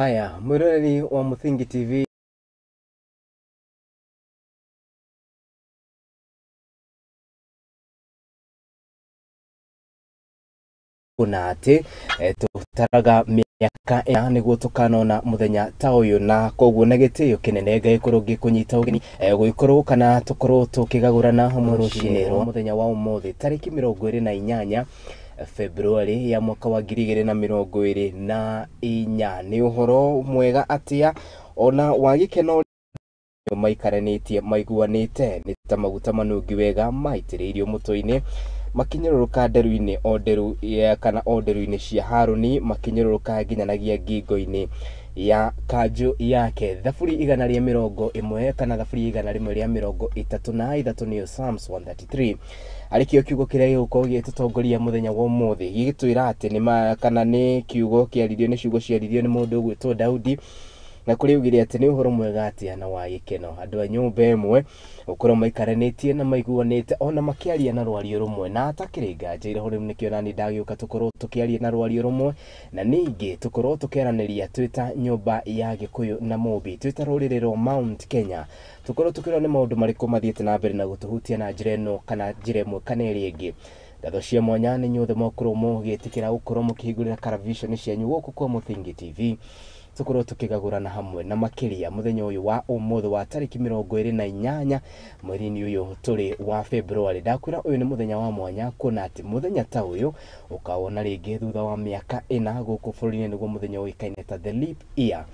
Haya, mwiroreri wa Muthingi TV, kuna atĩ tũtaraga mĩaka ĩna nĩguo tũkanona mũthenya ta ũyũ, na koguo na gĩtĩo kĩnene ngagĩkorwo ngĩkũnyita ũgeni gũgĩkorwo kana tũkorwo tũkĩgagũrana rũcinĩ rwa mũthenya wa ũmũthĩ tarĩki 28 February ya mwaka wa 2024. Nĩ ũhoro mwega atĩa ona wa gĩkeno maikaranĩtie maiguanĩte nĩ ta maguta manungi wega maitĩrĩirio mũtwe-inĩ makinyũrũrũka nderu-inĩ o nderu kana o nderu-inĩ cia Harũni, makinyũrũrũka nginyanagia ngingo-inĩ ya kanjũ yake. Thaburi 110 kana thaburi 133 nĩyo Psalms 133 arĩ kĩo kiugo kĩrĩa gĩgũkorwo gĩgĩtũtongoria mũthenya wa ũmũthĩ, gĩgĩtwĩra atĩ nĩ kana nĩ kiugo kĩaririo nĩ ciugo ciaririo nĩ mũndũ ũgwĩtwo Daudi, na kũrĩa augire atĩ nĩ ũhoro mwega atĩa na wa gĩkeno andũ a nyũmba ĩmwe gũkorwo maikaranĩtie na maiguanĩte ona makĩaria na rwario rũmwe, na atakĩrĩ nganja iroho rĩu nĩkĩo nani ndagĩũka tũkorwo tũkĩaria na rwario rũmwe, na ningĩ tũkorwo tũkĩaranĩria twĩ ta nyũmba ya Gĩkũyũ na Mũmbi, twĩ ta rũrĩrĩ rwa Mount Kenya, tũkorwo tũkĩrora nĩ maũndũ marĩkũ mathiĩte na mbere na gũtũhutia na njĩra ĩno kana njĩra ĩmwe kana ĩrĩa ĩngĩ. Ngatho cia mwanya nĩ inyuothe mwakorwo mũgĩtĩkĩra gũkorwo mũkĩhingũrĩra karaviceni cianyu gũkũ kwa Muthingi TV, tũkorwo tũkĩgagũrana hamwe na makĩria mũthenya ũyũ wa ũmũthĩ wa tarĩki 28 mweri-inĩ ũyũ tũrĩ wa February. Ndakwĩra ũyũ nĩ mũthenya wa mwanya kuona atĩ mũthenya ta ũyũ ũkawona rĩngĩ thutha wa mĩaka 4 gũkũ bũrũri-inĩ, nĩguo mũthenya ũĩkaine ta the leap year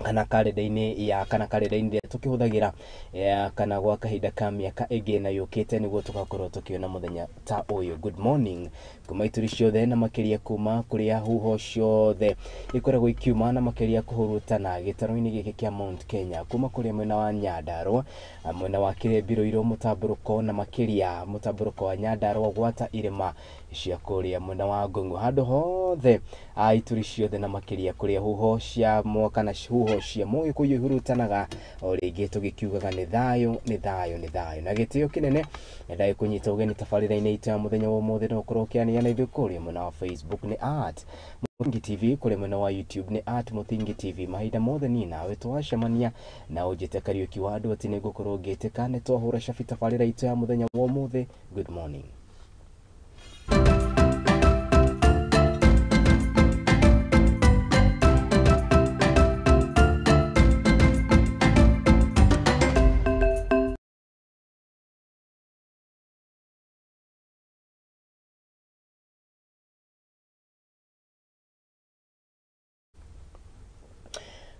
kana karenda-inĩ ya kana karenda-inĩ ĩrĩa tũkĩhũthagĩra kana gwa kahinda ka mĩaka ĩngĩ na yũkĩte, nĩguo tũgakorwo tũkĩona mũthenya ta ũyũ. Good morning kuma ituri ciothe na makĩria kuma kũrĩa huho ciothe ikoragwo ikiuma na makĩria kũhurutana gĩtaro-inĩ gĩkĩ kĩa Mount Kenya, kuma kũrĩa mwena wa Nyandarua, mwena wa Kĩrembirũirũ, mũtambũrũko na makĩria mũtambũrũko wa Nyandarua gwata irĩma cia kũrĩa mwena wa Ngong'o, handũ hothe ituri ciothe na makĩria kũrĩa huho cia mwaka na huho cia Mũgĩkũyũ ihurutanaga, o rĩngĩ tũgĩkiugaga nĩ thayũ, nĩ thayũ, nĩ thayũ. Na gĩtĩo kĩnene ndagĩkũnyita ũgeni tabarĩra-inĩ itũ ya mũthenya wa ũmũthĩ, no ũkorwo ũkĩaranĩria na ithuĩ kũrĩa mwena wa Facebook nĩ at Muthingi TV, kũrĩa mwena wa YouTube nĩ at Muthingi TV. Mahinda mothe niĩ nawe twacemania na ũnjĩte Kariũki wa andũ atĩ nĩngũkorwo ngĩtĩka nĩ twahũra cabi tabarĩra itũ ya mũthenya wa ũmũthĩ. Good morning.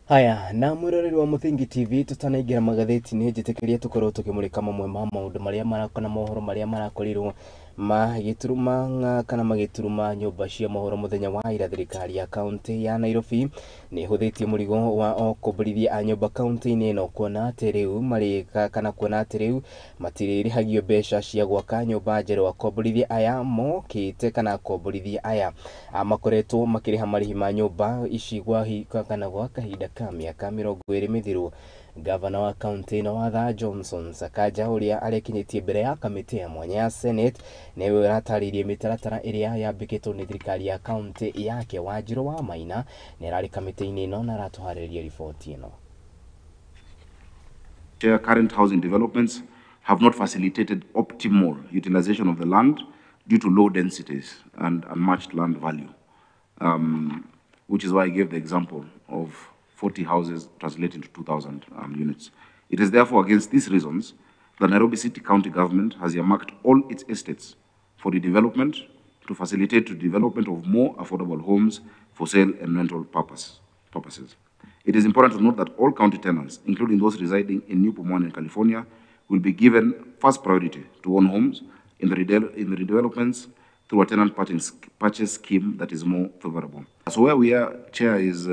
Haya, na mwiroreri wa Muthingi TV, tutanaingĩra magathĩti-inĩ njĩtĩkĩria tũkorwo tũkĩmũrĩka mamwe ma maũndũ marĩa marakona mohoro marĩa marakorirwo magĩturuma kana magĩturuma nyũmba cia mohoro mũthenya wa ira. Thirikari ya kaunti ya Nairobi nĩ ĩhũthĩtie mũrigo wa okomborithia a nyũmba kaunti-inĩ ĩno, kuona atĩ rĩu marĩ kana kuona atĩ rĩu matirĩrĩhagio mbeca cia gwaka nyũmba njerũ. Akomborithia aya mokĩte kana akomborithia aya makoretwo makĩrĩha marĩhi ma nyũmba ici gwa kana gwa kahinda ka mĩaka 20 mĩthiru. Gavana wa kaunti ĩno Watha Johnson Sakaja ũrĩa arekinyĩtie mbere ya kamĩtĩ ya mwanya ya Senate nĩwe ũratarĩirie mĩtaratara ĩrĩa yambĩkĩtwo nĩ thirikari ya kaunti yake. Wanjirũ wa Maina nĩ ararĩ kamĩtĩ-inĩ ĩno na aratũharĩrĩria riboti ĩno. Chair, current housing developments have not facilitated optimal utilization of the land due to low densities and unmatched land value, which is why I gave the example of 40 houses translating to 2,000 units. It is therefore against these reasons that Nairobi City County Government has earmarked all its estates for redevelopment to facilitate the development of more affordable homes for sale and rental purposes. It is important to note that all county tenants, including those residing in New Pumwani in California, will be given first priority to own homes in the redevelopments through a tenant purchase scheme that is more favorable. So where we are, Chair, is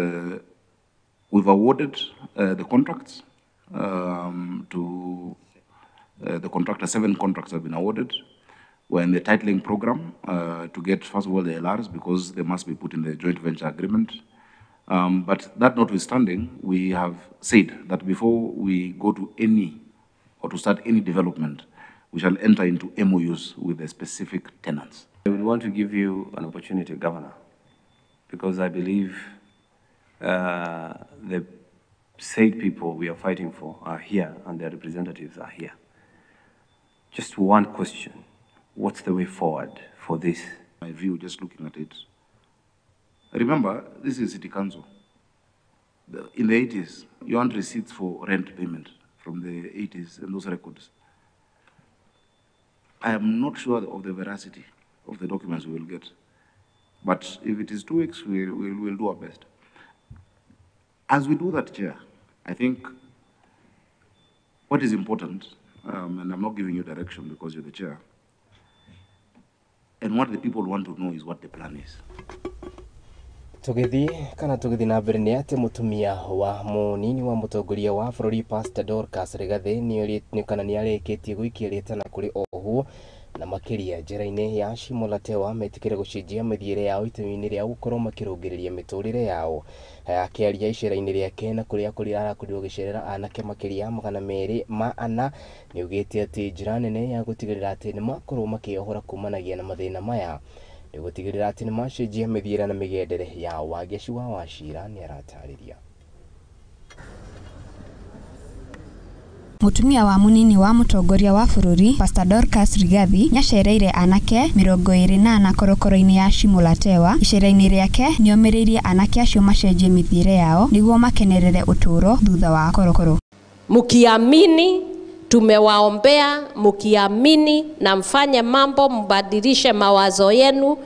we've awarded the contracts to the contractor. 7 contracts have been awarded. We're in the titling program to get, first of all, the LRs, because they must be put in the joint venture agreement. But that notwithstanding, we have said that before we go to any or to start any development, we shall enter into MOUs with the specific tenants. I would want to give you an opportunity, Governor, because I believe The said people we are fighting for are here and their representatives are here. Just one question. What's the way forward for this? My view, just looking at it. Remember, this is City Council. In the 80s, you want receipts for rent payment from the 80s and those records. I am not sure of the veracity of the documents we will get. But if it is 2 weeks, we'll do our best. As we do that, Chair, I think what is important, and I'm not giving you direction because you're the chair, and what the people want to know is what the plan is. Tũgĩthiĩ kana tũgĩthiĩ na mbere nĩ atĩ mũtumia wa mũnini wa mũtongoria wa bũrũri Pastor Dorcas Rigathi nĩ kana nĩ arĩkĩtie gũikia rĩtana kũrĩ ohwo na makĩria njĩra-inĩ ya Shimo la Tewa metĩkĩre gũcenjia mĩthiĩre yao itemi-inĩ rĩa gũkorwo makĩrũngĩrĩria mĩtũrĩre yao. Akĩaria icera-inĩ rĩake na kũrĩa kũrĩa arakorirwo agĩcerera anake makĩria 204 nĩaugĩte atĩ njĩra nene ya gũtigĩrĩra atĩ nĩmakorwo makĩyohora kumanagia na mathĩna maya nĩ gũtigĩrĩra atĩ nĩmacenjia mĩthiĩre na mĩgendere yao. Wangeci wa Wachira nĩaratarĩria. Mũtumia wa mũnini wa mũtongoria wa bũrũri Pastor Dorcas Rigathi nĩacereire anake 24 korokoro-inĩ ya Shimo la Tewa. Icera-inĩ rĩake nĩomĩrĩirie anake acio macenjie mĩthiĩre yao nĩguo makenerere ũtũũro thutha wa korokoro. Mkiamini tumewaombea, mkiamini na mfanye mambo, mbadilishe mawazo yenu,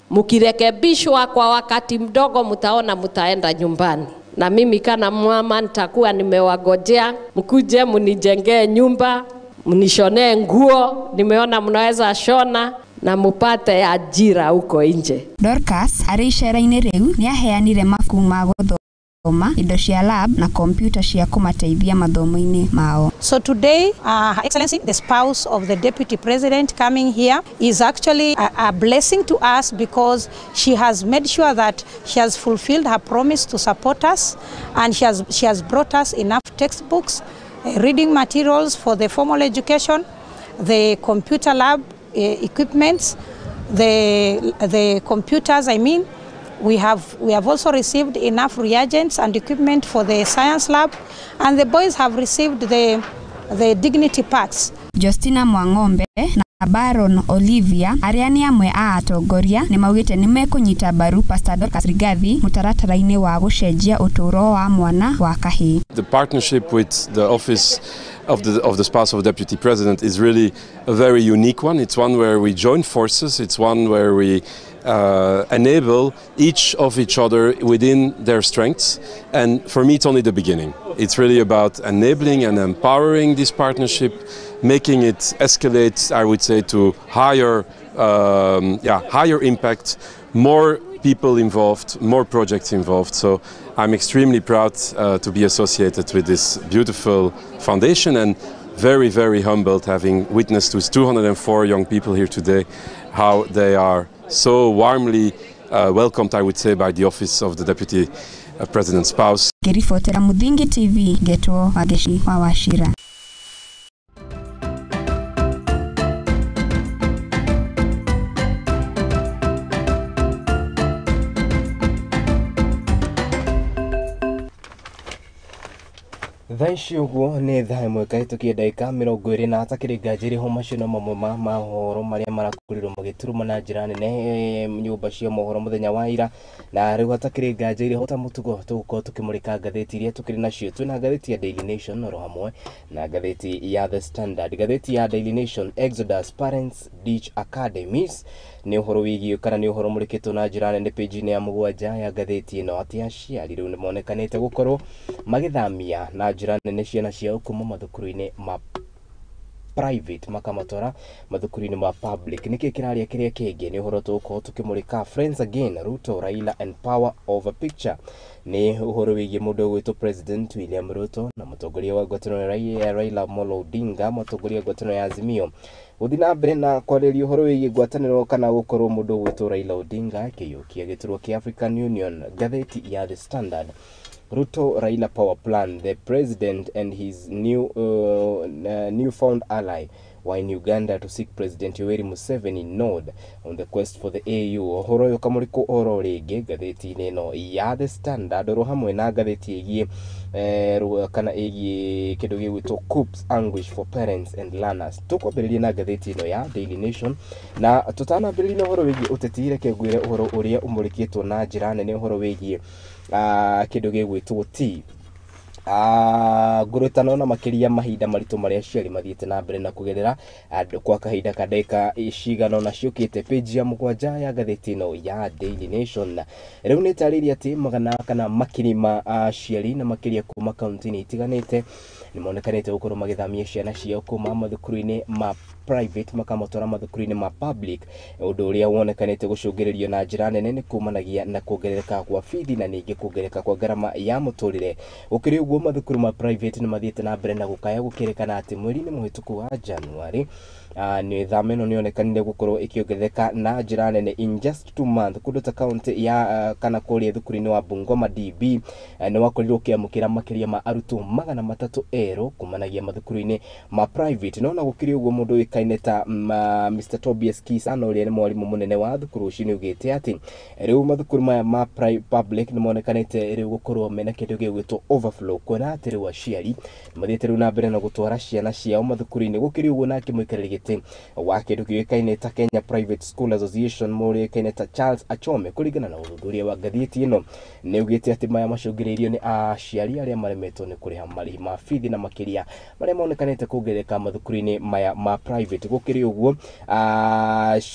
mkirekebishwa kwa wakati mdogo mtaona mtaenda nyumbani. Na mimi kana mama nitakuwa nimewagojea, mkuje mnijengee nyumba, mnishonee nguo, nimeona mnaweza shona na mupate ajira huko nje. Dorcas arĩ icera-inĩ rĩu nĩaheanire mabuku ma gũthoma, indo cia lab na kompyuta cia kũmateithia mathomo-inĩ mao. So today, Her Excellency, the spouse of the Deputy President coming here is actually a blessing to us because she has made sure that she has fulfilled her promise to support us, and she has brought us enough textbooks, reading materials for the formal education, the computer lab equipments, the computers, I mean. We have also received enough reagents and equipment for the science lab, and the boys have received the dignity packs. Justina Mwang'ombe na Baron Olivia arĩa nĩ amwe a atongoria nĩmaugĩte nĩmekũnyita mbaru Pastor Dorcas Rigathi mũtaratara-inĩ wa gũcenjia ũtũũro wa mwana wa kahĩĩ. The partnership with the office of the spouse of the Deputy President is really a very unique one. It's one where we join forces. It's one where we enable each of each other within their strengths. And for me, it's only the beginning. It's really about enabling and empowering this partnership, making it escalate, I would say, to higher, higher impact, more people involved, more projects involved. So I'm extremely proud to be associated with this beautiful foundation, and very, very humbled having witnessed with 204 young people here today how they are so warmly welcomed, I would say, by the office of the Deputy President's spouse. Ngĩribotera Muthingi TV, ngetwo Wangeci wa Wachira. Thaa ici ũguo nĩ thaa ĩmwe kahĩtũkie ndagĩka 20 na hatakĩrĩ nganja ĩrĩ ho macio no mamwe ma mohoro marĩa marakorirwo magĩturuma na njĩra nene nyũmba cia mohoro mũthenya wa ira. Na rĩu hatakĩrĩ nganja ĩrĩ ho ta mũtugo tũgũkorwo tũkĩmũrĩka ngathĩti iria tũkĩrĩ nacio. Twĩna ngathĩti ya Daily Nation oro hamwe na ngathĩti ya The Standard. Ngathĩti ya Daily Nation, Exodus Parents Ditch Academies, nĩ ũhoro wĩgiĩ kana nĩ ũhoro mũrĩkĩtwo na njĩra nene page-inĩ ya 7 ya ngathĩti ĩno, atĩ aciari rĩu nĩmonekanĩte gũkorwo magĩthamia na njĩra nene ciana ciao kuma mathukuru-inĩ ma private makamatwara mathukuru-inĩ ma public. Nĩkĩ kĩraria kĩrĩa kĩngĩ nĩ ũhoro tũgũkorwo tũkĩmũrĩka Friends Again, Ruto, Raila and Power of a Picture. Nĩ ũhoro wĩgiĩ mũndũ ũgwĩtwo President William Ruto na mũtongoria wa ngwatanĩro ya Raila Amolo Odinga, mũtongoria wa ngwatanĩro ya Azimio, gũthiĩ na mbere na kwarĩrĩria ũhoro wĩgiĩ ngwatanĩro kana gũkorwo mũndũ ũgwĩtwo Raila Odinga akĩiyũkia gĩturwa kĩa African Union. Ngathĩti ya The Standard, Ruto Raila Power Plan, the president and his newfound ally Were in Uganda to seek President Yoweri Museveni nod on the quest for the AU. Ũhoro ũyũ kamũrikũ oro rĩngĩ ngathĩti-inĩ ĩno ya The Standard, oro hamwe na ngathĩti ĩgiĩ kana ĩgiĩ kĩndũ gĩgwĩtwo Coups Anguish for Parents and Learners. Tũkwambĩrĩria na ngathĩti ĩno ya Daily Nation, na tũtanambĩrĩria na ũhoro wĩgiĩ ũteti, reke ngwĩre ũhoro ũrĩa ũmũrĩkĩtwo na njĩra nene, ũhoro wĩgiĩ kĩndũ gĩgwĩtwo tea ngũrũtano, na makĩria mahinda maritũ marĩa aciari mathiĩte na mbere na kũgerera andũ kwa kahinda ka ndagĩka cigana ũna ciũkĩte. Page ya 7 ya ngathĩti ĩno ya Daily Nation rĩu nĩ ĩtarĩirie atĩ magana kana makiri ma aciari, na makĩria kuma kaunti-inĩ itiganĩte, nĩ monekanĩte gũkorwo magĩthamia ciana ciao kuma mathukuru-inĩ ma private makamatwara mathukuru-inĩ ma public, ũndũ ũrĩa wonekanĩte gũcũngĩrĩrio na njĩra nene nĩ kumanagia na kuongerereka kwa bithi na ningĩ kuongerereka kwa ngarama ya mũtũrĩre. Gũkĩrĩ ũguo, mathukuru ma private nĩ mathiĩte na mbere na gũkaya, gũkĩrĩkana atĩ mweri-inĩ mũhĩtũku wa January nĩ thama ĩno nĩyonekanire gũkorwo ĩkĩongerereka na njĩra nene in just 2 months. Kũndũ ta kaunti ya kana kũrĩa thukuru-inĩ wa Bungoma DB nĩ wakorirwo ũkĩamũkĩra makĩria ma arutwo 300 erũ kumanagia mathukuru-inĩ ma private. No na gũkĩrĩ ũguo, mũndũ ũĩkaine ta Mr Tobias Kisano, ũrĩa nĩ mwarimũ mũnene wa thukuru ũcio, nĩ augĩte atĩ rĩu mathukuru maya ma public nĩ monekanĩte rĩu gũkorwo mena kĩndũ gĩgwĩtwo overflow, kuona atĩ rĩu aciari mathiĩte rĩu na mbere na gũtwara ciana ciao mathukuru-inĩ. Gũkĩrĩ ũguo, nake mũikarĩri gĩtĩ wa kĩndũ kĩũĩkaine ta Kenya Private School Association, mũrĩkaine ta Charles Achome, kũringana na ũthuthuria wa ngathĩti ĩno, nĩ augĩte atĩ maya macũngĩrĩirio nĩ aciari arĩa maremetwo nĩ kũrĩha marĩhi ma bithi, na makĩria marĩa monekanĩte kuongerereka mathukuru-inĩ maya ma private. Gũkĩrĩ ũguo,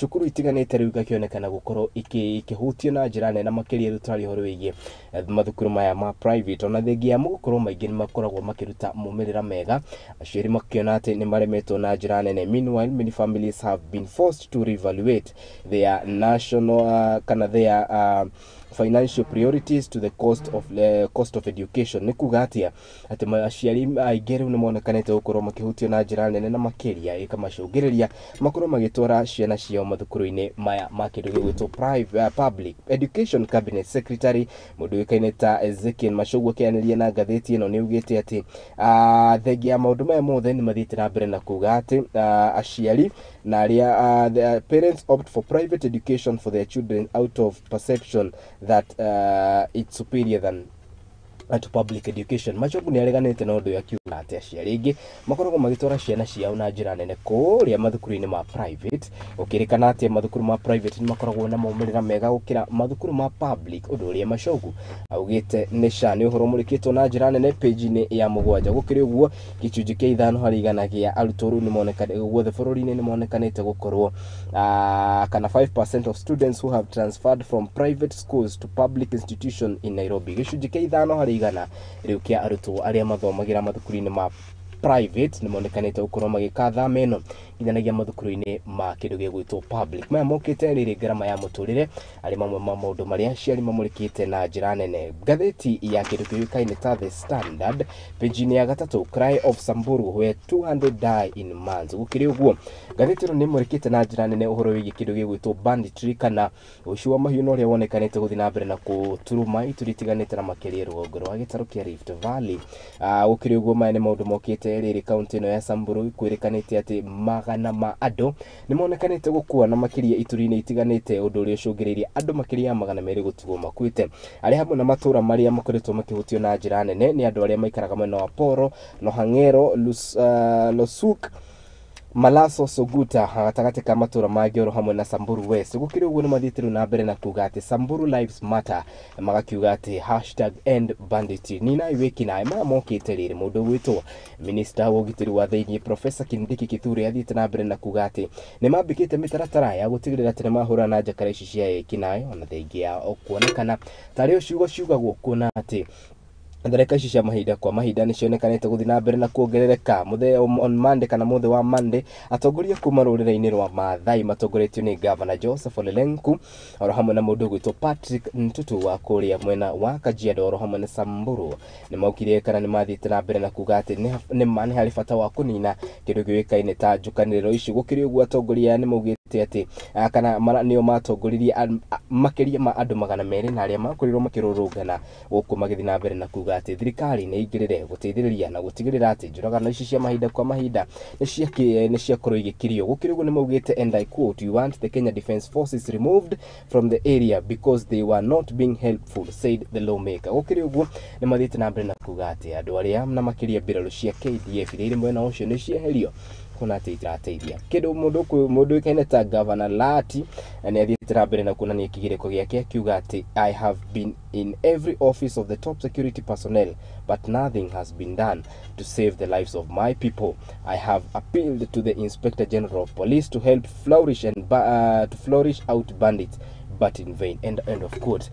cukuru itiganĩte rĩu igakĩonekana gũkorwo ikĩhutio na njĩra nene, na makĩria rĩu tũraria ũhoro wĩgiĩ mathukuru maya ma private, ona thengia ya gũkorwo maingĩ nĩ makoragwo makĩruta maumĩrĩra mega, aciari makiona atĩ nĩ maremetwo na njĩra nene. Meanwhile, many families have been forced to reevaluate their national kana their financial priorities to the cost of education. Nĩ kuga atĩa? Atĩ aciari aingĩ rĩu nĩ monekanĩte gũkorwo makĩhutio na njĩra nene, na makĩria ĩkamacũngĩrĩria makorwo magĩtwara ciana ciao mathukuru-inĩ maya ma kĩndũ gĩgwĩtwo public. Education Cabinet Secretary, mũndũ ũĩkaine ta Ezekiel Machogu, akĩaranĩria na ngathĩti ĩno, nĩ augĩte atĩ thengia ya maũndũ maya mothe, nĩ mathiĩte na mbere na kuga atĩ aciari na arĩa the parents opt for private education for their children out of perception that it's superior than to public education. Machogu nĩ areganĩte na ũndũ ũyũ, akiuga atĩ aciari aingĩ makoragwo magĩtwara ciana ciao na njĩra nene kũrĩa mathukuru-inĩ ma private, gũkĩrĩkana atĩ mathukuru ma private nĩ makoragwo na maumĩrĩra mega gũkĩra mathukuru ma public, ũndũ ũrĩa Machogu augĩte nĩ ca nĩ ũhoro ũmũrĩkĩtwo na njĩra nene page-inĩ ya 7. Gũkĩrĩ ũguo, gĩcunjĩ kĩa 5% kĩa arutwo rĩu nĩmonekane guothe bũrũri-inĩ nĩmonekanĩte gũkorwo kana 5% of students who have transferred from private schools to public institution in Nairobi, gĩcunjĩ kĩa 5% rĩu kĩa arutwo arĩa mathomagĩra mathukuru-inĩ ma private nĩmonekanĩte gũkorwo magĩka thama ĩno nginyanagia mathukuru-inĩ ma kĩndũ gĩgwĩtwo public. Maya mokĩte rĩrĩ ngarama ya mũtũrĩre arĩ mamwe ma maũndũ marĩa aciari mamũrĩkĩte na njĩra nene. Ngathĩti ya kĩndũ kĩũĩkaine ta The Standard, page-inĩ ya 3, Cry of Samburu where 200 die in months. Gũkĩrĩ ũguo, ngathĩti ĩno nĩ ĩmũrĩkĩte na njĩra nene ũhoro wĩgiĩ kĩndũ gĩgwĩtwo banditry, kana ũici wa mahiũ, na ũrĩa wonekanĩte gũthiĩ na mbere na kũturuma ituri itiganĩte, na makĩria rũgongo rwa gĩtarũ kĩa Rift Valley. Gũkĩrĩ ũguo, maya nĩ maũndũ mokĩte rĩrĩ kaunti ĩno ya Samburu kwĩrĩkanĩte atĩ magana ma andũ nĩ monekanĩte gũkua, na makĩria ituri-inĩ itiganĩte, ũndũ ũrĩa ũcũngĩrĩirie andũ makĩria ya 200 gũtigwo makuĩte, arĩa hamwe na matũra marĩa makoretwo makĩhutio na njĩra nene nĩ andũ arĩa maikaraga mwena wa Poro, Nohang'ero, Losuk, Malaso, Suguta, gatagatĩ ka matũra mangĩ, oro hamwe na Samburu West. Gũkĩrĩ ũguo, nĩ mathiĩte rĩu na mbere na kuga atĩ Samburu Lives Matter, magakiuga atĩ #EndBanditry. Nina wĩkinaĩ maya mokĩte rĩrĩ mũndũ ũgwĩtwo minista wa ũgitĩri wa thĩiniĩ Professor Kindiki Kithure athiĩte na mbere na kuga atĩ nĩ mambĩkĩte mĩtaratara ya gũtigĩrĩra atĩ nĩ mahũrana na njakara ici cia ĩkinaĩ, ona thengia ya kuonekana tarĩ o ciugo ciugagwo, kuona atĩ tharĩka ici cia mahinda kwa mahinda nĩ cionekanĩte gũthiĩ na mbere na kuongerereka. Mũthenya on Monday, kana mũthĩ wa Monday, atongoria kuma rũrĩrĩ-inĩ rwa Maathai matongoretio nĩ Gavana Joseph Ole Lenku, oro hamwe na mũndũ ũgwĩtwo Patrick Ntutu wa kũrĩa mwena wa Kajiado, oro hamwe na Samburu, nĩ maukire kana nĩ mathiĩte na mbere na kuga atĩ nĩ ma nĩ harĩ bata wa kũnina kĩndũ kĩũĩkaine ta njũkanĩrĩro ici. Gũkĩrĩ ũguo, atongoria aya nĩ maugĩte atĩ kana nĩo matongoririe makĩria ma andũ 200 na arĩa makorirwo makĩrũrũngana gũkũ magĩthiĩ na mbere na kuga kuga atĩ thirikari nĩ ĩingĩrĩre gũteithĩrĩria na gũtigĩrĩra atĩ njũragano ici cia mahinda kwa mahinda nĩ ciakorwo igĩkirio. Gũkĩrĩ ũguo nĩ maugĩte, and I quote, "We want the Kenya Defence Forces removed from the area because they were not being helpful," said the lawmaker. Gũkĩrĩ ũguo nĩ mathiĩte na mbere na kuga atĩ andũ arĩa na makĩria mbirarũ cia KDF iria irĩ mwena ũcio nĩ cieherio kuona atĩ itirateithia kĩndũ. Mũndũ ũĩkaine ta Governor Lati nĩ athiĩte na mbere na kuonania kĩgirĩko gĩake akiuga atĩ, "I have been in every office of the top security personnel, but nothing has been done to save the lives of my people. I have appealed to the Inspector General of Police to help flourish and to flourish out bandits, but in vain." End of quote.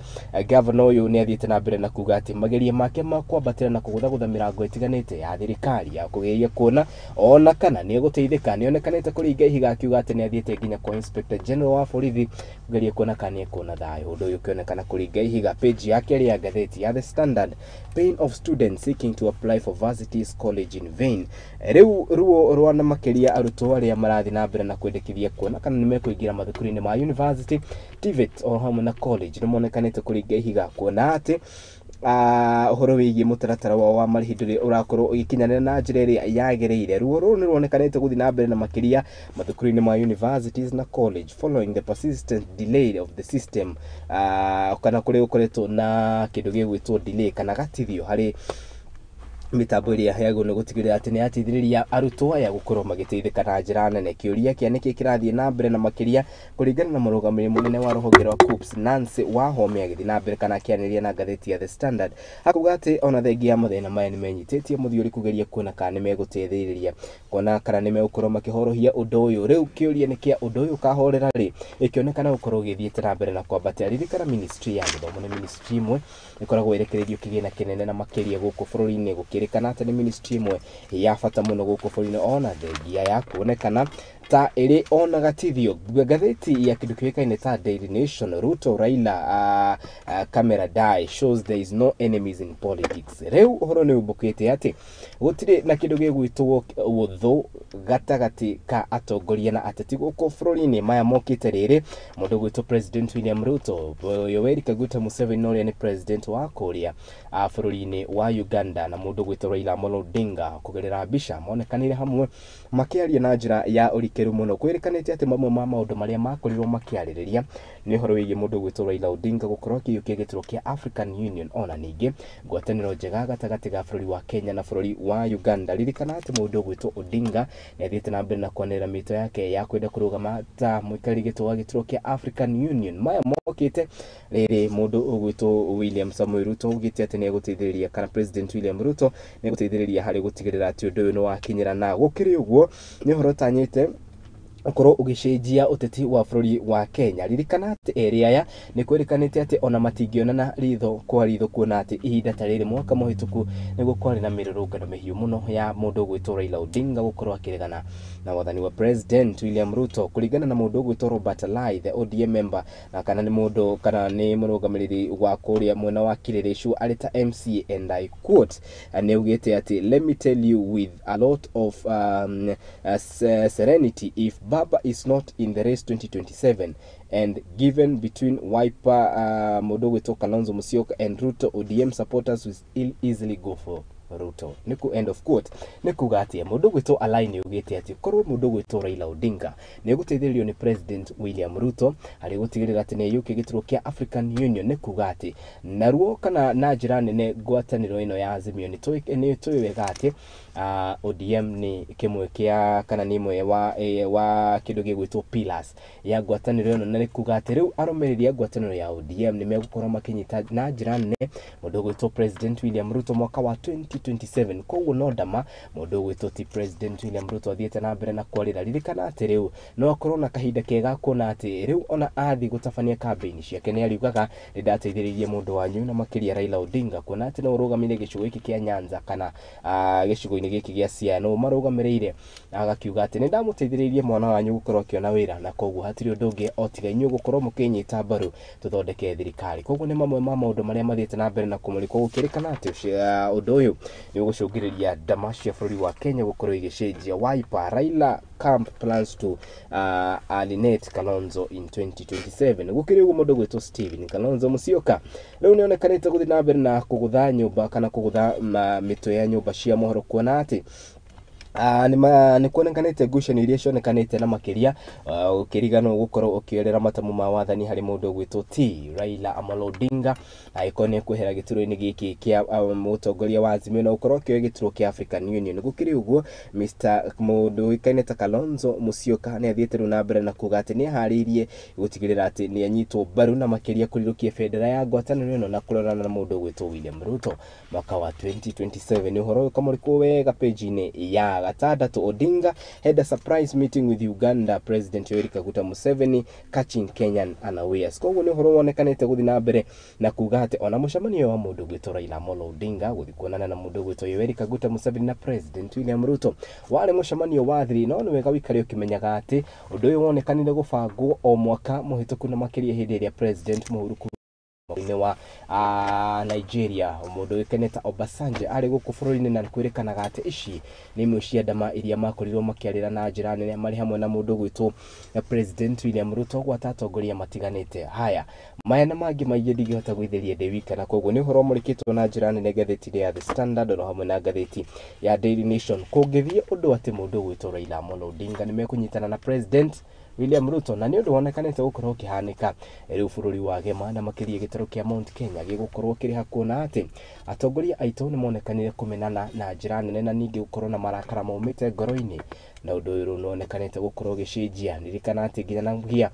Governor ũyũ nĩ athiĩte na mbere na kuga atĩ mageria make ma kwambatĩra na kũgũthagũtha mĩrango ĩtiganĩte ya thirikari ya kũgeria kuona ona kana nĩ egũteithĩka nĩ onekanĩte kũringa ihiga, akiuga atĩ nĩ athiĩte nginya kwa Inspector General wa borithi kũgeria kuona kana nĩ ekuona thayũ. Ũndũ ũyũ ũkĩonekana kũringa ihiga. Page ya kerĩ ya ngathĩti ya The Standard, pain of students seeking to apply for varsities college in vain. Rĩu ruo rwa na makĩria arutwo arĩa marathiĩ na mbere na kwendekithia kuona kana nĩ mekũingĩra mathukuru-inĩ ma university, TVET o hamwe na college nĩ monekanĩte kũringa ihiga kuona atĩ ũhoro wĩgiĩ mũtaratara wao wa marĩhi ndũrĩ ũrakorwo ũgĩkinyanĩra na njĩra ĩrĩa yagĩrĩire. Ruo rũrũ nĩ ruonekanĩte gũthiĩ na mbere na makĩria mathukuru-inĩ ma universities na college following the persistent delay of the system, kana kũrĩa gũkoretwo na kĩndũ gĩgwĩtwo delay kana gatithio harĩ mĩtambo ĩrĩa ĩheagwo nĩ gũtigĩrĩra atĩ nĩ yateithĩrĩria arutwo aya gũkorwo magĩteithĩka na njĩra nene. Kĩũria kĩa nĩkĩ kĩrathiĩ na mbere na makĩria kũringana na mũrũgamĩrĩri mũnene wa rũhonge rwa KUCCPS, Nancy Wahome, agĩthiĩ na mbere kana akĩanĩria na ngathĩti ya The Standard akuga atĩ ona thengia ya mathĩna maya nĩ menyitĩtie mũthiũri kũgeria kuona kana nĩ megũteithĩrĩria kuona kana nĩ megũkorwo makĩhorohia ũndũ ũyũ. Rĩu kĩũria nĩ kĩa ũndũ ũyũ ũkahorera rĩ, ĩkĩonekana gũkorwo ũgĩthiĩte na mbere na kwambatĩra. Ririkana ministry ya gĩthomo nĩ ministry ĩmwe ĩkoragwo ĩrekereirio kĩgĩna kĩnene na makĩria gũkũ bũrũri-inĩ, gũkĩrĩkana atĩ nĩ ministry ĩmwe ya bata mũno gũkũ bũrũri-inĩ ona thengia ya kuonekana ta ĩrĩ ona gatithio. Ngathĩti ya kĩndũ kĩũĩkaine ta Daily Nation, Ruto Raila camaraderie shows there is no enemies in politics. Rĩu ũhoro nĩ umbũkĩte atĩ gũtirĩ na kĩndũ gĩgwĩtwo ũthũ gatagatĩ ka atongoria na ateti gũkũ bũrũri-inĩ. Maya mokĩte rĩrĩ mũndũ gwĩtwo President William Ruto, Yoweri Kaguta Museveni na ũrĩa nĩ president wa kũrĩa bũrũri-inĩ wa Uganda, na mũndũ gwĩtwo Raila Amolo Odinga kũgerera mbica monekanire hamwe makĩaria na njĩra ya ũrikĩru mũno. Kwĩrĩkanĩte atĩ mamwe ma maũndũ marĩa makorirwo makĩarĩrĩria nĩ ũhoro wĩgiĩ mũndũ gwĩtwo Raila Odinga gũkorwo akĩiyũkia gĩturwa kĩa African Union, ona ningĩ ngwatanĩro njega gatagatĩ ga bũrũri wa Kenya na bũrũri wa Uganda. Ririkana atĩ mũndũ gwĩtwo Odinga nĩ athiĩte na mbere na kwanĩrĩra mĩto yake ya kwenda kũrũgama ta mũikarĩri gĩtĩ wa gĩturwa kĩa African Union. Maya mokĩte rĩrĩ mũndũ ũgwĩtwo William Samoei Ruto augĩte atĩ nĩ egũteithĩrĩria kana President William Ruto nĩ egũteithĩrĩria harĩ gũtigĩrĩra atĩ ũndũ ũyũ nĩ wakinyĩra. Na gũkĩrĩ ũguo nĩ ũhoro ũtanyĩte ũkorwo ũgĩcenjia ũteti wa bũrũri wa Kenya. Ririkana atĩ erĩ aya nĩ kwĩrĩkanĩte atĩ ona matingĩonana ritho kwa ritho, kuona atĩ ihinda ta rĩrĩ mwaka mũhĩtũku nĩguo kwarĩ na mĩrũrũngano mĩhiũ mũno ya mũndũ ũgwĩtwo Raila Odinga gũkorwo akĩregana na wathani wa President William Ruto. Kũringana na mũndũ ũgwĩtwo Robert Alai, the ODM member, na kana nĩ mũndũ kana nĩ mũrũgamĩrĩri wa kũrĩa mwena wa Kileleshwa arĩ ta MCA, and I quote, nĩ augĩte atĩ, "Let me tell you with a lot of serenity, if Baba is not in the race 2027 and given between Wiper, mũndũ ũgwĩtwo Kalonzo Musyoka and Ruto, ODM supporters will still easily go for Ruto." Nĩku end of quote. Nĩ kuga atĩa? Mũndũ ũgwĩtwo Alai nĩ augĩte atĩ korwo mũndũ ũgwĩtwo Raila Odinga nĩ egũteithĩrĩrio nĩ President William Ruto harĩ gũtigĩrĩra atĩ nĩ aiyũkia gĩturwa kĩa African Union, nĩ kuga atĩ naruo kana na njĩra nene ngwatanĩro ĩno ya Azimio nĩ tũĩ wega atĩ ODM nĩ kĩmwe kĩa kana nĩ ĩmwe wa kĩndũ gĩgwĩtwo pillars ya ngwatanĩro ĩno, na nĩ kuga atĩ rĩu arũmĩrĩri a ngwatanĩro ya ODM nĩ megũkorwo makĩnyita na njĩra nene mũndũ ũgwĩtwo President William Ruto mwaka wa 2027. Koguo no ndama mũndũ ũgwĩtwo ti President William Ruto athiĩte na mbere na kwarĩra. Ririkana atĩ rĩu no akorwo na kahinda kega kuona atĩ rĩu ona athiĩ gũtabania kambĩini ciake nĩ ariugaga nĩ ndateithĩrĩirie mũndũ wanyu na makĩria Raila Odinga, kuona atĩ no ũrũgamĩrĩire gĩcigo gĩkĩ kĩa Nyanza kana gĩcigo-inĩ gĩkĩ gĩa Siaya no marũgamĩrĩire, agakiuga atĩ nĩ ndamũteithĩrĩirie mwana wanyu gũkorwo akĩona wĩra, na koguo hatirĩ ũndũ ũngĩ o tiga inyuĩ gũkorwo mũkĩnyita mbaru tũthondeke thirikari. Koguo nĩ mamwe ma maũndũ marĩa mathiĩte na mbere na kũmũrĩkwo gũkĩrĩkana atĩ ũndũ ũyũ Nĩ ũgũcũngĩrĩria ndama cia bũrũri wa Kenya gũkorwo igĩcenjia. Wiper Raila camp plans to alienate Kalonzo in 2027. Gũkĩrĩ ũguo, mũndũ gwĩtwo Stephen Kalonzo Musyoka rĩu nĩ onekanĩte gũthiĩ na mbere na kũgũtha nyũmba kana kũgũtha mĩtwe ya nyũmba cia mohoro, kuona atĩ nĩ kuonekanĩte ngucanio iria cionekanĩte na makĩria ũkĩriganwo gũkorwo ũkĩorera matamu ma wathani harĩ mũndũ ũgwĩtwo T Raila Amolo Odinga, angĩkorwo nĩ ekwehera gĩturwa-inĩ gĩkĩ kĩa mũtongoria wa Azimio na gũkorwo akĩoya gĩturwa kĩa African Union. Gũkĩrĩ ũguo, Mr mũndũ ũĩkaine ta Kalonzo Musyoka nĩ athiĩte rĩu na mbere na kuga atĩ nĩ eharĩirie gũtigĩrĩra atĩ nĩ anyitwo mbaru na makĩria kũrirũkia bendera ya ngwatanĩro ĩno na kũrorana na mũndũ ũgwĩtwo William Ruto mwaka wa 2027. Ũhoro ũyũ ũkamũrĩkwo wega page-inĩ ya 6. Odinga had a surprise meeting with Uganda President Yoweri Kaguta Museveni, catching Kenyan unawares. Koguo nĩ ũhoro wonekanĩte gũthiĩ na mbere na kuga atĩ ona mũcemanio wa mũndũ ũgwĩtwo Raila Amolo Odinga gũthiĩ kuonana na mũndũ ũgwĩtwo Yoweri Kaguta Museveni na President William Ruto warĩ mũcemanio wa thiri, no nĩ wega wĩikare ũkĩmenyaga atĩ ũndũ ũyũ wonekanire gũbangwo o mwaka mũhĩtũku, na makĩria hĩndĩ ĩrĩa President Uhuru inĩ wa Nigeria mũndũ ũĩkaine ta Obasanjo arĩ gũkũ bũrũri-inĩ, na kwĩrĩkanaga atĩ ici nĩ imwe cia ndama iria makorirwo makĩarĩra na njĩra nene marĩ hamwe na mũndũ ũgwĩtwo President William Ruto, gwata atongoria matiganĩte. Haya, maya na mangĩ maingĩ ndingĩhota gwĩtheria ndĩ wika, na koguo nĩ ũhoro ũmũrĩkĩtwo na njĩra nene ngathĩti ya The Standard oro hamwe na ngathĩti ya Daily Nation. Kũngĩthiĩ ũndũ atĩ mũndũ ũgwĩtwo Raila Amolo Odinga nĩ mekũnyitana na President William Ruto, na nĩ ũndũ wonekanĩte gũkorwo ũkĩhanĩka rĩu bũrũri wa gema na makĩria gĩtarũ kĩa Mount Kenya gĩgũkorwo kĩrĩ hakuona atĩ atongoria aitũ nĩ monekanire kũmenana na njĩra nene na ningĩ gũkorwo na marakara maumĩte ngoro-inĩ, na ũndũ ũyũ rĩu nĩwonekanĩte gũkorwo ũgĩcenjia. Ririkana atĩ nginya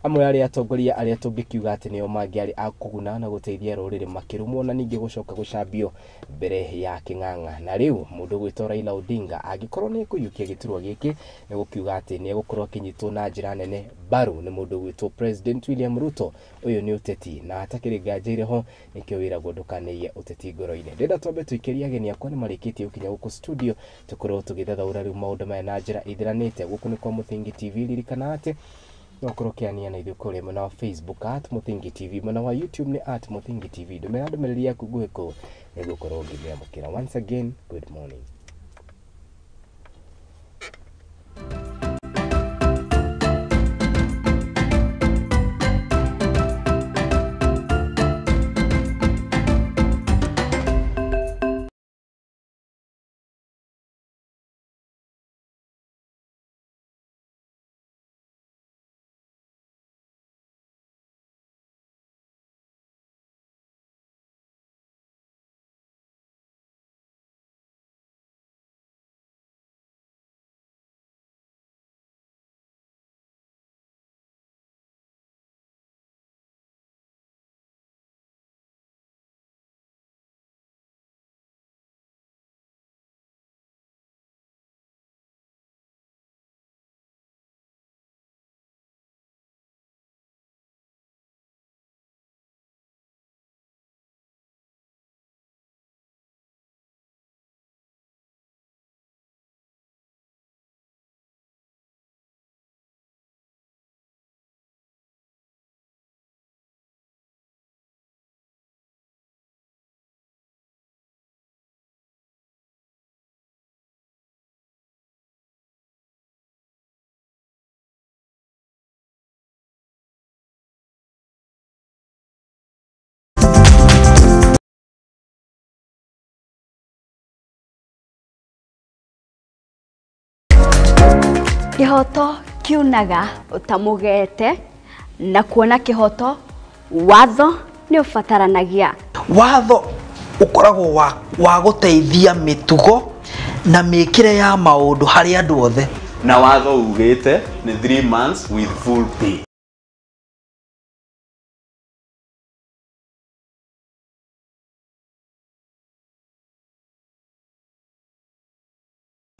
amwe arĩa atongoria arĩa tũngĩkiuga atĩ nĩo mangĩarĩ a kũguna na gũteithia rũrĩrĩ makĩrumwo na ningĩ gũcoka gũcambio mbere ya kĩng'ang'a. Na rĩu mũndũ gwĩtwo Raila Odinga angĩkorwo nĩ ekũiyũkia gĩturwa gĩkĩ, nĩ gũkiuga atĩ nĩ egũkorwo akĩnyitwo na njĩra nene mbaru nĩ mũndũ gwĩtwo President William Ruto. Ũyũ nĩ ũteti na hatakĩrĩ nganja ho, nĩkĩo wĩragwo ndũkanaiye ũteti ngoro-inĩ. Ndĩrenda twambe tũikĩrie ageni akwa nĩ marĩkĩtie gũkinya gũkũ studio, tũkorwo tũgĩthathaũra rĩu maũndũ maya na njĩra ĩthiranĩte. Gũkũ nĩ kwa Mũthingi TV. Ririkana atĩ no ũkorwo ũkĩania na ithuĩ kũrĩa mwena wa Facebook @MũthingiTV, mwena wa YouTube nĩ @MũthingiTV. Ndũmĩra ndũmĩrĩri yaku nguhĩ kũu nĩgũkorwo ngĩmĩamũkĩra. Once again, good morning. Kĩhoto kiunaga ũtamũgete, na kuona kĩhoto watho nĩ ũbataranagia. Watho ũkoragwo wa gũteithia mĩtugo na mĩkĩre ya maũndũ harĩ andũ othe. Na watho ugĩte nĩ 3 months with full pay.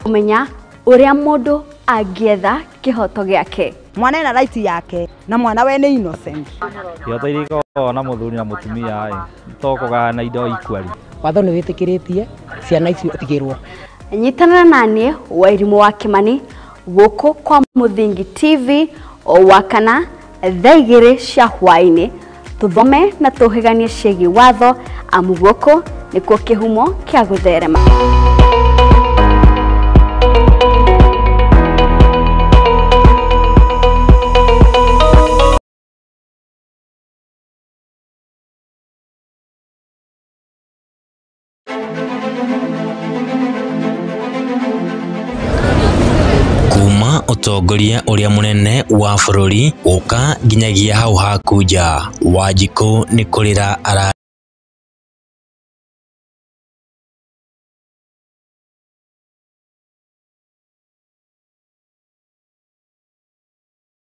Kũmenya ũrĩa mũndũ angĩetha kĩhoto gĩake. Mwana ena right yake na mwana we nĩ innocent. Kĩhoto iria ikoragwo na mũthuri na mũtumia ĩ to kũgayana indo equally. Watho nĩ wĩtĩkĩrĩtie ciana icio itigĩrwo. Nyitanĩra na niĩ Wairimũ wa Kĩmani gũkũ kwa Mũthingi TV o Wakana thaa 2 cia hwaĩ-inĩ, tũthome na tũhĩganie ciĩgiĩ watho. Amu gũkũ nĩkuo kĩhumo kĩa gũtherema. Kuma ũtongoria ũrĩa mũnene wa bũrũri gũka nginyagia hau haku nja, Wanjikũ nĩ kũrĩra ara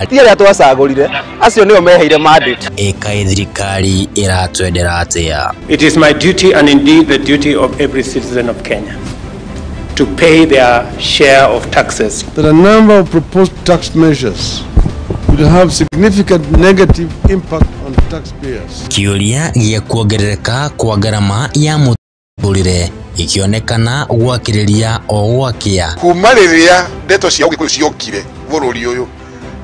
Ti arĩa twacagũrire acio nĩo meheire mandate. Ĩkaĩ thirikari ĩratwendera atĩa? It is my duty and indeed the duty of every citizen of Kenya to pay their share of taxes. That a number of proposed tax measures will have significant negative impact on taxpayers. Kĩũria gĩa kuongerereka kwa ngarama ya mũtũrĩre gĩkĩonekana gwakĩrĩria o gwakĩa. Kuma rĩrĩa ndeto cia Ũgĩkũyũ ciokire bũrũri ũyũ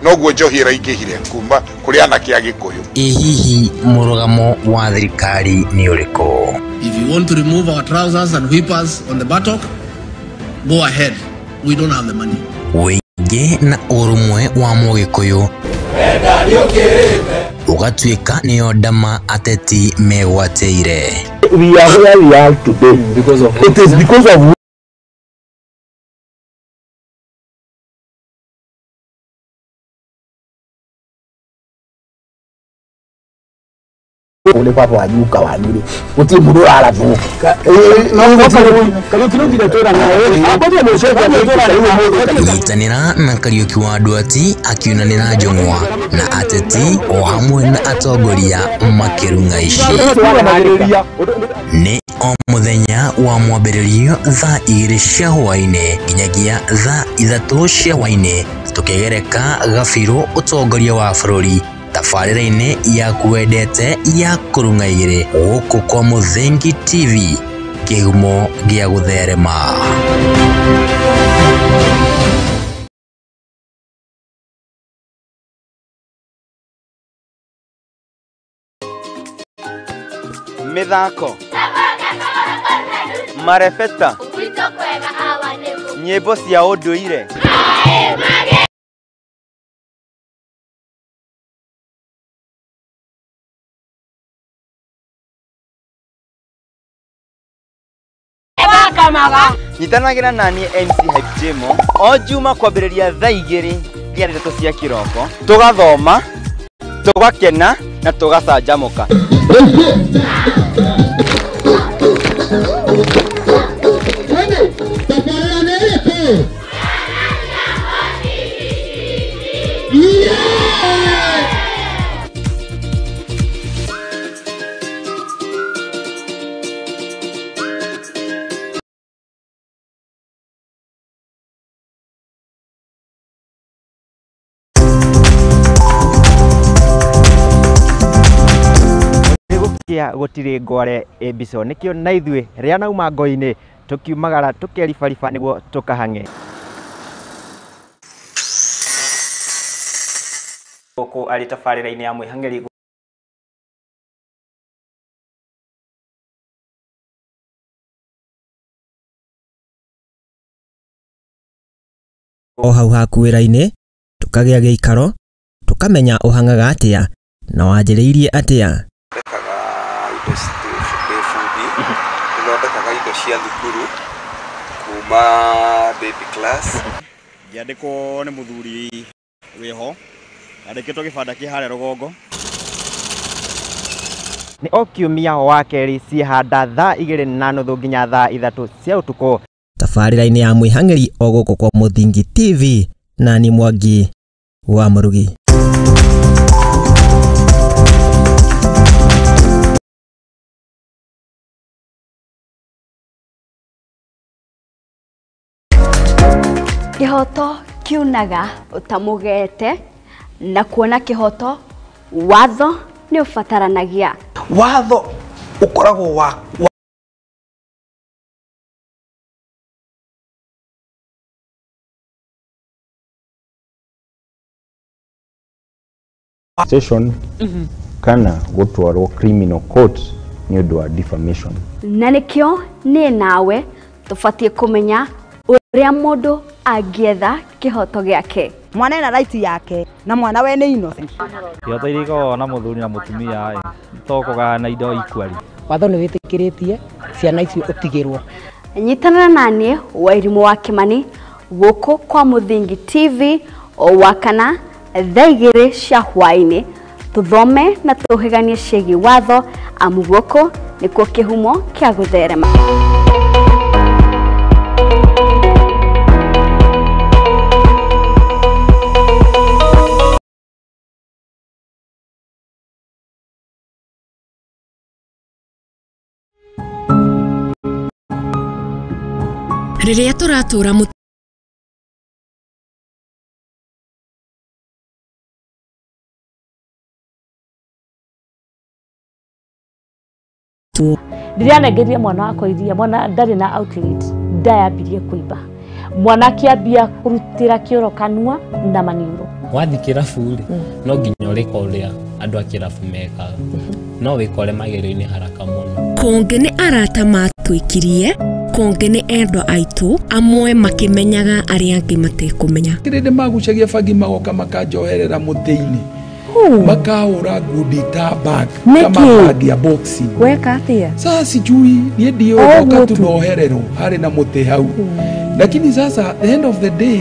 noguo njohi ĩraingĩhire kuma kũrĩ anake a Gĩkũyũ. Ĩ hihi mũrũgamo wa thirikari nĩ ũrĩkũ? If you want to remove our trousers and whip us on the buttock, go ahead. We don't have the money. Wĩingĩ na ũrũmwe wa Mũgĩkũyũ ũgatuĩka nĩyo ndama ateti megwatĩire. We are where we are today because of it is because of Ule baba wa nyuka wa nuru uti muru arabu Nyitanĩra na Kariũki wa Nduati akiunanĩra njũng'wa na ateti o hamwe na atongoria makĩrung'a ici. Nĩ o mũthenya wa mwambĩrĩrio thaa 2 cia hwaĩ-inĩ nginyagia thaa 3 cia hwaĩ-inĩ tũkĩgereka gabirũ ũtongoria wa bũrũri tabarĩra-inĩ yaku wendete ya kũrung'a igĩrĩ gũkũ kwa Mũthingi TV, kĩhumo gĩa gũtherema. Mĩthako, marebeta, nyĩmbo cia ũndũire. Nyitanagĩra naniĩ MC Hype Jemo o Juma kwambĩrĩria thaa 2 nginya 3 cia kĩroko, tũgathoma, tũgakena na tũgacanjamũka. Gũtirĩ ngware mbico nĩkĩo na ithuĩ rĩa nauma ngo-inĩ tũkiumagara tũkeribariba nĩguo tũkahang'e. Gũkũ arĩ tabarĩra-inĩ ya mwĩhang'eri. O hau haku wĩra-inĩ tũkagĩa gĩikaro tũkamenya ũhang'aga atĩa na wanjĩrĩirie atĩa. Thondekaga indo cia thukuru kuma baby class. Ngĩandĩkwo nĩ mũthuri wĩho andĩkĩtwo gĩbanda kĩ harĩa rũgongo. Nĩ o kiumia wa kerĩ ciĩhanda thaa 2:30 nginya thaa 3 cia ũtukũ. Tabarĩra-inĩ ya mwĩhang'eri o gũkũ kwa Mũthingi TV na ni Mwangi wa Mũrugi. Kĩhoto kiunaga ũtamũgete na kuona kĩhoto watho nĩ ũbataranagia. Watho ũkoragwo wa station kana gũtwarwo criminal court Nĩ ũndũ wa defamation. Na nĩkĩo niĩ nawe tũbatiĩ kũmenya ũrĩa mũndũ angĩetha kĩhoto gĩake. Mwana ena right yake na mwana we nĩ innocent. Kĩhoto iria ikoragwo na mũthuri na mũtumia ĩ to kũgayana indo equally. Watho nĩ wĩtĩkĩrĩtie ciana icio ũtigĩrwo. Nyitanĩra naniĩ Wairimũ wa Kĩmani gũkũ kwa Mũthingi TV o wakana thaa 2 cia hwaĩ-inĩ tũthome na tũhĩganie ciĩgiĩ watho amu gũkũ nĩkuo kĩhumo kĩa gũtherema. Rĩrĩa tũratũra Ndĩranengeria mwana wakwa iria, mwana ndarĩ na outlet, ndayambirie kũimba. Mwana akĩambia kũrutĩra kĩoro kanua na maniũrũ. Wathiĩ kĩrabu rĩ, no nginya ũrĩka ũrĩa andũ a kĩrabu mekaga. No wĩkore magerio-inĩ haraka mũno. Kũngĩ nĩ arata matwĩkirie, kũngĩ nĩ endwa aitũ, amwe makĩmenyaga arĩa angĩ matekũmenya. Kĩrĩndĩ magucagia bangi magoka makanjoherera mũtĩ-inĩ. Makahũra ngundi ta bag kama bag ya boxing. Weka atia? Sasa sijui niĩ ndiũĩ ndoka tu nohererwo harĩ na mũtĩ hau. Lakini sasa the end of the day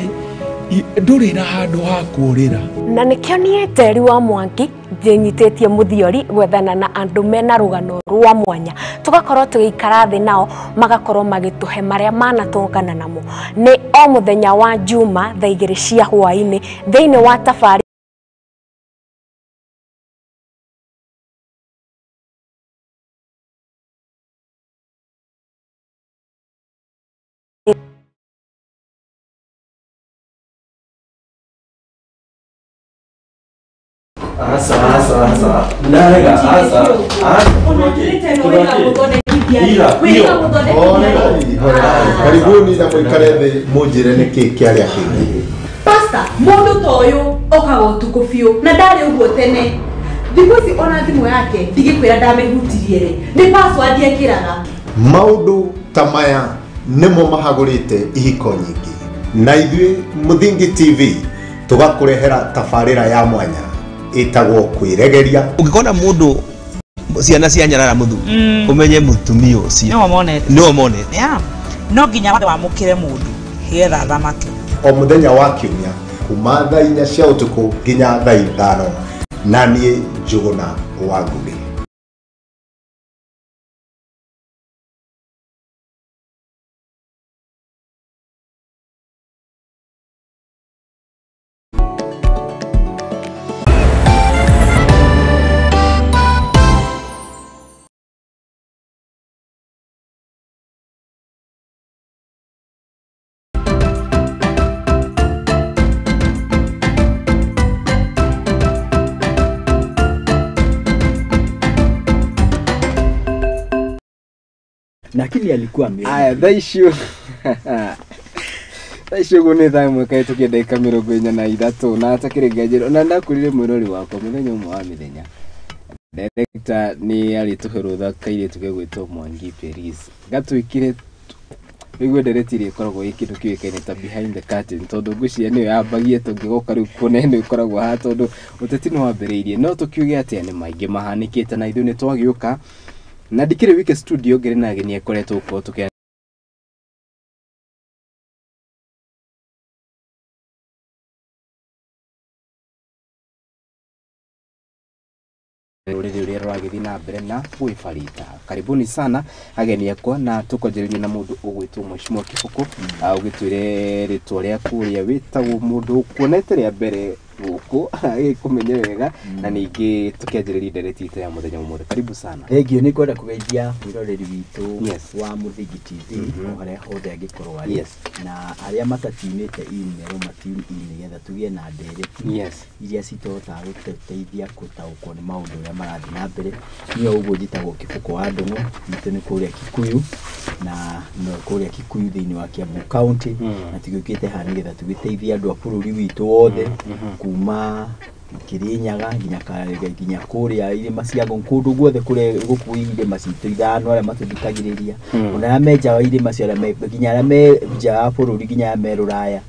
ndũrĩ na handũ ha kũũrĩra. Na nĩkĩo niĩ Njeri wa Mwangi ndĩnyitĩtie mũthiori gwethana na andũ mena rũgano rwa mwanya, tũgakorwo tũgĩikara thĩ nao magakorwo magĩtũhe marĩa manatũngana namo. Nĩ o mũthenya wa Juma thaa 2 cia hwaĩ-inĩ thĩinĩ wa tabarĩra Asa. Narega, asa. Karibuni na mũikare thĩ mũnjĩre nĩkĩ kĩarĩa kĩngĩ. Pastor, mũndũ ta ũyũ okaga ũtukũ biũ na ndarĩ ũguo tene. Thikũ ici ona thimũ yake ndigĩkwĩra ndamĩhutirie rĩ, nĩ password ekĩraga. Maũndũ ta maya nĩmo mahagũrĩte ihiko nyingĩ. Na ithuĩ Mũthingi TV tũgakũrehera tabarĩra ya mwanya ĩtagwo kwĩregeria. Ũngĩkona mũndũ ciana cia nyarara mũthuri ũmenye mũtumia ũcio nĩwe monete. No nginya wamũkĩre mũndũ getha athamake. O mũthenya wa kiumia kuma thaa 4 cia ũtukũ nginya thaa 5 na niĩ Njũgũna wa Ngũgĩ. Lakini alikuwa ameona. Aya, thaa icio ũguo nĩ thaa 1 kahĩtũkia ndagĩka 43 na atakĩrĩ nganjĩro na ndakwĩrire mwĩrori wakwa mũthenya ũmwe wa mĩthenya director nĩ arĩtũhe rũtha kairĩtu gegwĩtwo Mwangi Peris gatwĩkire nĩguo ndereti ĩrĩa ĩkoragwo ĩ kĩndũ kĩũĩkaine ta behind the curtain tondũ ngwĩciria nĩyo yambagia tũngĩgoka rĩu kuona ĩno ĩkoragwo haha tondũ ũteti nĩ wambĩrĩirie no tũkiuge atĩa nĩ maingĩ mahanĩkĩte na ithuĩ nĩ twagĩũka na ndikĩrĩ wike studio ngĩrĩ na ageni akoretwo gũkorwo tũkĩaria rũrĩrĩ rũrĩa rũragĩthiĩ na mbere na gwĩbarita. Karibuni sana ageni akwa na tũkwanjĩrĩria na mũndũ ũgwĩtwo Mheshimiwa Kĩbũkũ, ũgĩtwĩre rĩtwa rĩaku ũrĩa wĩtagwo mũndũ ũkuonete rĩa mbere gũkũ agĩkũmenye wega na ningĩ tũkĩanjĩrĩria ndereti itũ ya mũthenya ũmũthĩ. Karibu sana. Thengiũ, nĩ ngwenda kũgeithia mwĩroreri witũ wa Mũthingi TV o harĩa hothe angĩkorwo arĩ, na arĩa matatunĩte in merwo matune in nĩgetha tũgĩe na ndereti iria citohotaga gũtũteithia gũtaũkwo nĩ maũndũ ũrĩa marathiĩ na mbere. Niĩ o ũguo njĩtagwo Kĩbũkũ wa Ndũng'ũ, witũ nĩ kũrĩa Kikuyu na kũrĩa Kikuyu thĩinĩ wa Kiambu County, na tũgĩũkĩte haha nĩgetha tũgĩteithie andũ a bũrũri witũ wothe Kuma Kirinyaga nginya kũrĩa irĩma cia Ngong, kũndũ guothe kũrĩa gũkũ irĩma citũ ithano arĩa matũthikagĩrĩria, ona arĩa me nja wa irĩma cio, arĩa me nginya arĩa me nja wa bũrũri, nginya arĩa me rũraya,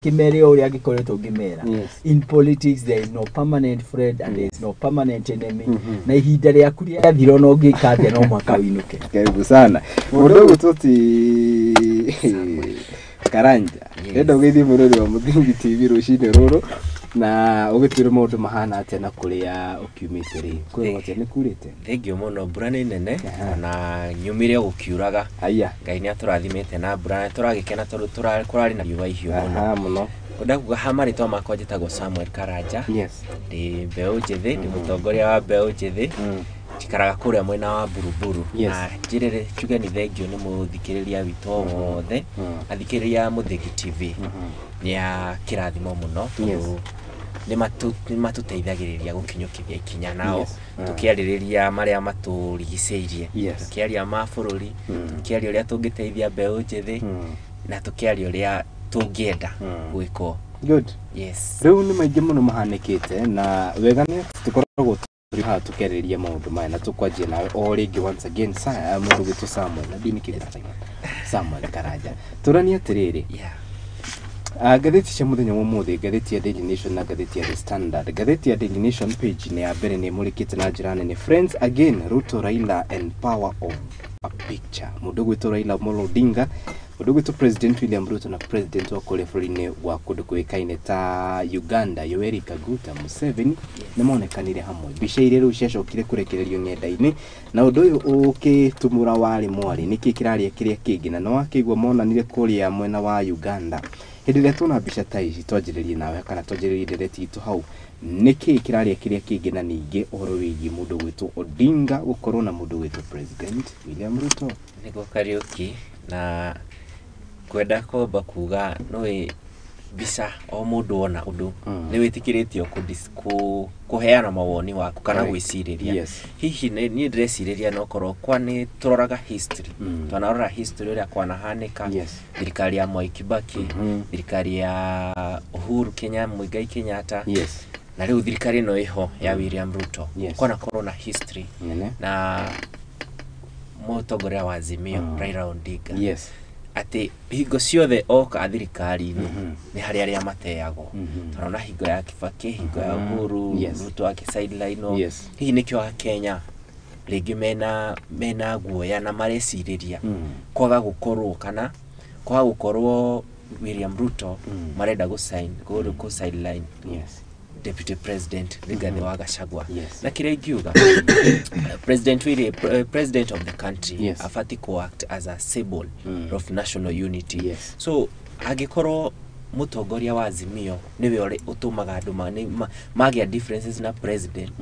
kĩmere o ũrĩa angĩkoretwo ngĩmera. In politics there is no permanent friend and there is no permanent enemy, na ihinda rĩaku rĩathira ona ũngĩka atĩa no mũhaka ũinũke. Karibu sana. Mũndũ ũgwĩtwo ti Karanja, ndĩrenda ũgeithie mũrori wa Mũthingi TV rũcinĩ rũrũ na ũgĩtwĩre maũndũ mahana atĩa na kũrĩa ũkiumĩte rĩ, kwĩrwo atĩa, nĩ kurĩte? Thengiũ mũno, mbura nĩ nene na nyumire o gũkiuraga. Haya. Ngai nĩ atũrathimĩte na mbura, nĩ tũragĩkena tondũ kũrarĩ na riũa ihiũ mũno. Aha, mũno. Ngwenda kuga ha marĩtwa makwa njĩtagwo Samuel Karanja. Ndĩ mbeũ njĩthĩ, ndĩ mũtongoria wa mbeũ njĩthĩ. Njikaraga kũrĩa mwena wa Buruburu. Na njĩrĩre njuge nĩ thengiũ nĩ mũthikĩrĩria witũ wothe, athikĩrĩria a Mũthingi TV nĩ a kĩrathimo mũno tondũ nĩ matũteithagĩrĩria gũkinyũkithia ikinya nao, tũkĩarĩrĩria marĩa matũrigicĩirie, tũkĩaria ma bũrũri, tũkĩaria ũrĩa tũngĩteithia mbeũ njĩthĩ, na tũkĩaria ũrĩa tũngĩenda gwĩkwo. Good. Yes. Rĩu nĩ maingĩ mũno mahanĩkĩte na wega nĩ atĩ tũkoragwo tũrĩ haha tũkĩarĩrĩria maũndũ maya na tũkwanjia nawe o rĩngĩ once again, mũndũ ũgwĩtwo Samuel, na ndiũ nĩkĩ Samuel Karanja. Tũranie atĩrĩrĩ, ngathĩti cia mũthenya wa ũmũthĩ, ngathĩti ya Daily Nation na ngathĩti ya The Standard. Ngathĩti ya Daily Nation page-inĩ ya mbere nĩ ĩmũrĩkĩte na njĩra nene, Friends again, Ruto, Raila and power of a picture. Mũndũ ũgwĩtwo Raila Amolo Odinga, mũndũ ũgwĩtwo President William Ruto na President wa kũrĩa bũrũri-inĩ wa kũndũ kũĩkaine ta Uganda Yoweri Kaguta Museveni nĩ monekanire hamwe. Mbica iria rĩu ciacokire kũrekererio ng'enda-inĩ na ũndũ ũyũ ũkĩtumũra warĩ mwarĩ nĩkĩ kĩraria kĩrĩa kĩngĩ, na nĩwakĩigua monanire kũrĩa mwena wa Uganda. Hĩndĩ ĩrĩa tuona mbica ta ici, twanjĩrĩrie nawe kana twanjĩrĩrie ndereti itũ hau, nĩkĩ kĩraria kĩrĩa kĩngĩ, na ningĩ ũhoro wĩgiĩ mũndũ ũgwĩtwo Odinga gũkorwo na mũndũ ũgwĩtwo President William Ruto? Nĩguo Kariũki, na kwenda kwamba kuga nĩũĩ mbica o mũndũ ona ũndũ nĩ wĩtĩkĩrĩtio kũheana mawoni waku kana gwĩcirĩria. Hihi niĩ ndĩrecirĩria no korwo kwa nĩ tũroraga history, twanarora history ũrĩa kwanahanĩka, thirikari ya Mwai Kibaki, thirikari ya Uhuru Kenya, Muigai Kenyatta, na rĩu thirikari ĩno ĩho ya William Ruto, kwanakorwo na history na mũtongoria wa Azimio Raila Odinga, atĩ hingo ciothe oka thirikari-inĩ nĩ harĩ arĩa mateagwo. Tũrona hingo ya Kibaki, hingo ya Uhuru, Ruto akĩ sideline. Hihi nĩkĩo Akenya rĩngĩ mena guoya na marecirĩria kwaga gũkorwo kana kwaga gũkorwo William Ruto marenda gũ sideline Deputy President Rigathi wa Gachagua. Na kĩrĩa ingiuga, President William, President of the country, abatiĩ ku act as a symbol of national unity. So angĩkorwo mũtongoria wa Azimio nĩwe ũrĩ ũtũmaga andũ magĩa differences na president,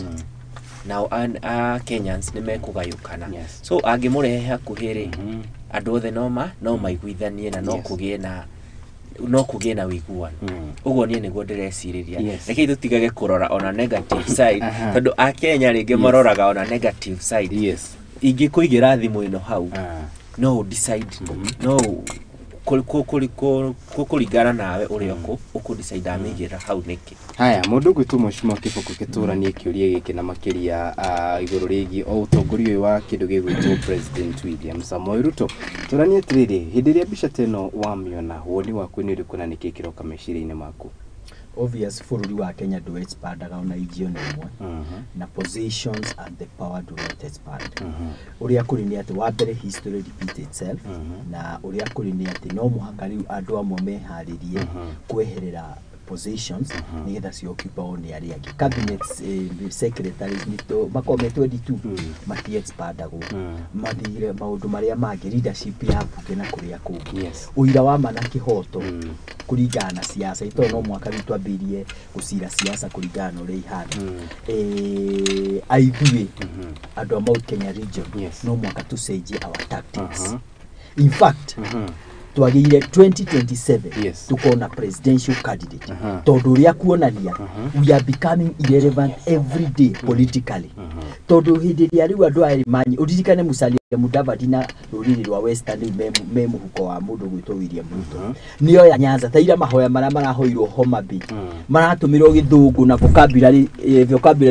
nao a Kenyans nĩ mekũgayũkana. So angĩmũrehe hakuhĩ rĩ, andũ othe no maiguithanie na no kũgĩe na ũiguano. Ũguo niĩ nĩguo ndĩrecirĩria. Rekei tũtigage kũrora ona negative side, tondũ Akenya rĩngĩ maroraga ona negative side. Ingĩkũigĩra thimũ ĩno hau, no ũ decide, no kũringana nawe ũrĩa ũkũ decide amĩigĩrĩra hau nĩkĩ. Haya, mũndũ ũgwĩtwo Mheshimiwa Kĩboko, kĩtũranie kĩũria gĩkĩ na makĩria igũrũ rĩgiĩ o ũtongoria ũyũ wa kĩndũ gĩgwĩtwo President William Samoei Ruto. Tũranie atĩrĩrĩ, hĩndĩ ĩrĩa mbica ta ĩno wamĩona, woni waku nĩ ũrĩkũ na nĩkĩ kĩroka meciria-inĩ maku? Obvious bũrũri wa Kenya ndũ expandaga ona inji ona ĩmwe, na positions and the power do not expand. Ũrĩa kũrĩ nĩ atĩ, wa mbere, history repeat itself, na ũrĩa kũrĩ nĩ atĩ no mũhaka rĩu andũ amwe meharĩrie kweherera positions nĩgetha cioccupy nĩ arĩa angĩ. Cabinet secretaries nĩ makoragwo me 22, mati expandagwo, mathire maũndũ marĩa mangĩ, leadership ya mbunge na kũrĩa kũngĩ, ũira wa ma na kĩhoto kũringana na siasa ito, no mwaka rĩu twambĩrĩrie gũcira siasa kũringana na ũrĩa ihana. Aithuĩ andũ a Mount Kenya region no mwaka tũcenjie our tactics. In fact, Twagĩire 2027 tukona presidential candidate, tondũ ũrĩa kuonania we are becoming irrelevant every day politically, tondũ hĩndĩ ĩrĩa rĩu andũ aya manyi ũririkane Musalia Mudavadi na rũrĩrĩ rwa Western rĩu me mũhuko wa mũndũ gwĩtwo William Ruto, nĩo ya Nyanza ta ira mahoya marĩa marahoirwo Homa Bay maratũmĩrwo gĩthũngũ na vocabulary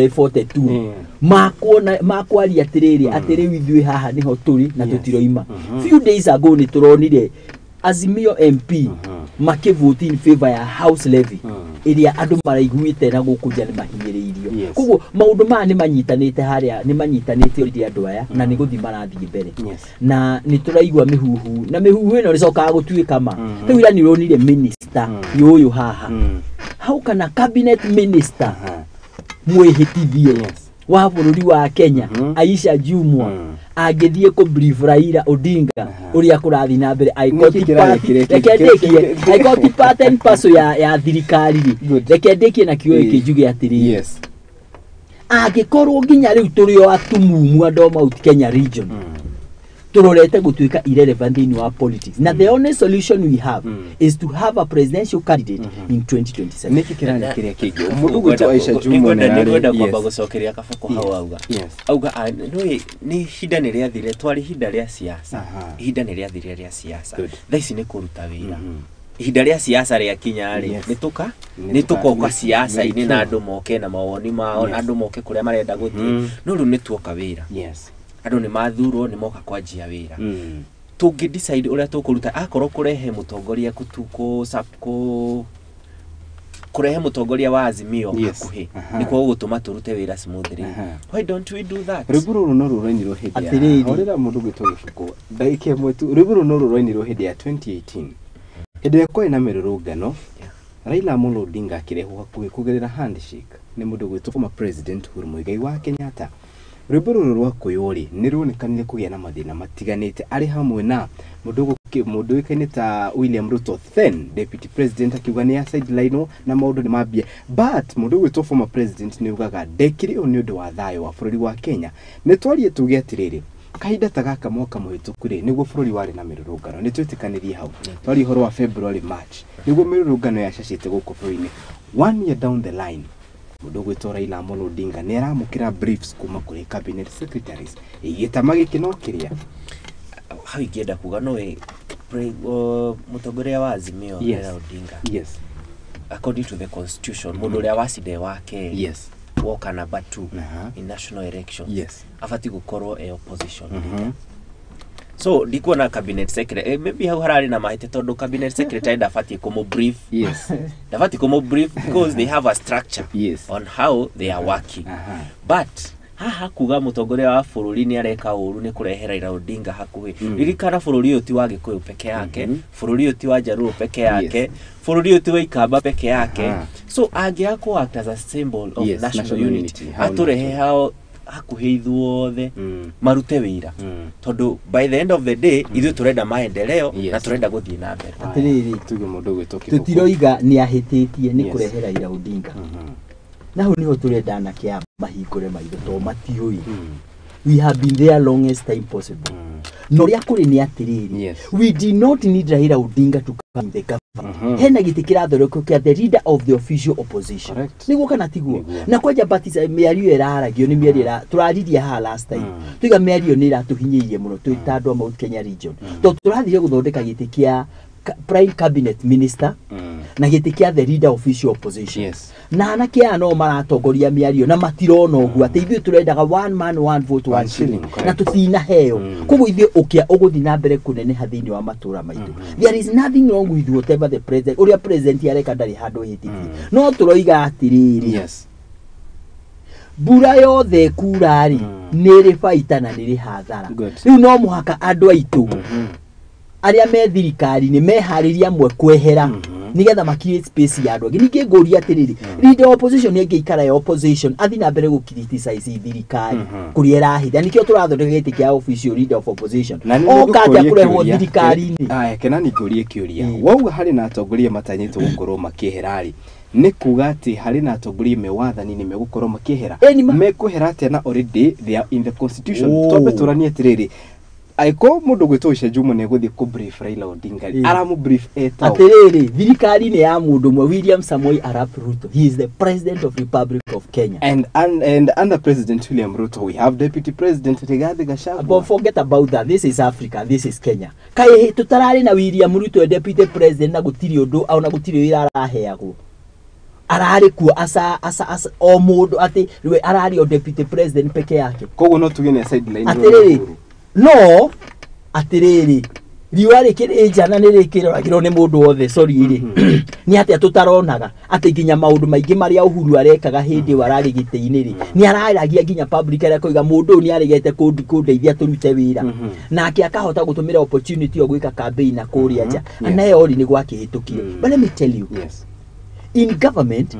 42 makuona makwaria atĩrĩrĩ atĩ rĩu ithuĩ haha nĩho tũrĩ na tũtiroima. Few days ago nĩ tũronire Azimio MP makivote in favor ya house levy ĩrĩa andũ maraiguĩte na gũkũ nja nĩ mahinyĩrĩirio. Koguo maũndũ maya nĩ manyitanĩte harĩa, nĩ manyitanĩte already andũ aya na nĩ gũthiĩ marathiĩ mbere, na nĩ tũraigua mĩhuhu na mĩhuhu ĩno ĩcokaga gũtuĩka ma. Rĩu ira nĩ ũronire minister ũyũ haha hau kana cabinet minister mwĩhĩtithie wa bũrũri wa Kenya Aisha Jumwa angĩthiĩ kũ brief Raila Odinga ũrĩa kũrathiĩ na mbere, reke ndĩkie part and parcel ya thirikari rĩ, reke ndĩkie na kiugo gĩkĩ njuge atĩrĩrĩ, angĩkorwo nginya rĩu tũrĩ o atumumu andũ a Mount Kenya region tũrorete gũtuĩka irrelevant thĩinĩ wa politics, na the only solution we have is to have a presidential candidate in 2027. Nĩkĩ kĩrarĩ kĩrĩa kĩngĩ mũndũ gwĩtwo Aisha Jumwa nĩngwenda kwamba gũcokeria Kaboko hau auga nĩ ihinda nĩ rĩathire, twarĩ ihinda rĩa siasa, ihinda nĩ rĩathire rĩa siasa, thaa ici nĩ kũruta wĩra. Ihinda rĩa siasa rĩakinya rĩ, nĩ tũkoka siasa-inĩ na andũ moke na mawoni mao na andũ moke kũrĩa marenda gũthiĩ, no rĩu nĩ tuoka wĩra. Andũ nĩ mathurwo nĩ moka kwanjia wĩra. Tũngĩ decide ũrĩa tũkũruta, akorwo kũrehe mũtongoria kũrehe mũtongoria wa Azimio hakuhĩ nĩkuo gũgũtũma tũrute wĩra smoothly. Why don't we do that? Rwĩmbo rũrũ no rũrainirwo hĩndĩ ya horera mũndũ gwĩtwo Gĩbũkũ ndagĩka ĩmwe tu. Rwĩmbo rũrũ no rũrainirwo hĩndĩ ya 2018 hĩndĩ ĩrĩa kwarĩ na mĩrũrũngano, Raila Amolo Odinga akĩrehwo hakuhĩ kũgerera handshake nĩ mũndũ gwĩtwo former president Uhuru Muigai wa Kenyatta. Rwĩmbo rũrũ rwa kũywo rĩ nĩ ruonekanire kũgĩa na mathĩna matiganĩte arĩ hamwe na mũndũ ũĩkaine ta William Ruto then deputy president akiuga nĩ sideline na maũndũ nĩ mambie, but mũndũ ũgwĩtwo former president nĩ ugaga ndekire ũũ nĩ ũndũ wa thayũ wa bũrũri wa Kenya. Nĩ twarie tuge atĩrĩrĩ, kahinda ta gaka mwaka mũhĩtũku rĩ nĩguo bũrũri warĩ na mĩrũrũngano, nĩ twĩtĩkanĩrie hau, twarie ũhoro wa February March nĩguo mĩrũrũngano yacacĩte gũkũ bũrũri-inĩ. 1 year down the line mũndũ ũgwĩtwo Raila Amolo Odinga nĩ aramũkĩra briefs kuma kũrĩ cabinet secretaries gĩtama gĩkĩ no kĩrĩa hau ingĩenda kuga no mũtongoria wa Azimio Raila Odinga, according to the constitution mũndũ ũrĩa wacinde wake woka number 2 in national elections abatiĩ gũkorwo e opposition leader. So ndikuona cabinet secretary maybe hau hararĩ na mahĩtia tondũ cabinet secretary ndabatiĩ kũmũ brief. Ndabatiĩ kũmũ brief because they have a structure on how they are working. But haha kuga mũtongoria wa bũrũri nĩ areka ũru nĩ kũrehe Raila Odinga hakuhĩ. Ririkana bũrũri ũyũ ti wa Gĩkũyũ peke yake, bũrũri ũyũ ti wa Jaluo peke yake, bũrũri ũyũ ti wa Ikamba peke yake. So angĩaga kũ act as a symbol of national unity, atũrehe hao hakuhĩ ithuothe marute wĩra, tondũ by the end of the day ithuĩ tũrenda maendeleo na tũrenda gũthiĩ na mbere. Atĩrĩrĩ, tuge mũndũ ũgwĩtwo Kĩbũkũ, tũtiroiga nĩ ahĩtĩtie nĩ kũrehe Raila Odinga, na hau nĩho tũrenda anake aya mahingũre maitho tondũ matiũĩ. We have been there longest time possible. No ũrĩa kũrĩ nĩ atĩrĩrĩ, we did not need Raila Odinga to come in the government. Hena gĩtĩ kĩrathondekwo kĩa the leader of the official opposition, nĩguo kana tiguo? Na kwanja batisa mĩario ĩraragio nĩ mĩario tũraririe haha last time, tuiga mĩario nĩ ĩratũhinyĩrĩirie mũno twĩ ta andũ a Mount Kenya region, tondũ tũrathire gũthondeka gĩtĩ kĩa prime cabinet minister na gĩtĩ kĩa the leader official opposition, na anake aya no maratongoria mĩario na matirona ũguo atĩ ithuĩ tũrendaga one man one vote one shilling na tũtinaheo. Koguo ithuĩ ũkĩa ũgũthiĩ na mbere kũneneha thĩinĩ wa matũra maitũ. There is nothing wrong with whatever the president, ũrĩa president areka ndarĩ handũ hĩtĩtie, no tũroiga atĩrĩrĩ, mbura yothe ĩkura rĩ nĩ ĩrĩ baita na nĩ ĩrĩ hathara. Rĩu no mũhaka andũ aitũ arĩa me thirikari-inĩ meharĩrie amwe kwehera nĩgetha ma create space ya andũ angĩ. Ningĩ ngũria atĩrĩrĩ, leader wa opposition nĩ angĩikara ya opposition athiĩ na mbere gũ criticize thirikari kũrĩa ĩrahitha, nĩkĩo tũrathondeka gĩtĩ kĩa official leader of opposition oka atĩa kũrehwo thirikari-inĩ. Aya Kenani, ngũrie kĩũria, wauga harĩ na atongoria matanyĩtwo gũkorwo makĩehera rĩ, nĩ kuga atĩ harĩ na atongoria me wathani-inĩ megũkorwo makĩehera, mekwehera atĩa na already they are in the constitution? Twambe tũranie atĩrĩrĩ, Aiko mundu gwitwo Juma ni guthi ku brief Raila Odinga aramu brief etao atiriri thirikari ni ya mundu mwe William Samoei Arap Ruto. He is the president of Republic of Kenya, and under President William Ruto we have Deputy President Rigathi Gachagua. But forget about that, this is Africa, this is Kenya. Kai tutarari na William Ruto deputy president na gutiri undu au na gutiri wira araheagwo arari kuo asa o mundu ati riwe arari o deputy president peke yake. Koguo no tuge ni sideline atiriri no atiriri riua rikiri njana ni rikiroragirwo ni mundu wothe sorry ri ni atia tutaronaga ati nginya maundu maingi maria Uhuru arekaga hindi warari gite-ini ri ni araragia nginya public aria koiga mundu ni aregete kundeithia turute wira nake akahota gutumira opportunity yo gwika campaign na kuria nja nayo ri ni gwakihitukire. But let me tell you, yes, in government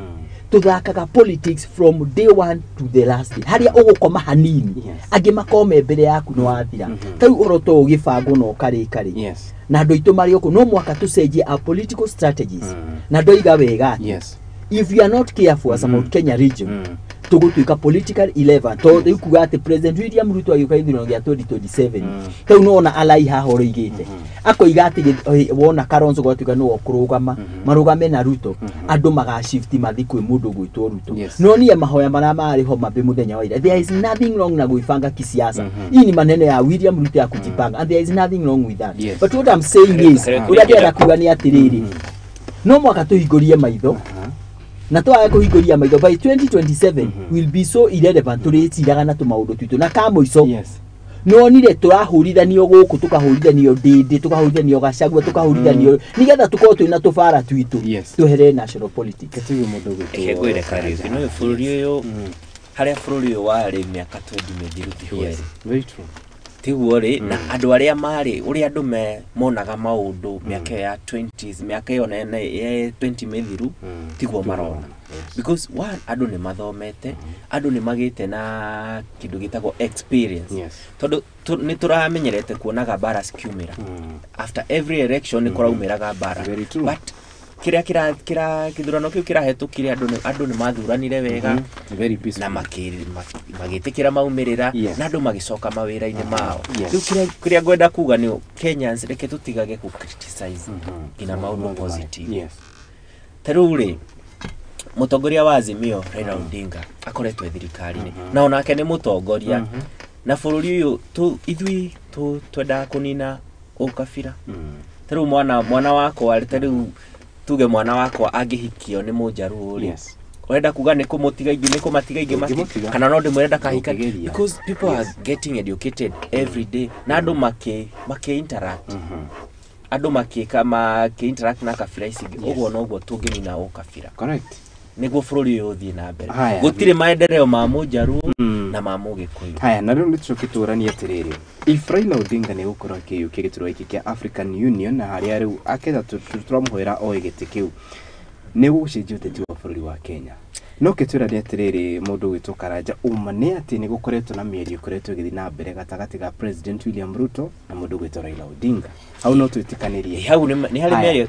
tuthakaga politics from day one to the last day. Haria ugukoma hanini angi makome mbere yaku no wathira. Tau uhoro to ugibangwo no karikari na andu aitu mari oku no mwaka tucenjie our political strategies. Na ndoiga wega ati if you are not careful as a Mount Kenya region tugutuika political 11 to riu kuga ati President William Ruto agiuka ithurano gia 2027 tau no ona alai haha oroigite akoiga ati wona Kalonzo gwatuika no okurugama marugame na Ruto andu magashift mathi kwi mundu gwitwo Ruto. No nie mahoya maria mari ho mabe muthenya wa ira. There is nothing wrong na gwibanga kisiasa. Hii ni maneno ya William Ruto ya kujipanga and there is nothing wrong with that. But what I'm saying is uria ndĩrenda kuga ni atiriri no mwaka tuhingurie maitho na twaga kuhinguria maitho by 2027 will be so irrelevant turiciraga na tumaundu twitu na ka muico. Nonire turahurithanio guku tukahurithanio Ndindi tukahurithanio Gachagua tukahurithanio nigetha tukorwo twina tubara twitu tuhere national politics. Ngwire Kariuki no bururi uyu haria bururi uyu wari miaka 20 mithiru ti very true tiguo ri na andu aria mari uria andu monaga maundu miaka ya 20s miaka iyo nene ya 20 mithiru tiguo marona. Because one, andu ni mathomete andu ni magite na kindu gitagwo experience. Tondu ni turamenyerete kuonaga mbara cikiumira after every election ni kuraumiraga mbara. But kiria kira kira kithurano kiu kirahetukire andu ni mathuranire wega na magitikira maumirira na andu magicoka mawira-ini mao. Riu kiria ngwenda kuga ni Kenyans reke tutigage ku criticize ina maundu positive. Ta riu ri mutongoria wa Azimio Raila Odinga akoretwo thirikari-ini na onake ni mutongoria na bururi uyu ithui twendaga kunina ukabira. Ta riu mwana wakwa ta riu tuge mwana wakwa angihikio ni munjaruo ri urenda kuga ni kumutiga ingi ni kumatiga ingi kana no ndimwire ndakahika because people are getting educated every day na andu maki interact andu maki interact na kabira ici uguo noguo tunginina ukabira. Correct. Niguo bururi uyu uthie na mbere gutire maendeleo ma munjaruo na ma mugikuyu. Haya na riu nitucoke turanie atiriri if Raila Odinga ni gukorwo akiyukia giturwa giki kia African Union na haria riu aketha turamuhoera oe giti kiu ni gugucenjia uteti wa bururi wa Kenya. No kitwiranie atiriri mundu gwitwo Karanja uma ni ati ni gukoretwo na mĩario ikoretwo ĩgĩthiĩ na mbere gatagatĩ ga President William Ruto na mundu gwitwo Raila Odinga. Hau no twĩtĩkanĩrie hau ni harĩ mĩario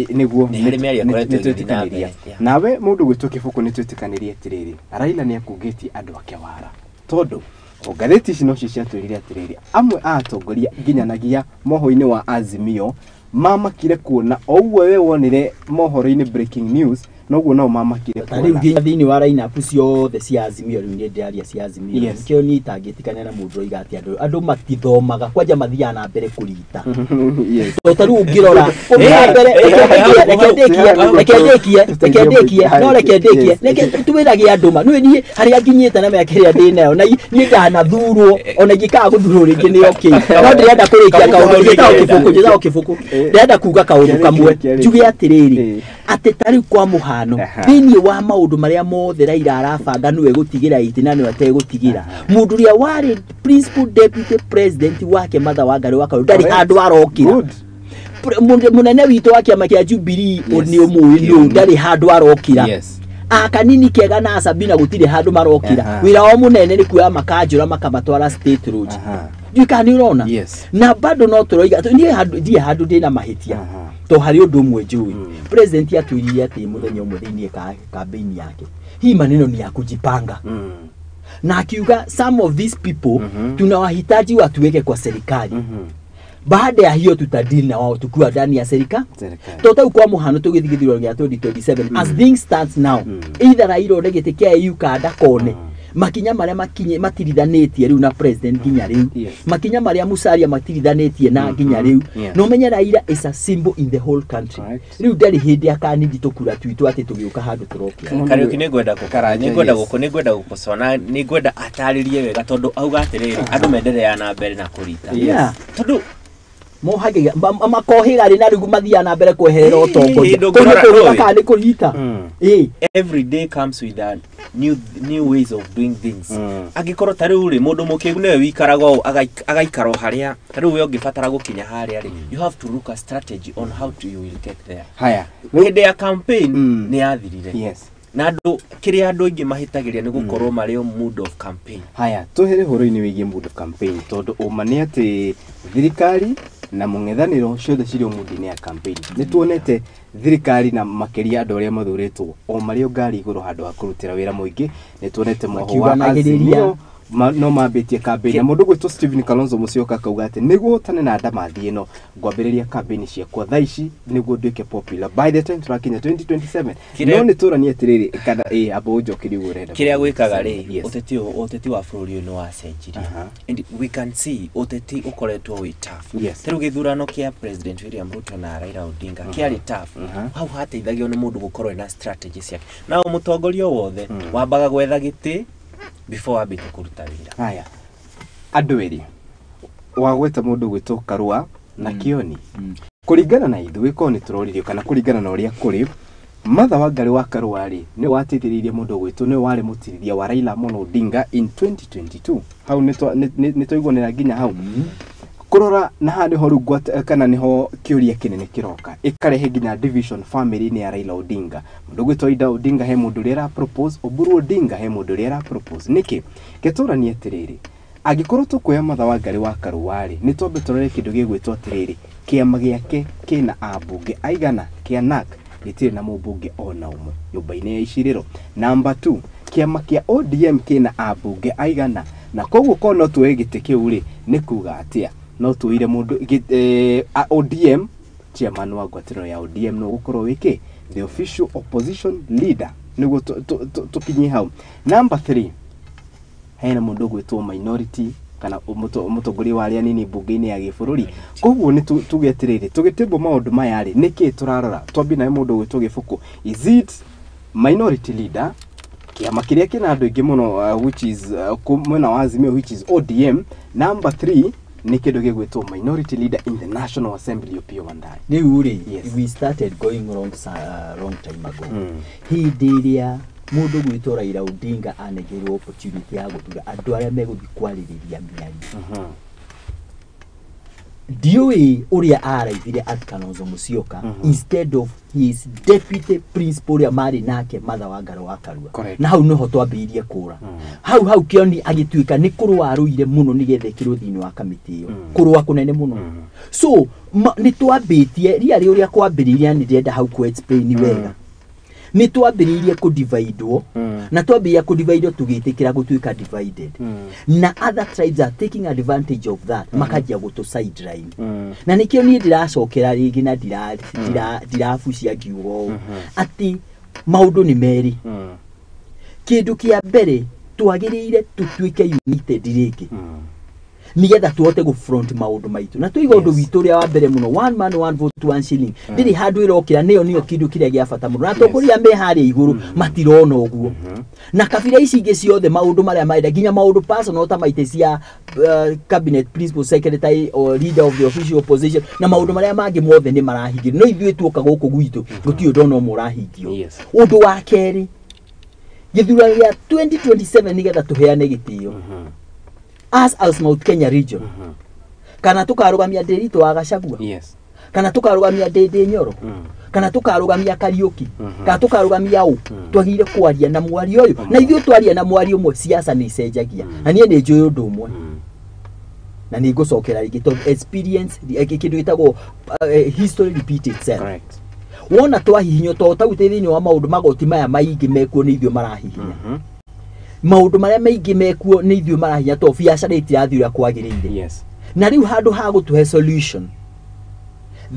niguo ni harĩ mĩario ikoretwo ĩgĩthiĩ na mbere. Nawe mundu gwitwo Kĩbũkũ nĩ twĩtĩkanĩrie atiriri Raila nĩ akungĩtie andũ ake wara tondu ngathĩti ici nocio ciatwĩrire atiriri amwe a atongoria nginyanagia mohoro-inĩ wa Azimio mamakire kuona o ũguo we wonire mohoro-inĩ breaking news noguo nao mamakire kuona. Rĩu nginya thĩinĩ wa line-up ciothe cia Azimio rĩu nĩ ndĩraria cia Azimio kĩo niĩ itangĩtikania na mũndũ oiga atĩ andũ matithomaga kwanja mathiaga na mbere kũrita. To rĩu ũngĩrora mbere reke ndĩkie no reke ndĩkie reke twĩrage andũ ma nĩ niĩ harĩa nginyĩte na mĩaka ĩrĩa ndĩ nayo na niĩ ndanathurwo ona ingĩkaga gũthurwo rĩngĩ nĩ okay no ndĩrenda kũrĩkia kaũndũ njĩtagwo Kĩbũkũ ndĩrenda kuga kaũndũ kamwe njuge atĩrĩrĩ atĩ ta rĩu kwa mũhano thĩinĩ wa maũndũ marĩa mothe Raila arabanga nĩwe gũtigĩra iti na nĩwe ategũtigĩra mũndũ ũrĩa warĩ principal deputy president wake Martha Wangari wa Karua ndarĩ handũ arokĩra. Mũnene witũ wa kĩama kĩa Jubilee nĩ ũmũĩ nũ ndarĩ handũ arokĩra. Akanini kega na Sabina gũtirĩ handũ marokĩra. Wĩra wao mũnene nĩ kuoya makanjũra makamatwara State Road. Ndiũĩ kana nĩ ũrona na bado no tũroiga niĩ ndirĩ handũ ndĩna mahĩtia to harĩ ũndũ ũmwe njũĩ president atwĩrire atĩ mũthenya ũmwe thĩinĩ campaign yake hii maneno ni ya kujipanga. Na akiuga some of these people tunawahitaji watuweke kwa serikali. Baada ya hiyo tutadili na wao tukiwa ndani ya serikali. Tota kwa muhano tugithii githurano gĩa 2027, as things stands now, either Raila one gĩtĩ kĩa AU kana ndakone, makinya marĩa makinye matirithanĩtie rĩu na president nginya rĩu, makinya marĩa Musalia matirithanĩtie na nginya rĩu, no menye Raila is a symbol in the whole country. Rĩu ndarĩ hĩndĩ akanindi tũkura twitũ atĩ tũgĩũka handũ tũrokĩra. Kariũki, nĩngwenda gũkosoa na nĩngwenda atarĩrie wega, tondũ auga atĩrĩrĩ, andũ menderea na mbere na kũrita tondũ mohagiga makohiga rĩ na rĩu mathiaga na mbere kweherera ũtongoria kũu kana nĩ kũrita. Every day comes with a new ways of doing things. Angĩkorwo ta rĩu rĩ, mũndũ mũkĩgu nĩwe wĩikaraga ũũ, agaikara o harĩa ta rĩu we ũngĩbatara gũkinya harĩa rĩ, you have to look a strategy on how to you will get there. Haya, hĩndĩ ya campaign nĩ yathirire. Na andũ kĩrĩa andũ aingĩ mahĩtagĩria nĩ gũkorwo marĩ o mood of campaign. Haya, tũhere ũhoro-inĩ wĩgiĩ mood of campaign, tondũ ũma nĩ atĩ thirikari na mũng'ethanĩro ciothe cirĩ o mood-inĩ ya campaign. Nĩ tuonete thirikari na makĩria andũ arĩa mathurĩtwo o marĩ o ngari igũrũ handũ ha kũrutĩra wĩra mũingĩ. Nĩ tuonete mwaho wa Azimio no mambĩtie campaign, na mũndũ gwĩtwo Stephen Kalonzo Musyoka akauga atĩ nĩguo hotane na ndamathi ĩno ngwambĩrĩria campaign ciakwa thaa ici nĩguo nduĩke popular by the time tũrakinya 2027. No nĩ tũranie atĩrĩrĩ, kana amba ũnjokerie ũguo ũrenda. Kĩrĩa gwĩkaga rĩ, ũteti wa bũrũri ũyũ nĩ wacenjirie, and we can see ũteti ũkoretwo wĩ tough. Ta rĩu gĩthurano kĩa President William Ruto na Raila Odinga kĩarĩ tough. Hau hateithagio nĩ mũndũ gũkorwo ena strategy ciake, na mũtongoria wothe wambaga gwetha gĩtĩ before ambĩte kũruta wĩra. Haya, andũ erĩ wagweta mũndũ gwĩtwo Karua na Kioni, kũringana na ithuĩ korwo nĩ tũroririo kana kũringana na ũrĩa kũrĩ, Martha Wangari wa Karua rĩ nĩ wateithĩrĩirie mũndũ gwĩtwo, nĩ warĩ mũtirithia wa Raila Amolo Odinga in 2022. Hau nĩ twaiguanĩra nginya hau. Kũrora na haha nĩho rĩu kana nĩho kĩũria kĩnene kĩroka, ĩkarehe nginya division family-inĩ ya Raila Odinga. Mũndũ gwĩtwo Ida Odinga he mũndũ ũrĩa ara propose, Oburu Odinga he mũndũ ũrĩa ara propose. Nĩkĩ? Ketũranie atĩrĩrĩ, angĩkorwo tũkuoya Martha Wangari wa Karua rĩ, nĩ twambe tũrore kĩndũ gĩgwĩtwo atĩrĩrĩ, kĩama gĩake kĩna ambunge aigana? Kĩa NARC gĩtirĩ na mũmbunge ona ũmwe nyũmba-inĩ ya icirĩro. Number 2, kĩama kĩa ODM kĩna ambunge aigana? Na koguo korwo no tuoe gĩtĩ kĩu rĩ, nĩ kuga atĩa? No tuire mũndũ ODM chairman wa ngwatanĩro ya ODM no gũkorwo wĩkĩ the official opposition leader, nĩguo tũkinyie hau. Number 3, hena mũndũ ũgwĩtwo minority kana mũtongoria wa arĩa anini mbunge-inĩ ya gĩbũrũri. Koguo nĩ tuge atĩrĩrĩ, tũgĩtĩmbwo maũndũ maya rĩ, nĩkĩ tũrarora? Twambie nawe mũndũ ũgwĩtwo Gĩbũkũ, is it minority leader kĩama kĩrĩa kĩna andũ aingĩ mũno, which is mwena wa Azimio, which is ODM? Number 3 nĩ kĩndũ gĩgwĩtwo minority leader in the National Assembly, Opiyo Wandayi. Rĩu rĩ, we started going wrong, wrong time ago. Hĩndĩ ĩrĩa mũndũ gwĩtwo Raila Odinga anengeirwo opportunity ya gũthura andũ arĩa megũthiĩ kwarĩrĩria mĩario, ndiũĩ ũrĩa araithire at Kalonzo Musyoka instead of his deputy principal ũrĩa marĩ nake Martha Wangari wa Karua. Na hau nĩho twambĩrĩirie kũra. Hau Kioni agĩtuĩka nĩ kũrũa arũire mũno nĩgetha ĩkĩrwo thĩinĩ wa kamĩtĩ ĩyo, kũrũa kũnene mũno. So nĩ twambĩtie ria rĩ ũrĩa kwambĩrĩirie, nĩ ndĩrenda hau kũ explain wega. Nĩ twambĩrĩirie kũdividwo, na twambĩrĩria kũdividwo tũgĩtĩkĩra gũtuĩka divided, na other tribes are taking advantage of that, makanjia gũtũ sideline. Na nĩkĩo niĩ ndĩracokera rĩngĩ na ndirabucia ngiuga ũũ atĩ maũndũ nĩ merĩ. Kĩndũ kĩa mbere twagĩrĩire tũtuĩke united rĩngĩ nĩgetha tũhote gũ front maũndũ maitũ, na tũiga ũndũ witũ ũrĩa wa mbere mũno, one man one vote one shilling, ndĩrĩ handũ ĩrokĩra, nĩyo nĩyo kĩndũ kĩrĩa gĩa bata mũno, na atongoria me harĩa igũrũ matirona ũguo. Na kabira ici ingĩ ciothe maũndũ marĩa marenda nginya maũndũ personal ta maitĩ cia cabinet principal secretary or leader of the official opposition na maũndũ marĩa mangĩ mothe nĩ marahingio, no ithuĩ tuoka gũkũ gwitũ gũtirĩ ũndũ ona ũmwe ũrahingio. Ũndũ wa kerĩ, gĩthurano gĩa 2027 nĩgetha tũheane gĩtĩo as Mount Kenya region, kana tukarugamia Ndiritu wa Gachagua, kana tukarugamia Ndindi Nyoro, kana tukarugamia Kariuki, kana tukarugamia ũ, twagĩrĩire kwaria na mwario ũyũ, na ithuĩ twaria na mwario ũmwe siasa nĩ icenjagia. Na niĩ nĩ njũĩ ũndũ ũmwe, na nĩ ngũcokera rĩngĩ, tondũ experience kĩndũ gĩtagwo history repeat itself. Wona twahihinywo, to tau thĩinĩ wa maũndũ magoti maya maingĩ mekuo nĩ ithuĩ marahihinya. Maũndũ marĩa maingĩ mekuo nĩ ithuĩ marahinya to biacara itirathiĩ ũrĩa kwagĩrĩire. Yes. Na rĩu handũ ha gũtũhe solution,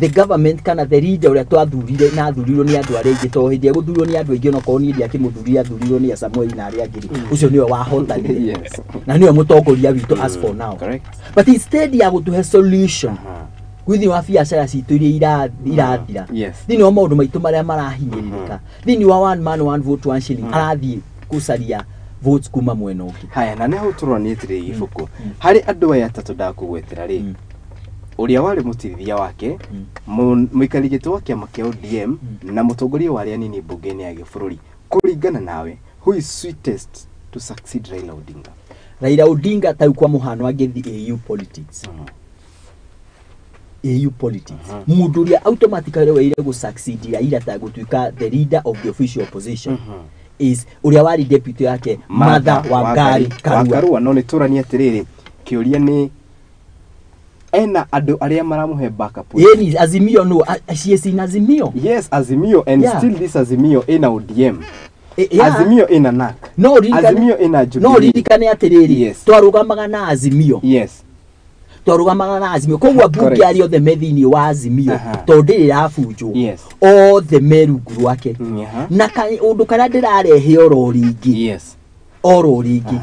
the government kana the leader ũrĩa twathurire na athurirwo nĩ andũ arĩa aingĩ, tondũ hĩndĩ ĩrĩa gũthurwo nĩ andũ aingĩ onokorwo niĩ ndiakĩmũthurire, athurirwo nĩ Samuel na arĩa angĩ, ũcio nĩwe wahotanire. Yes. Na nĩwe mũtongoria witũ as for now. Correct. But instead ya gũtũhe solution thĩinĩ wa biacara citũ iria irathira, Yes. thĩinĩ wa maũndũ maitũ marĩa marahinyĩrĩrĩka, thĩinĩ wa one man one vote one shilling, arathiĩ gũcaria votes kuma mwena ũngĩ. Haya, na nĩho tũronania atĩrĩrĩ, ibuku harĩ andũ aya atatũ ndakũgwetera rĩ, ũrĩa warĩ mũtithia wake, mũikari gĩtĩ wa kĩama kĩa ODM na mũtongoria wa arĩa anini mbunge-inĩ ya gĩbũrũri, kũringana nawe, who is sweetest to succeed Raila Odinga? Raila Odinga tau kwa mũhano angĩthiĩ AU politics, AU politics, mũndũ ũrĩa automatically weire gũ succeed Raila ta gũtuĩka the leader of the official opposition is ũrĩa warĩ deputy yake, Martha Wangari Karua. Karua. No nĩ tũranie atĩrĩrĩ, kĩũria nĩ ena andũ arĩa maramũhe backup? Yeni Azimio no she is in Azimio. Yes, Azimio and still this Azimio ina ODM. Azimio ina NAC. No ririkane, Azimio ina Jubilee. No ririkane atĩrĩrĩ, twarũgamaga na Azimio. Yes. Twarũgamaga na Azimio, koguo ambunge arĩa othe me thĩinĩ wa Azimio, tondũ ndĩrĩ ĩrabunjwo, Yes. othe me rungu rwake. Na ũndũ karĩa ndĩrarehe oro rĩngĩ, Yes. oro rĩngĩ,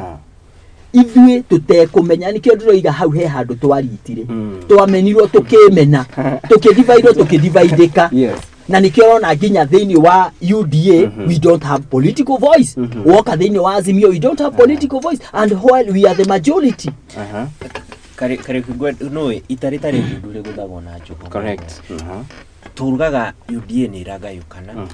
ithuĩ tũtekũmenya nĩkĩo ndĩroiga hau he handũ twaritire, twamenirwo tũkĩmena, tũkĩdivaidwo, tũkĩdivaidĩka. Yes. Na nĩkĩo ũrona nginya thĩinĩ wa UDA we don't have political voice. Woka thĩinĩ wa Azimio we don't have political voice, and while we are the majority. Kare kare no itarĩ tarĩ ndundu rĩgũthagwo na njũgũ. Correct. Turugaga UDA nĩ ĩragayũkana.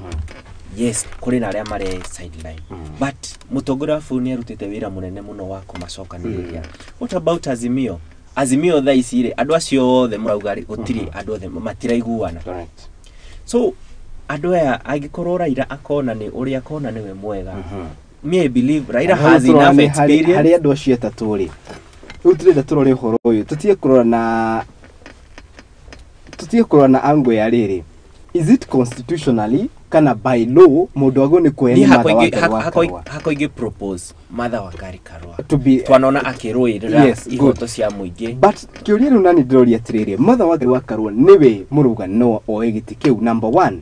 Yes, kũrĩ na arĩa marĩ sideline, but mũtongoria wa bũrũri nĩ arutĩte wĩra mũnene mũno wa kũmacokanĩrĩria. What about Azimio? Azimio thaa ici rĩ, andũ acio othe mũrauga rĩ, gũtirĩ andũ othe matiraiguana. Correct. So andũ aya angĩkorwo Raila akona nĩ ũrĩa akona nĩwe mwega, me I believe Raila has enough experience. Harĩ andũ acio atatũ rĩ, rĩu tũrenda tũrore ũhoro ũyũ, tũtige kũrora na angle ya rĩrĩ, is it constitutionally kana by law mũndũ agwo nĩ kuoya Niĩ nĩ Martha Wangari wa Karua? Hakwa ingĩ propose Martha Wangari Karua To be twanona akĩrũĩrĩra Yes, good. ihoto cia mũingĩ. But kĩũria rĩu nani ndĩroria atĩrĩrĩ, Martha Wangari wa Karua nĩwe mũrauga no oe gĩtĩ kĩu number one?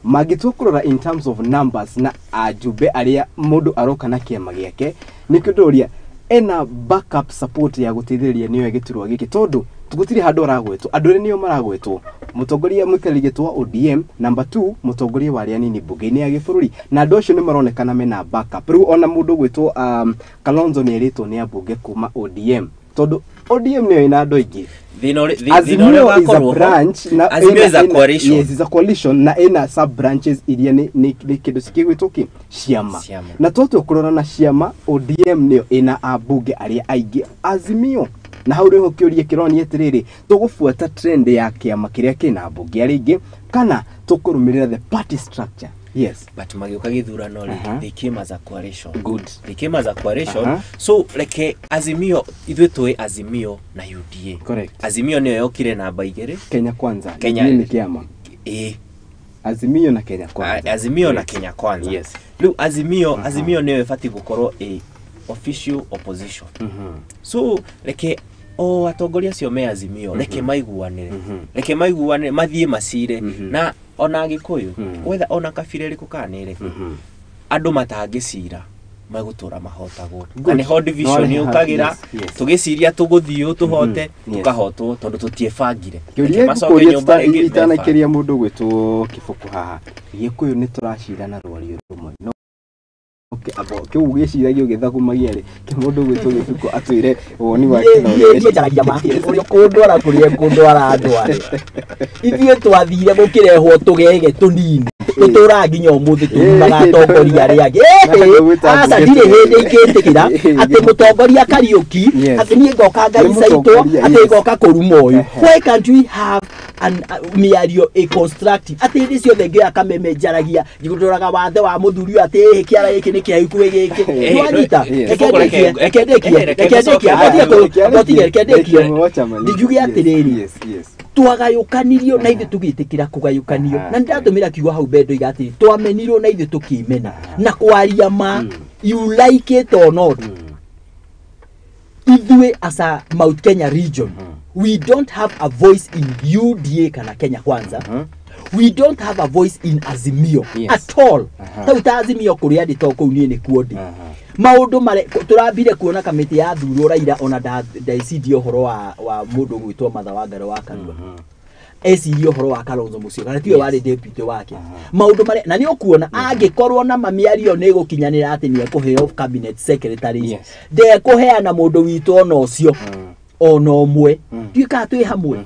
Mangĩtua kũrora in terms of numbers na ajumbe arĩa mũndũ aroka na kĩama gĩake, nĩkĩo ndĩroria ena backup support ya gũteithĩrĩria nĩoe gĩturwa gĩkĩ, tondũ gũtirĩ handũ aragwetwo, andũ erĩ nĩo maragwetwo, mũtongoria mũikarĩri gĩtĩ wa ODM, number 2 mũtongoria wa arĩa anini mbunge-inĩ ya gĩbũrũri, na andũ acio nĩ maronekana mena backup. Rĩu ona mũndũ ũgwĩtwo Kalonzo nĩ erĩtwo nĩ ambunge kuma ODM, tondũ ODM nĩyo ĩna andũ aingĩ. Thĩna ũrĩa Azimio is a wakorwo ho, branch na Azimio is a coalition. Yes, is a coalition na ĩna sub branches iria nĩ kĩndũ cikĩgwĩtwo kĩ ciama. Na twatua kũrora na ciama, ODM nĩyo ĩna ambunge arĩa aingĩ Azimio. Na hau nĩho kĩũria kĩronania atĩrĩrĩ, tũgũbuata trend ya kĩama kĩrĩa kĩna ambunge arĩa aingĩ kana tũkũrũmĩrĩra the party structure? Yes. But magĩũka gĩthurano rĩ, they came as a coalition. Good. They came as a coalition. So reke Azimio, ithuĩ tũĩ Azimio na UDA. Correct. Azimio nĩyo yokire namba 2. Kenya Kwanza. Kenya nĩ kĩama. Ĩĩ. Azimio na Kenya Kwanza. Azimio na Kenya Kwanza. Yes. Rĩu Azimio, Azimio nĩyo ĩbatiĩ gũkorwo ĩ official opposition. So reke o atongoria acio me Azimio, reke maiguanĩre. Reke maiguanĩre mathiĩ macire na ona Gĩkũyũ, whether ona kabira ĩrĩkũ kana ĩrĩkũ, andũ matangĩcira megũtũra mahotagwo. Na nĩho division yũkagĩra, tũgĩciria tũgũthiĩ tũhote, tũkahotwo tondũ tũtiebangire. Kĩũria ngũkũria itanaikĩria mũndũ gwĩtwo Kĩbũkũ haha, Gĩkũyũ nĩ tũracira na rwario rũmwe, no kĩu gĩciragio gĩthagumagia rĩ, kĩ mũndũ gwĩtwo Gĩbũkũ atwĩre woni wake. Niĩ njaragia ma ũrĩa kũndwara kũrĩa kũndwara ndware. Ithuĩ twathire gũkĩrehwo tũgege tũnini tũtũraga nginya ũmũthĩ tũrumaga atongoria arĩa angĩ. Aca ndirĩ hĩndĩ ingĩtĩkĩra atĩ mũtongoria Kariũki atĩ niĩ ngoka ngaicaitwo atĩ ngoka kũruma ũyũ. Why can't we have an mĩario ĩ constructive? Atĩ hĩndĩ ciothe ngĩoya kameme njaragia ndoraga wathe wa mũthuri ũyũ atĩ kĩara gĩkĩ nĩ kĩhaiku gĩkĩ. Nĩwanyita? Reke ndĩkie, reke ndĩkie, ndiuge atĩrĩrĩ, twagayũkanirio na ithuĩ tũgĩtĩkĩra kũgayũkanio, na nĩndatũmĩra kiugo hau mbere ndoiga atĩrĩ, twamenirwo na ithuĩ tũkĩmena na kwaria ma. You like it or not, ithuĩ as a Mount Kenya region, we don't have a voice in UDA kana Kenya Kwanza. We don't have a voice in Azimio at all. Tau ta Azimio kũrĩa ndĩ to kũu niĩ nĩkuo ndĩ. Maũndũ mare tũrambire kuona kamĩtĩ ya thurwo Raila ona ndaicirie ũhoro wa mũndũ gwĩtwo Martha Wangari wa Karua. Ecirie ũhoro wa Kalonzo Musyoka na tiwe warĩ deputy wake. Maũndũ marĩa na nĩ ũkuona angĩkorwo na mamiario nĩ gũkinyanĩra atĩ nĩ ekũheo cabinet secretaries, ndekũheana mũndũ witũ ona ũcio ona ũmwe. Tuĩkaga twĩ hamwe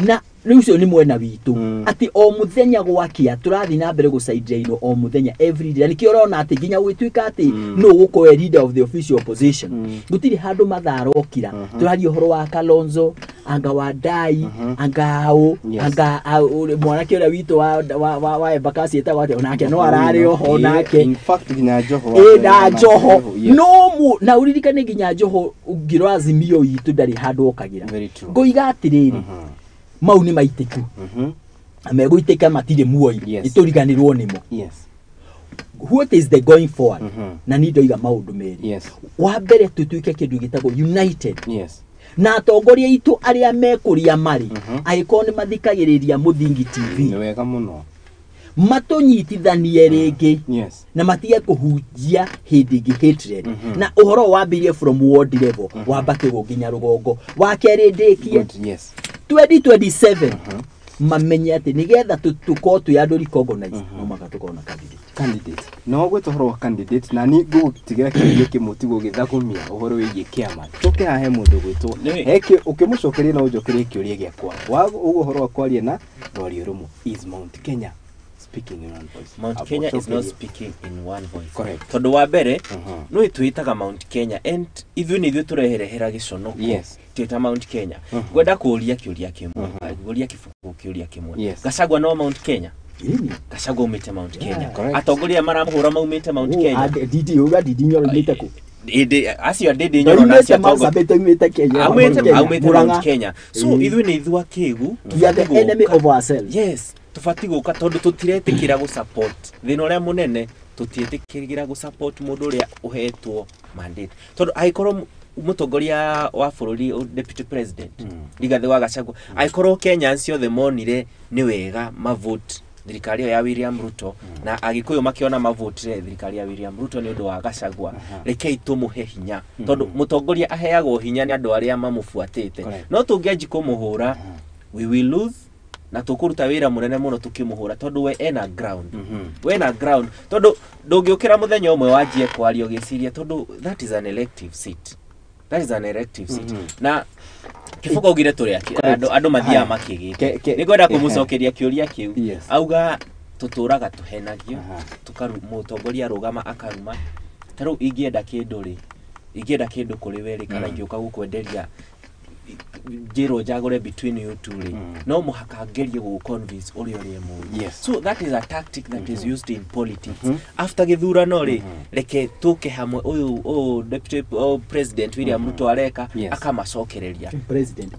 na rĩu ũcio nĩ mwena witũ atĩ o mũthenya gwakĩa tũrathiĩ na mbere gũcainjainwo o mũthenya every day. Na nĩkĩo ũrona atĩ nginya gũgĩtuĩka atĩ nũ ũgũkorwo leader of the official opposition, gũtirĩ handũ matharokira. Tũraria ũhoro wa Kalonzo, anga Wandai, anga aũ, anga mwanake ũrĩa witũ wa Embakasi etagwo atĩa, onake no ararĩ oho nake. In fact nginya Joho na Joho no na ũririkane nginya Joho ũngĩrora Azimio itũ ndarĩ handũ okagĩra. Ngoiga atĩrĩrĩ, mau nĩ maitĩku na megũitĩka matirĩ muoyo, nĩtũriganĩrwo nĩmo. What is the going forward? Na niĩ ndoiga maũndũ merĩ. Wa mbere tũtuĩke kĩndũ gĩtagwo united. Na atongoria aitũ arĩa mekũrĩa marĩ, angĩkorwo nĩ mathikagĩrĩria Mũthingi TV, nĩ wega mũno matũnyitithanie rĩngĩ na matige kũhunjia hĩndĩ ĩngĩ hatred. Na ũhoro wambĩrĩrie from ward level wambate nginya rũgongo. Wa kerĩ ndĩkie 2027 mamenye atĩ nĩgetha tũkorwo twĩ andũ recognized no mũhaka tũkorwo na candidate. No gwĩtwo ũhoro wa candidate na niĩ ngũgũtigĩra kĩũria kĩmwe tigwo gĩthagũmia ũhoro wĩgiĩ kĩama. Tũke haha he mũndũ gwĩtwo ũkĩmũcokeria no ũnjokerie kĩũria gĩakwa wa ũguo ũhoro wa kwaria na rwario rũmwe. Is Mount Kenya speaking in one voice? Mount Kenya is not speaking in one voice. Correct. Tondũ wa mbere no ĩtwĩtaga Mount Kenya and ithuĩ nĩ ithuĩ tũreherehera gĩconoko. Twĩta Mount Kenya. Ngwenda kũũria kĩũria kĩmwe. Ngũria Kĩbũkũ kĩũria kĩmwe. Gachagua no Mount Kenya? Gachagua aumĩte Mount Kenya. Atongoria maramũhũra maumĩte Mount Kenya. Ndindi uga Ndindi Nyoro aumĩte kũ? Acio Ndindi Nyoro na acio atongoria aumĩte Mount Kenya. So ithuĩ nĩ ithuĩ akĩgu. We are the enemy of ourselves. Yes. Tũbatiĩ gũka tondũ tũtiretĩkĩra gũ-support thĩna ũrĩa mũnene, tũtiĩtĩkĩra gũ-support mũndũ ũrĩa ũhetwo mandate. Tondũ angĩkorwo mũtongoria wa bũrũri deputy president Rigathĩ wa Gachagua, angĩkorwo Kenyans othe monire nĩ wega mavote thirikari ĩyo ya William Ruto na Agĩkũyũ makĩona mavotire thirikari ya William Ruto nĩ ũndũ wa Gachagua, rekei tũmũhe hinya. Tondũ mũtongoria aheagwo hinya nĩ andũ arĩa mamũbuatĩte. No tũngĩanji kũmũhũra, we will lose na tũkũruta wĩra mũnene mũno tũkĩmũhũra tondũ we ena ground. We ena ground tondũ ndũngĩũkĩra mũthenya ũmwe wanjie kwaria ũgĩciria tondũ that is an elective seat. That is an elective seat. Na Kĩbũkũ augire tũrĩ andũ mathiaga makĩgĩte. Nĩngwenda kũmũcokeria kĩũria kĩu. Auga tũtũraga tũhenagio, mũtongoria arũgama akaruma. Ta rĩu ingĩenda kĩndũ rĩ, ingĩenda kĩndũ kũrĩ we rĩ, kana ingĩũka gũkwenderia njĩrwo njagũre between you two rĩ, no mũhaka ngerie gũgũ-convince ũrĩa ũrĩa mũũru. So that is a tactic that is used in politics. After gĩthurano rĩ, reke tũke hamwe ũyũ deputy president William Ruto areka akamacokereria. President.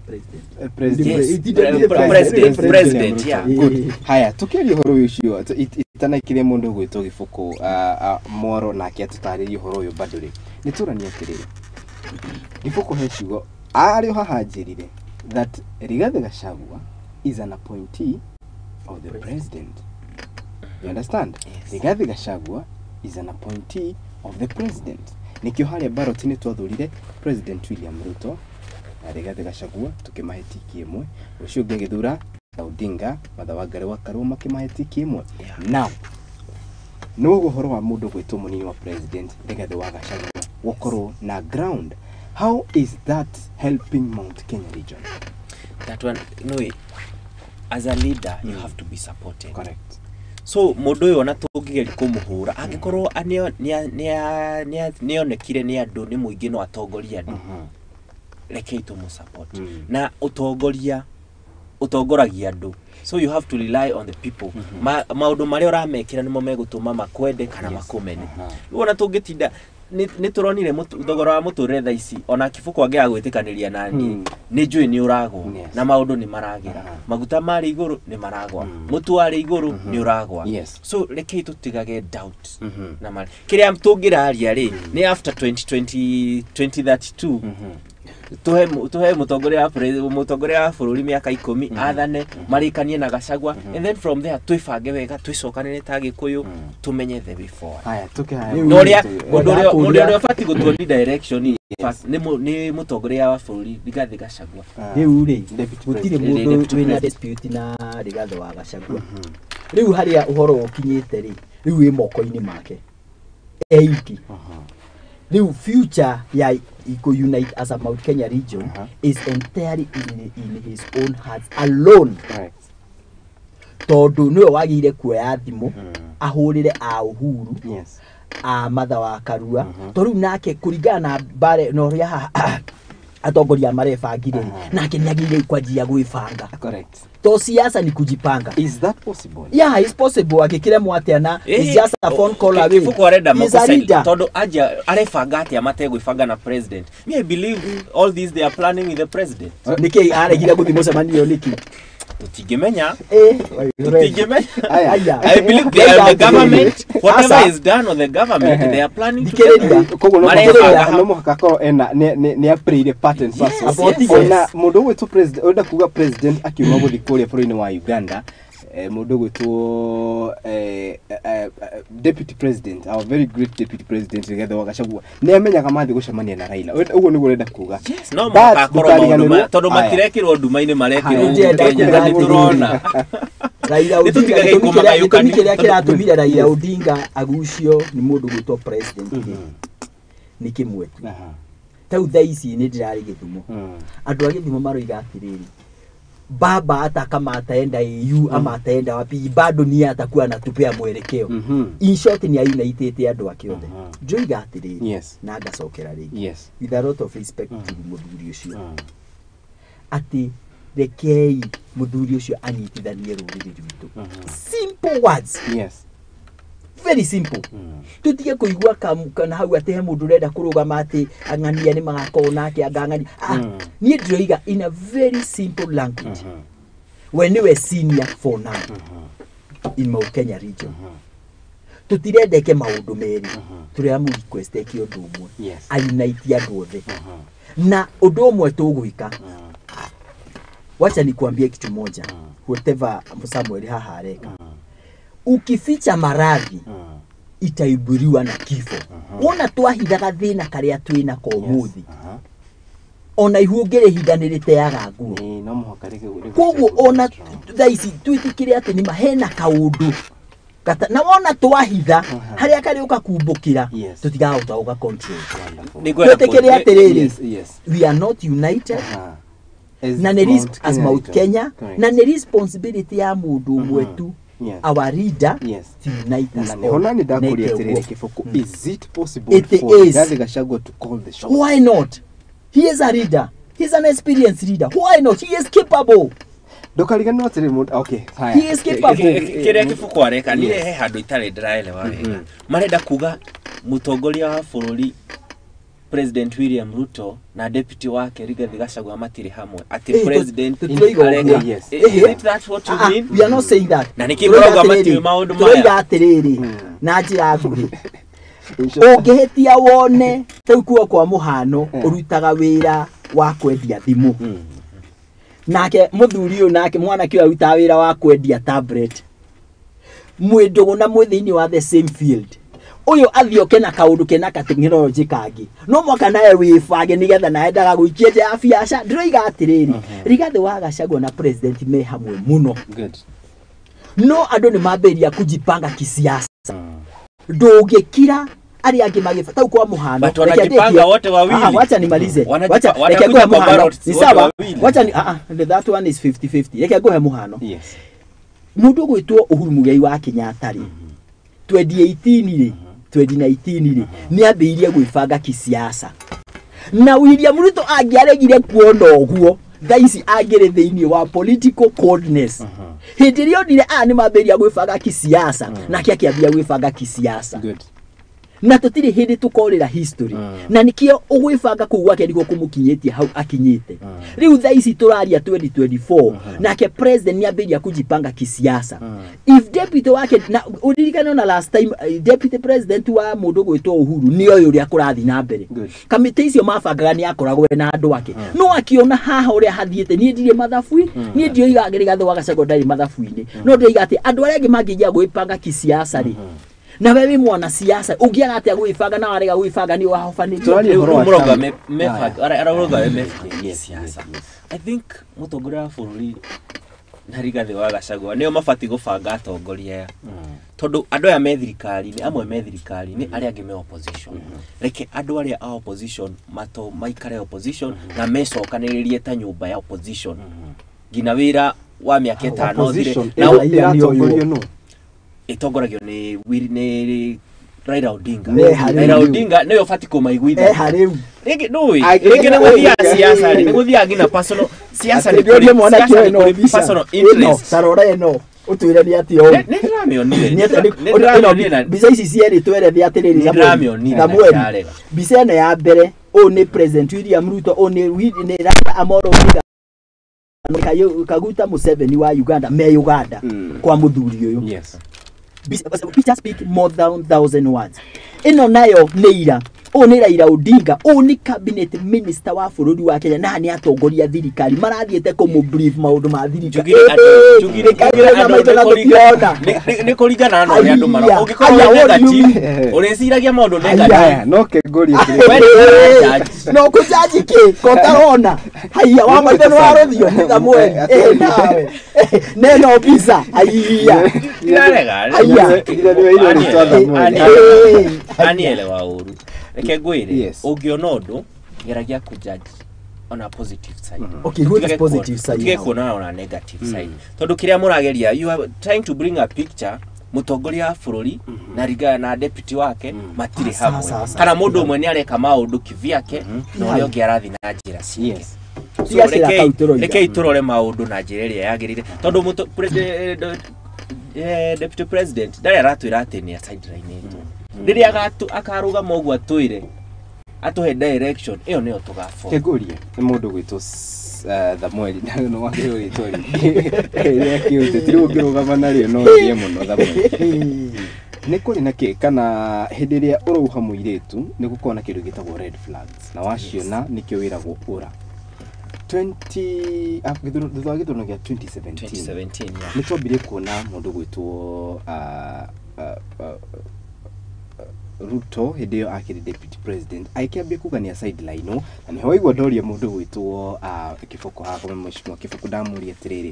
Yeah. Good. Haya, tũkĩaria ũhoro ũcio itanaikĩria mũndũ gwĩtwo Gĩbũkũ Mworo nake atũtarĩrie ũhoro ũyũ bado rĩ, nĩ tũranie atĩrĩrĩ, Gĩbũkũ he ciugo arĩ haha njĩrire that Rigathĩ Gachagua is an appointee of the president. You understand? Yes. Rigathĩ Gachagua is an appointee of the president. Nĩkĩo harĩa ballot-inĩ twathurire President William Ruto na Rigathĩ Gachagua tũkĩmahe tiki ĩmwe, ũcio ũngĩ agĩthura Odinga, Martha Wangari wa Karua makĩmahe tiki ĩmwe. Now nĩ ũhoro wa mũndũ gwĩtwo mũnini wa president Rigathĩ wa Gachagua gũkorwo na ground. How is that helping Mount Kenya region? That one, no, as a leader, you have to be supported. Correct. So mũndũ ũyũ ona tũngĩgeria kũmũhũra, angĩkorwo nĩonekire nĩ andũ nĩ mũingĩ no atongorie andũ, rekei tũmũ-support. Na ũtongoria ũtongoragia andũ. So you have to rely on the people. Maũndũ marĩa ũramekĩra nĩmo megũtũma makwende kana makũmene. Rĩu ona tũngĩtinda Nĩ tũronire thogora wa mũtũrĩre thaa ici ona Kĩbũkũ angĩaga gwĩtĩkanĩria na niĩ nĩ njũĩ nĩ ũragwa na maũndũ nĩ maragĩra, maguta marĩ igũrũ nĩ maragwa, mũtu warĩ igũrũ nĩ ũragwa. So rekei tũtigage doubt na mari kĩrĩa tũngĩraria rĩ nĩ after 2020 2032 tuhe mũtongoria wa bũrũri mĩaka 10 athane marĩkanie na Gachagua, and then from there twĩbange wega twĩcokanĩre ta Gĩkũyũ tũmenye the way forward. No ũrĩa mũndũ ũrĩa ũbatiĩ gũtuonia direction nĩ mũtongoria wa bũrũri Rigathĩ Gachagua. Rĩu rĩ gũtirĩ mũndũ wĩna dispute na Rigathĩ wa Gachagua. Rĩu harĩa ũhoro ũkinyĩte rĩ rĩu wĩ moko-inĩ make eiki. The future ya Iko unite as a Mount Kenya region is entirely in his own hands alone. Right. Tondu niwe wagire kuoya thimũ ahũrĩre a Uhuru, yes, a Martha wa Karua, tondu nake kũringana na bare na ũrĩa atongoria marebangire nake nĩagĩrĩire kwanjia gwĩbanga. Correct. To siasa ni kujipanga. Is that possible? Yeah, it's possible. Akikiremwo atia na it's just a phone call away. Kĩbũkũ arenda makosa tondu aja arebanga atia mategwĩbanga na president. Me I believe all this they are planning with the president. Niki aregire guthi mucemanio niki? Tutingimenya. Tutingimenya. I believe they are the government. Whatever is done on the government, they are planning to. Koguo no mũhaka akorwo ena nĩ aprĩire pattern sasa. Ona mũndũ ũgwĩtwo president, ũrenda kuga president akiuma gũthiĩ kũrĩa bũrũri-inĩ wa Uganda, mũndũ ũgwĩtwo deputy president, our very great deputy president Rigathi wa Gachagua, nĩ amenyaga mathiĩ gũcemania na Raila. Ũguo nĩguo ũrenda kuga. No mũhaka akorwo maũndũ tondũ matirekĩrwo nduma-inĩ marekĩrwo Kenya na nĩtũrona. Raila Odinga gĩtũmi kĩrĩa kĩratũmire Raila Odinga agucio nĩ mũndũ ũgwĩtwo president nĩ kĩmwe tu. Tau thaa ici nĩ ndĩrarĩ Gĩthumo. Andũ a Gĩthumo maroiga atĩrĩrĩ, baba hata kama ataenda EU ama ataenda wapi bado ni atakuwa anatupea mwelekeo. In short ni ayunaitete andu ake othe. Njoiga atiriri na ngacokera ringi with a lot of respect to muthuri ucio ati rekei muthuri ucio anyitithanie ruriri rwitu. Simple words. Yes. Very simple. Tutige kuigua kana hau ati he mundu urenda kurugama ati ang'ania ni magakorwo nake angang'ania. Niĩ ndĩroiga in a very simple language. We niwe senior for now in Mount Kenya region. Tutirenda eke maũndũ merĩ, tũrĩa request eke ũndũ ũmwe, ayunite andũ othe. Na ũndũ ũmwe tũgwĩka, wacha nikuambie kitu moja, whatever Samuel haha areka, ukificha maradhi itaiburiwa na kifo. Wona twahithaga thina karia twina ko muthi, ona ihu ngirihinda niriteaga nguo. No muhaka rĩgĩ. Koguo ona thaa ici twitikire ati nĩ hena kaundu na wona twahitha haria kariuka kumbukira tutigahota gũga control. Twitikire atiriri, we are not united na nĩ as Mount Kenya, na nĩ responsibility ya mundu ũmwe tu, our leader, to unite us all. Is it possible for Rigathi Gachagua to call the shots? Why not? He is a leader. He is an experienced leader. Why not? He is capable. Okay. He is capable. Kĩrĩa Kĩbũkũ areka niĩ he handũ itarĩ ndĩraelewa wega. Marenda kuga mũtongoria wa bũrũri President William Ruto na deputy wake Rigathi Gachagua matirĩ hamwe. Ati president areka. Is it that what you mean? We are not saying that. Na nĩkĩ mũrauga matiũĩ maũndũ maya? Tũroiga atĩrĩrĩ na njĩra nguhĩ, ũngĩhĩtia wone rĩu kuo kwa mũhano ũrutaga wĩra wa kwendia thimũ, nake mũthuri ũyũ nake mwanake ũyũ arutaga wĩra wa kwendia tablet, mwĩ ndũgũ na mwĩ thĩinĩ wa the same field, ũyũ athiĩ oke na kaũndũ kena ka tekinoronjĩ kangĩ, no mwaka nawe wĩbange nĩgetha nawe ndagagũikie nja ya biacara. Ndĩroiga atĩrĩrĩ, Rigathi wa Gachagua na president me hamwe mũno. No andũ nĩ mambĩrĩria kujipanga kisiasa. Ndũngĩkira arĩa angĩ magĩba tau kwa mũhano. Wanajipanga wote wawili. Wacha nimalize. Wacha reke nguhe mũhano. Ni sawa. Wacha ni that one is 50-50. Reke nguhe mũhano. Yes. Mũndũ ũgwĩtwo Uhuru Muigai wa Kenyatta rĩ, 2018 rĩ, 2019 rĩ, nĩambĩrĩirie gwĩbanga kisiasa. Na William Ruto angĩaregire kuona ũguo, thaa ici angĩrĩ thĩinĩ wa political coldness. Hĩndĩ ĩrĩa onire aya nĩmambĩrĩria gwĩbanga kisiasa, nake akĩambia gwĩbanga kisiasa. Good. Na tutiri hindi tukorira history. Na nikio ugwibanga kuu gwake niguo kumukinyitie hau akinyite. Riu thaa ici turaria 2024 nake president niambiria kujipanga kisiasa. If deputy wake na uririkane ona last time deputy president wa mundu gwitwo Uhuru ni oyo uria kurathi na mbere. Kamite icio mabangaga ni akoragwo na andu ake. No akiona haha uria hathiete nie ndire mathabui, nie ndioiga Rigathi wa Gachagua ndari mathabu-inĩ. No ndioiga ati andu aria angi mangĩingia gwĩpanga kisiasa ri. Na wewe mwana siasa ungiaga atia gwĩbanga na warega gwĩbanga ni wahobanĩrio. Mũrauga arauga me siasa. I think mũtongoria wa bũrũri na Rigathi wa Gachagua nĩo mabatiĩ gũbanga atongoria aya. Tondũ andũ aya me thirikari-inĩ, amwe me thirikari-inĩ, arĩa angĩ me opposition. Reke andũ arĩa a opposition mato maikare opposition na mecokanĩrĩrie ta nyũmba ya opposition. Nginya wĩra wa mĩaka ĩtano ũthire. Na ĩratongorio nũ? Ĩtongoragio nĩ Raila Odinga. Raila Odinga nĩwe ũbatiĩ kũmaiguithania. Rĩngĩ ndũĩ, rĩngĩ nĩ gũthiaga siasa, nĩ gũthiaga nginya personal siasa, nĩ kũrĩ personal interest. Tarora ĩno ũtwĩre nĩ atĩa ũũ. Nĩ ndĩramĩonire. Mbica ici cierĩ twerethe atĩrĩrĩ Samuel. Mbica ĩno ya mbere ũũ nĩ President William Ruto, ũũ nĩ Raila Amolo Odinga Kaguta Museveni wa Uganda me Uganda kwa muthuri ũyũ. Yes. Pictures speak more than 1,000 words. Ĩno nayo nĩ ira. Ũũ nĩ Raila Odinga, ũũ nĩ cabinet minister wa bũrũri wa Kenya na nĩ atongoria thirikari marathiĩte kũmũ brief maũndũ ma thirikari. Nĩ kũringana na ũrĩa andũ marona. Ũngĩkorwo wĩ negative, ũrĩciragia maũndũ negative. No kĩngũrie atĩrĩrĩ. No kũjaji kĩ? Ko ũtarona? Haiya wa maitho nĩ warũthio nĩ Samuel. Nawe. Neno mbica. Haiya. Ndirarega. Anielewa ũru. Reke ngwĩre, ũngĩona ũndũ geragia kũjudge on a positive side. Okay, what is positive side? Tige kuona on a negative side. Tondu kiria murageria, you are trying to bring a picture mutongoria wa bũrũri na Rigathi na deputy wake matirĩ hamwe. Kana mũndũ ũmwe nĩ areka maũndũ kivyake na ũrĩa ũngĩ arathiĩ na njĩra ciake. So rekei tũrore maũndũ na njĩra ĩrĩa yagĩrĩire. Tondu deputy president ndarĩ aratwĩra atĩ nĩ sideline-ĩtwo. Rĩrĩa akarũgama ũguo atwĩre atũhe direction ĩyo nĩyo tũgafollow. Kĩngũrie nĩ mũndũ gwĩtwo Samuel no wagĩrĩirwo rĩtwa rĩngĩ rĩa kĩũteti rĩu ũngĩrũgama narĩo no ũthiĩ mũno Samuel. Nĩ kũrĩ na kĩ kana hĩndĩ ĩrĩa ũrauha mũirĩtu nĩ gũkoragwo na kĩndũ gĩtagwo red flags na waciona nĩkĩo wĩragwo ũra. 20 thutha wa gĩthurano gĩa 2017 nĩ twambirie kuona mũndũ gwĩtwo Ruto hĩndĩ ĩyo akĩrĩ deputy president agĩkĩambia kuga nĩ sideline na nĩho waigua ndoria mũndũ gwĩtwo Kiboko haha mheshimiwa Kiboko ndamũria atĩrĩrĩ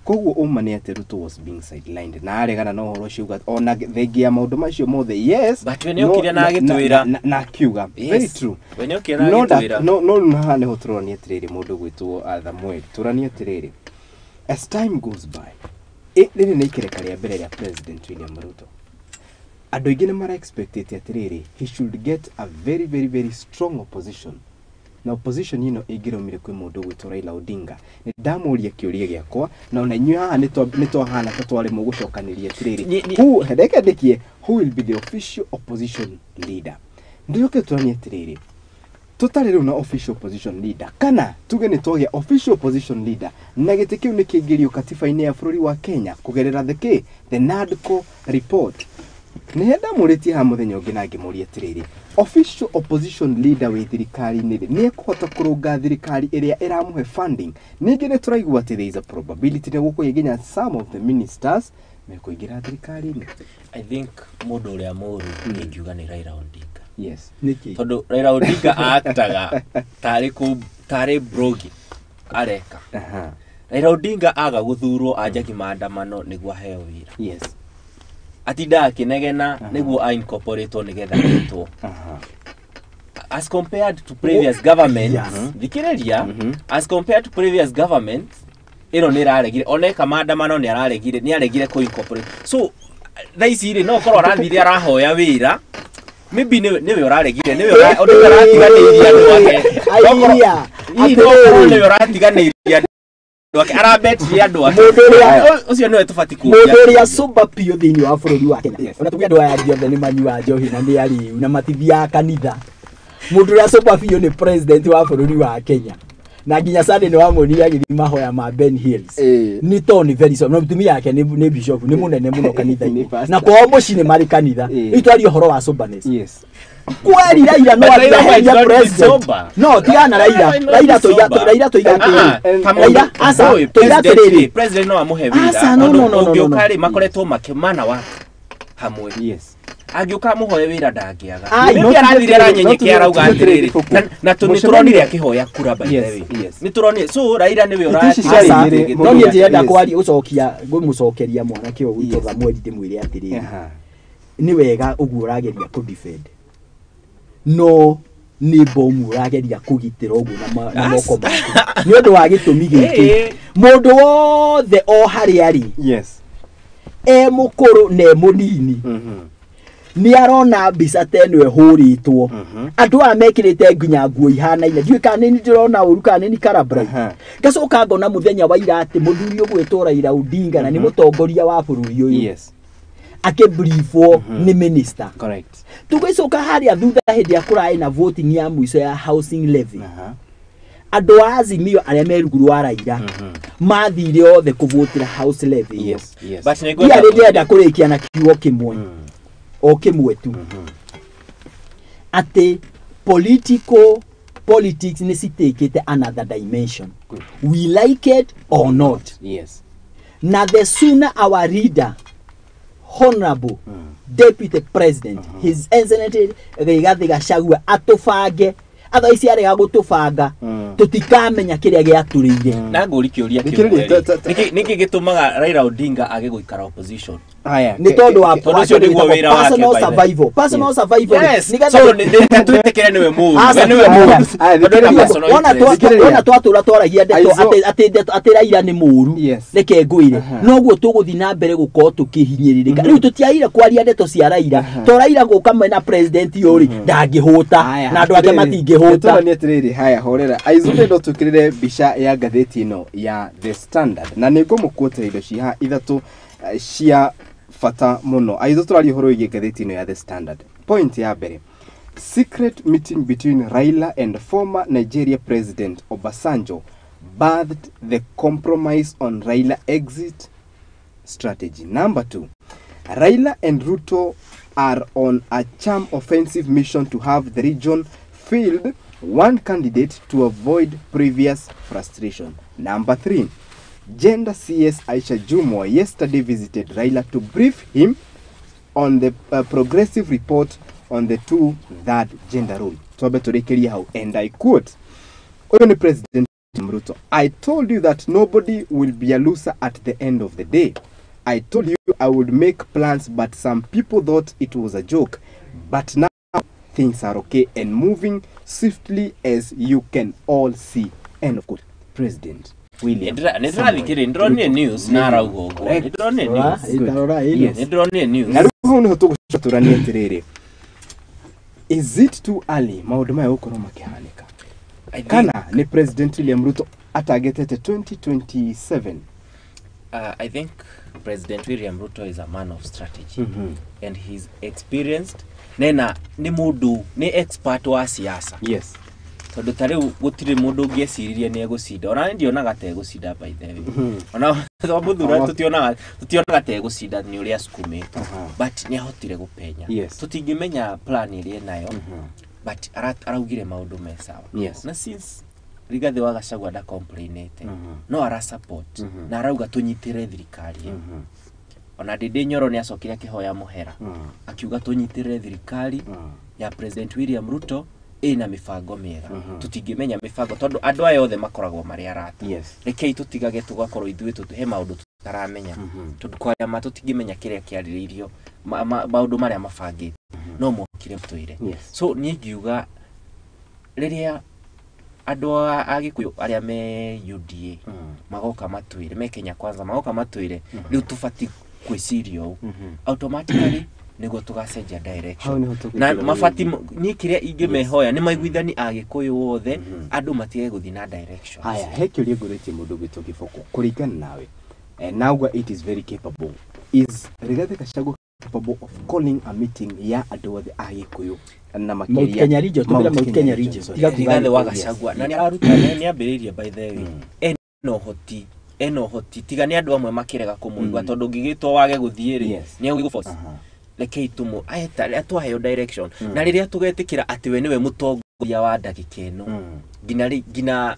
koguo ũma nĩ atĩ Ruto was being sidelined na aregana na ũhoro ũcio uga ona thengia ya maũndũ macio mothe yes but we nĩokire na agĩtwĩra na akiuga very true we nĩokire na agĩtwĩra no no haha nĩho tũrorania atĩrĩrĩ mũndũ gwĩtwo Samuel tũranie atĩrĩrĩ as time goes by rĩrĩ nĩ ikereka rĩa mbere rĩa President William Ruto andũ aingĩ nĩ mara expectate atĩrĩrĩ he should get a very very very strong opposition na opposition ĩno ĩngĩromire kwĩ mũndũ gwĩtwo Raila Odinga nĩ ndamũria kĩũria gĩakwa na ona inyuĩ haha nĩ twahana ta twaremwo gũcokanĩria atĩrĩrĩ who reke ndĩkie who will be the official opposition leader ndĩũke tũranie atĩrĩrĩ tũtarĩ rĩu na official opposition leader kana tuge nĩ twagĩa official opposition leader na gĩtĩ kĩu nĩ kĩingĩrio katiba-inĩ ya bũrũri wa Kenya kũgerera the NADCO report nĩ ndamũrĩtie haha mũthenya ũngĩ na ngĩmũria atĩrĩrĩ official opposition leader wĩ thirikari-inĩ rĩ nĩ ekũhota kũrũnga thirikari ĩrĩa ĩramũhe funding ningĩ nĩ tũraigua atĩ there is a probability nĩ gũkũgĩa nginya some of the ministers mekũingĩra thirikari-inĩ. I think mũndũ ũrĩa mũũru ingiuga nĩ Raila Odinga. Yes. Nĩkĩ? Tondũ Raila Odinga actaga tarĩ brogi areka. Raila Odinga aga gũthurwo anjagi maandamano nĩguo aheo wĩra. Yes. Atinda akinegena nĩguo a incorporate nĩgetha etwo. As compared to previous governments, thikĩrĩria, as compared to previous governments, ĩno nĩ ĩraregire oneka maandamano nĩ araregire nĩ aregire kũ incorporate. So thaa ici rĩ no korwo arathire arahoya wĩra maybe nĩwe ũraregire nĩwe ũratiganĩirie andũ ake. Hihi no korwo nĩwe ũratiganĩirie andũ andũ ake arabetire andũ ake. Mũndũ ũrĩa Ũcio nĩwe tũbatiĩ mũndũ kũũria. Ũrĩa sober biũ thĩinĩ wa bũrũri wa Kenya, ona tuge andũ aya angĩ othe nĩ manyua njohi na nĩ arĩu na matithiaga kanitha, mũndũ ũrĩa sober biũ nĩ president wa bũrũri wa Kenya. Na nginya Sunday nĩ wamuonire agĩthiĩ mahoya ma Ben Hills, nĩ to nĩ very sober. Na mũtumia yake nĩ bishop, nĩ mũnene mũno kanitha-inĩ, na kwao mũciĩ nĩ marĩ kanitha. Rĩu twarie ũhoro wa soberness kweri, Raila no But Raila might atiraheria not be president sober. No tigana Raila. Might not Raila be toiga sober. Raila toiga Ah, atĩrĩrĩ, ta Raila mũndũ- aca Boy, toiga president atĩrĩrĩ. rĩ, president no amũhe wĩra. Aca, no, Tondũ no, no, no, no, ũngĩũka no. rĩ, makoretwo makĩmana wa hamwe. Angĩũka amũhoe wĩra ndangĩaga. Ai, Maybe no tuge arathire atĩrĩrĩ, aranyenyekea no arauga tuge atĩrĩrĩ, atĩrĩrĩ, Buku. na nĩ tũronire akĩhoya kura, by the way. Nĩ tũronire, so Raila nĩwe Itĩ ici ciarĩ Aca, igĩrĩ, no niĩ mũndũ- ndĩrenda kwaria gũcokia ngũmũcokeria mwanake ũyũ gwitũ Samuel, ndĩmwĩre atĩrĩrĩ, nĩ wega ũguo ũrageria kũ defend, no nĩ bomu ũrageria kũgitĩra ũguo na moko maku, nĩ ũndũ wa gĩtũmi gĩkĩ: mũndũ wothe o harĩa arĩ, e mũkũrũ na e mũnini, nĩ arona mbica ta ĩno ĩhũrĩtwo, andũ aya mekĩrĩte nginya nguo ihanaine. Ndiũĩ kana nĩ ndĩrona ũru kana nĩ colour. Ngacoka ngona mũthenya wa ira atĩ mũthuri ũgwĩtwo Raila Odinga, na nĩ mũtongoria wa bũrũri ũyũ, akĩbriefwo nĩ minister. Tũgĩcoka harĩa thutha, hĩndĩ ĩrĩa kũrarĩ na voting ya mũico ya housing levy, andũ a Azimio arĩa me rungu rwa Raila mathire othe kũvotĩra house levy ĩyo. But nĩ Ndiarĩ ndĩrenda kũrĩkia na kiugo kĩmwe, o kĩmwe tu, atĩ politics nĩ citakĩte another dimension, we like it or not. Na the sooner our leader, Honorable Deputy President His Excellency Rigathi Gachagua, atũbange, atha ici arega gũtũbanga, tũtikamenya kĩrĩa gĩatũrĩire. Na ngũri kĩũria Thikĩrĩria, kĩmwe rĩ, nĩkĩ gĩtũmaga Raila Odinga age gũikara opposition? Haya. Nĩ tondũ wa Tondũ ũcio nĩguo wĩra wake, personal by the way. survival, personal survival. Yes. Nĩgetha- So nĩ twĩtĩkĩre nĩwe mũũru. Aca, We nĩwe mũũru. Aya, Tondũ ena thikĩrĩria. personal Wona interest. wona twatũra twaragia ndeto Aizo- atĩ Raila nĩ mũũru, reke ngwĩre, noguo tũgũthiĩ na mbere gũkorwo tũkĩhinyĩrĩrĩka. Rĩu tũtiagĩrĩire kwaria ndeto cia Raila, to Raila gũka mena president ũyũ rĩ, ndangĩhũta na andũ ake matingĩhũta. Tũranie atĩrĩrĩ, haya, horera aizune, no twĩkĩrĩre mbica ya ngathĩti ĩno ya The Standard, na nĩ ngũmũkuotera indo ciha ithatũ cia bata mũno. Aitho tũraria ũhoro wĩgiĩ ngathĩti ĩno ya The Standard. Point ya mbere: secret meeting between Raila and former Nigeria President Obasanjo birthed the compromise on Raila exit strategy. Number two, Raila and Ruto are on a charm offensive mission to have the region field one candidate to avoid previous frustration. Number three, Gender CS Aisha Jumwa yesterday visited Raila to brief him on the progressive report on the two-third gender rule. Twambe tũrĩkĩrie hau, and I quote, ũyũ nĩ President Ruto: "I told you that nobody will be a loser at the end of the day. I told you I would make plans, but some people thought it was a joke. But now things are okay and moving swiftly, as you can all see." End of quote. President William Nĩ ndĩrathikĩrĩria, nĩ ndĩronire news na arauga ũguo. Nĩ ndĩronire news. Yes. Nĩ ndĩronire news. Na rĩu hau nĩho tũgũcoka tũranie atĩrĩrĩ, is it too early maũndũ maya gũkorwo makĩhanĩka, kana nĩ President William Ruto atagetete 2027? I think President William Ruto is a man of strategy and he's experienced, nena nĩ mũndũ nĩ expert wa siasa. Tondũ ta rĩu gũtirĩ mũndũ ũngĩeciririe nĩ egũcinda, ona ndionaga ta egũcinda, by the way. Ona twamũthura tũtionaga ta egũcinda nĩ ũrĩa asukumĩtwo, but nĩ ahotire gũpenya. Tũtingĩmenya plan ĩrĩa enayo, but araugire maũndũ me sawa. Na since Rigathĩ wa Gachagua ndacomplainĩte, no ara support na arauga tũnyitĩre thirikari ĩyo. Ona Ndindi Nyoro nĩ acokire akĩhoya mũhera, akiuga tũnyitĩrĩre thirikari ya President William Ruto ĩna mĩbango mĩega. Tũtingĩmenya mĩbango tondũ andũ aya othe makoragwo marĩ arata. Rekei tũtigage tũgakorwo ithuĩ he maũndũ tũtaramenya, tondũ kwaria ma tũtingĩmenya kĩrĩa kĩarĩrĩirio, maũndũ marĩa mabangĩte, no mokire matwĩre. So niĩ ngiuga rĩrĩa andũ a Gĩkũyũ arĩa me UDA magoka matwĩre, me Kenya Kwanza magoka matwĩre rĩu tũbatiĩ gwĩciria ũũ, automatically Nĩguo tũgacenjia direction na mabati niĩ kĩrĩa ingĩmehoya nĩ maiguithani Agĩkũyũ othe, andũ matige gũthiĩ na direction. Haya, he kĩũria ngũrĩtie mũndũ gwĩtwo Gĩboko kũringana nawe, nauga it is very capable. Is Rigathi Gachagua capable of calling a meeting ya andũ othe a Gĩkũyũ na Mount Kenya region? Tũmĩra Mount Kenya region. Tiga kuga Rigathi wa Gachagua na nĩ araruta, nĩ ambĩrĩirie, by the way, ena ũhoti, ena ũhoti, tiga nĩ andũ amwe makĩrega kũmũigua, tondũ ũngĩgĩtwo wage gũthiĩ rĩ, nĩ egũgĩforce. Rekei tũmũ twaheo direction na rĩrĩa tũgetĩkĩra atĩ we nĩwe mũtongoria wa ndagĩka ĩno nginya nginya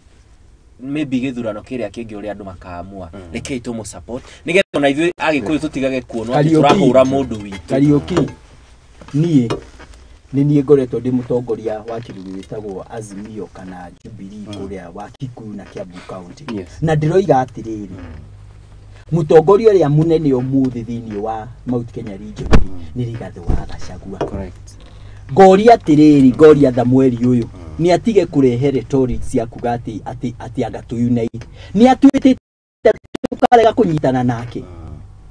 maybe gĩthurano kĩrĩa kĩngĩ ũrĩa andũ makaamua, rekei tũmũ support nĩgetha ona ithuĩ Agĩkũyũ tũtigage kuonwo atĩ tũrahũra mũndũ witũ. Kariũki, niĩ nĩ niĩ ngoretwo ndĩ mũtongoria wa kĩndũ gĩtagwo Azimio kana Jubilee kũrĩa wa Kikuyu na Kiambu County, na ndĩroiga atĩrĩrĩ, mũtongoria ũrĩa mũnene ũmũthĩ thĩinĩ wa Mount Kenya region nĩ Rigathĩ wa Gachagua. Ngoria atĩrĩrĩ, ngoria Thamueli ũyũ nĩ atige kũrehe rhetoric cia kuga atĩ anga tũ unite, nĩ atuĩtĩte tũkarega kũnyitana nake.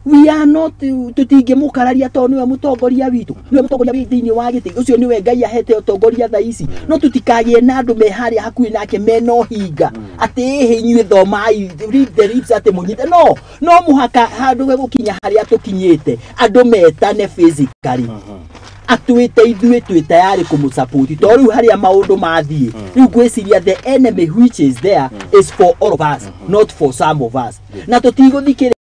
We are not, tũtingĩmũkararia tondũ nĩwe mũtongoria witũ, nĩwe mũtongoria wĩ thĩinĩ wa gĩtĩ ũcio, nĩwe Ngai ahete ũtongoria thaa ici, no tũtikagĩe na andũ me harĩa hakuhĩ nake mena ũhinga atĩ ĩhĩ inyuĩ thomai, read the lips, atĩ mũnyite. No mũhaka handũ gũkinya harĩa tũkinyĩte andũ metane physically, atwĩte ithuĩ twĩ tayari kũmũsupport, to rĩu harĩa maũndũ mathiĩ rĩu ngwĩciria the enemy which is there is for all of us, not for some of us, na tũtigũthikĩrĩria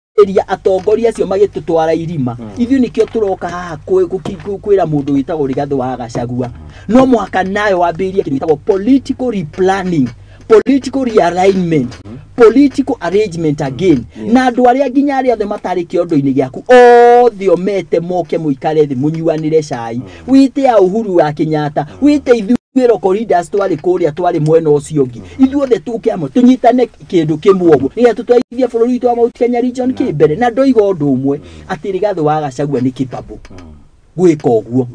atongoria acio magĩtũtwara irima. Ithuĩ nĩkĩo tũroka haha kwĩra mũndũ wĩtagwo Rigathĩ wa Gachagua no mũhaka nayo wambĩrĩrie kĩndũ gĩtagwo political replanning, political realignment, political arrangement again, na andũ arĩa nginya arĩa othe matarĩ kĩondo-inĩ gĩaku othe omete moke mũikare thĩ mũnyuanĩre cai, wĩte a Uhuru wa Kenyatta, wĩte ithuĩ local leaders twarĩ kũrĩa twarĩ mwena ũcio ũngĩ, ithuothe tũke hamwe tũnyitane kĩndũ kĩmwe ũguo nĩgetha tũtwarithie bũrũri witũ wa Mount Kenya region kĩmbere. Na ndoiga ũndũ ũmwe atĩ Rigathĩ wa Gachagua nĩ capable gwĩka ũguo,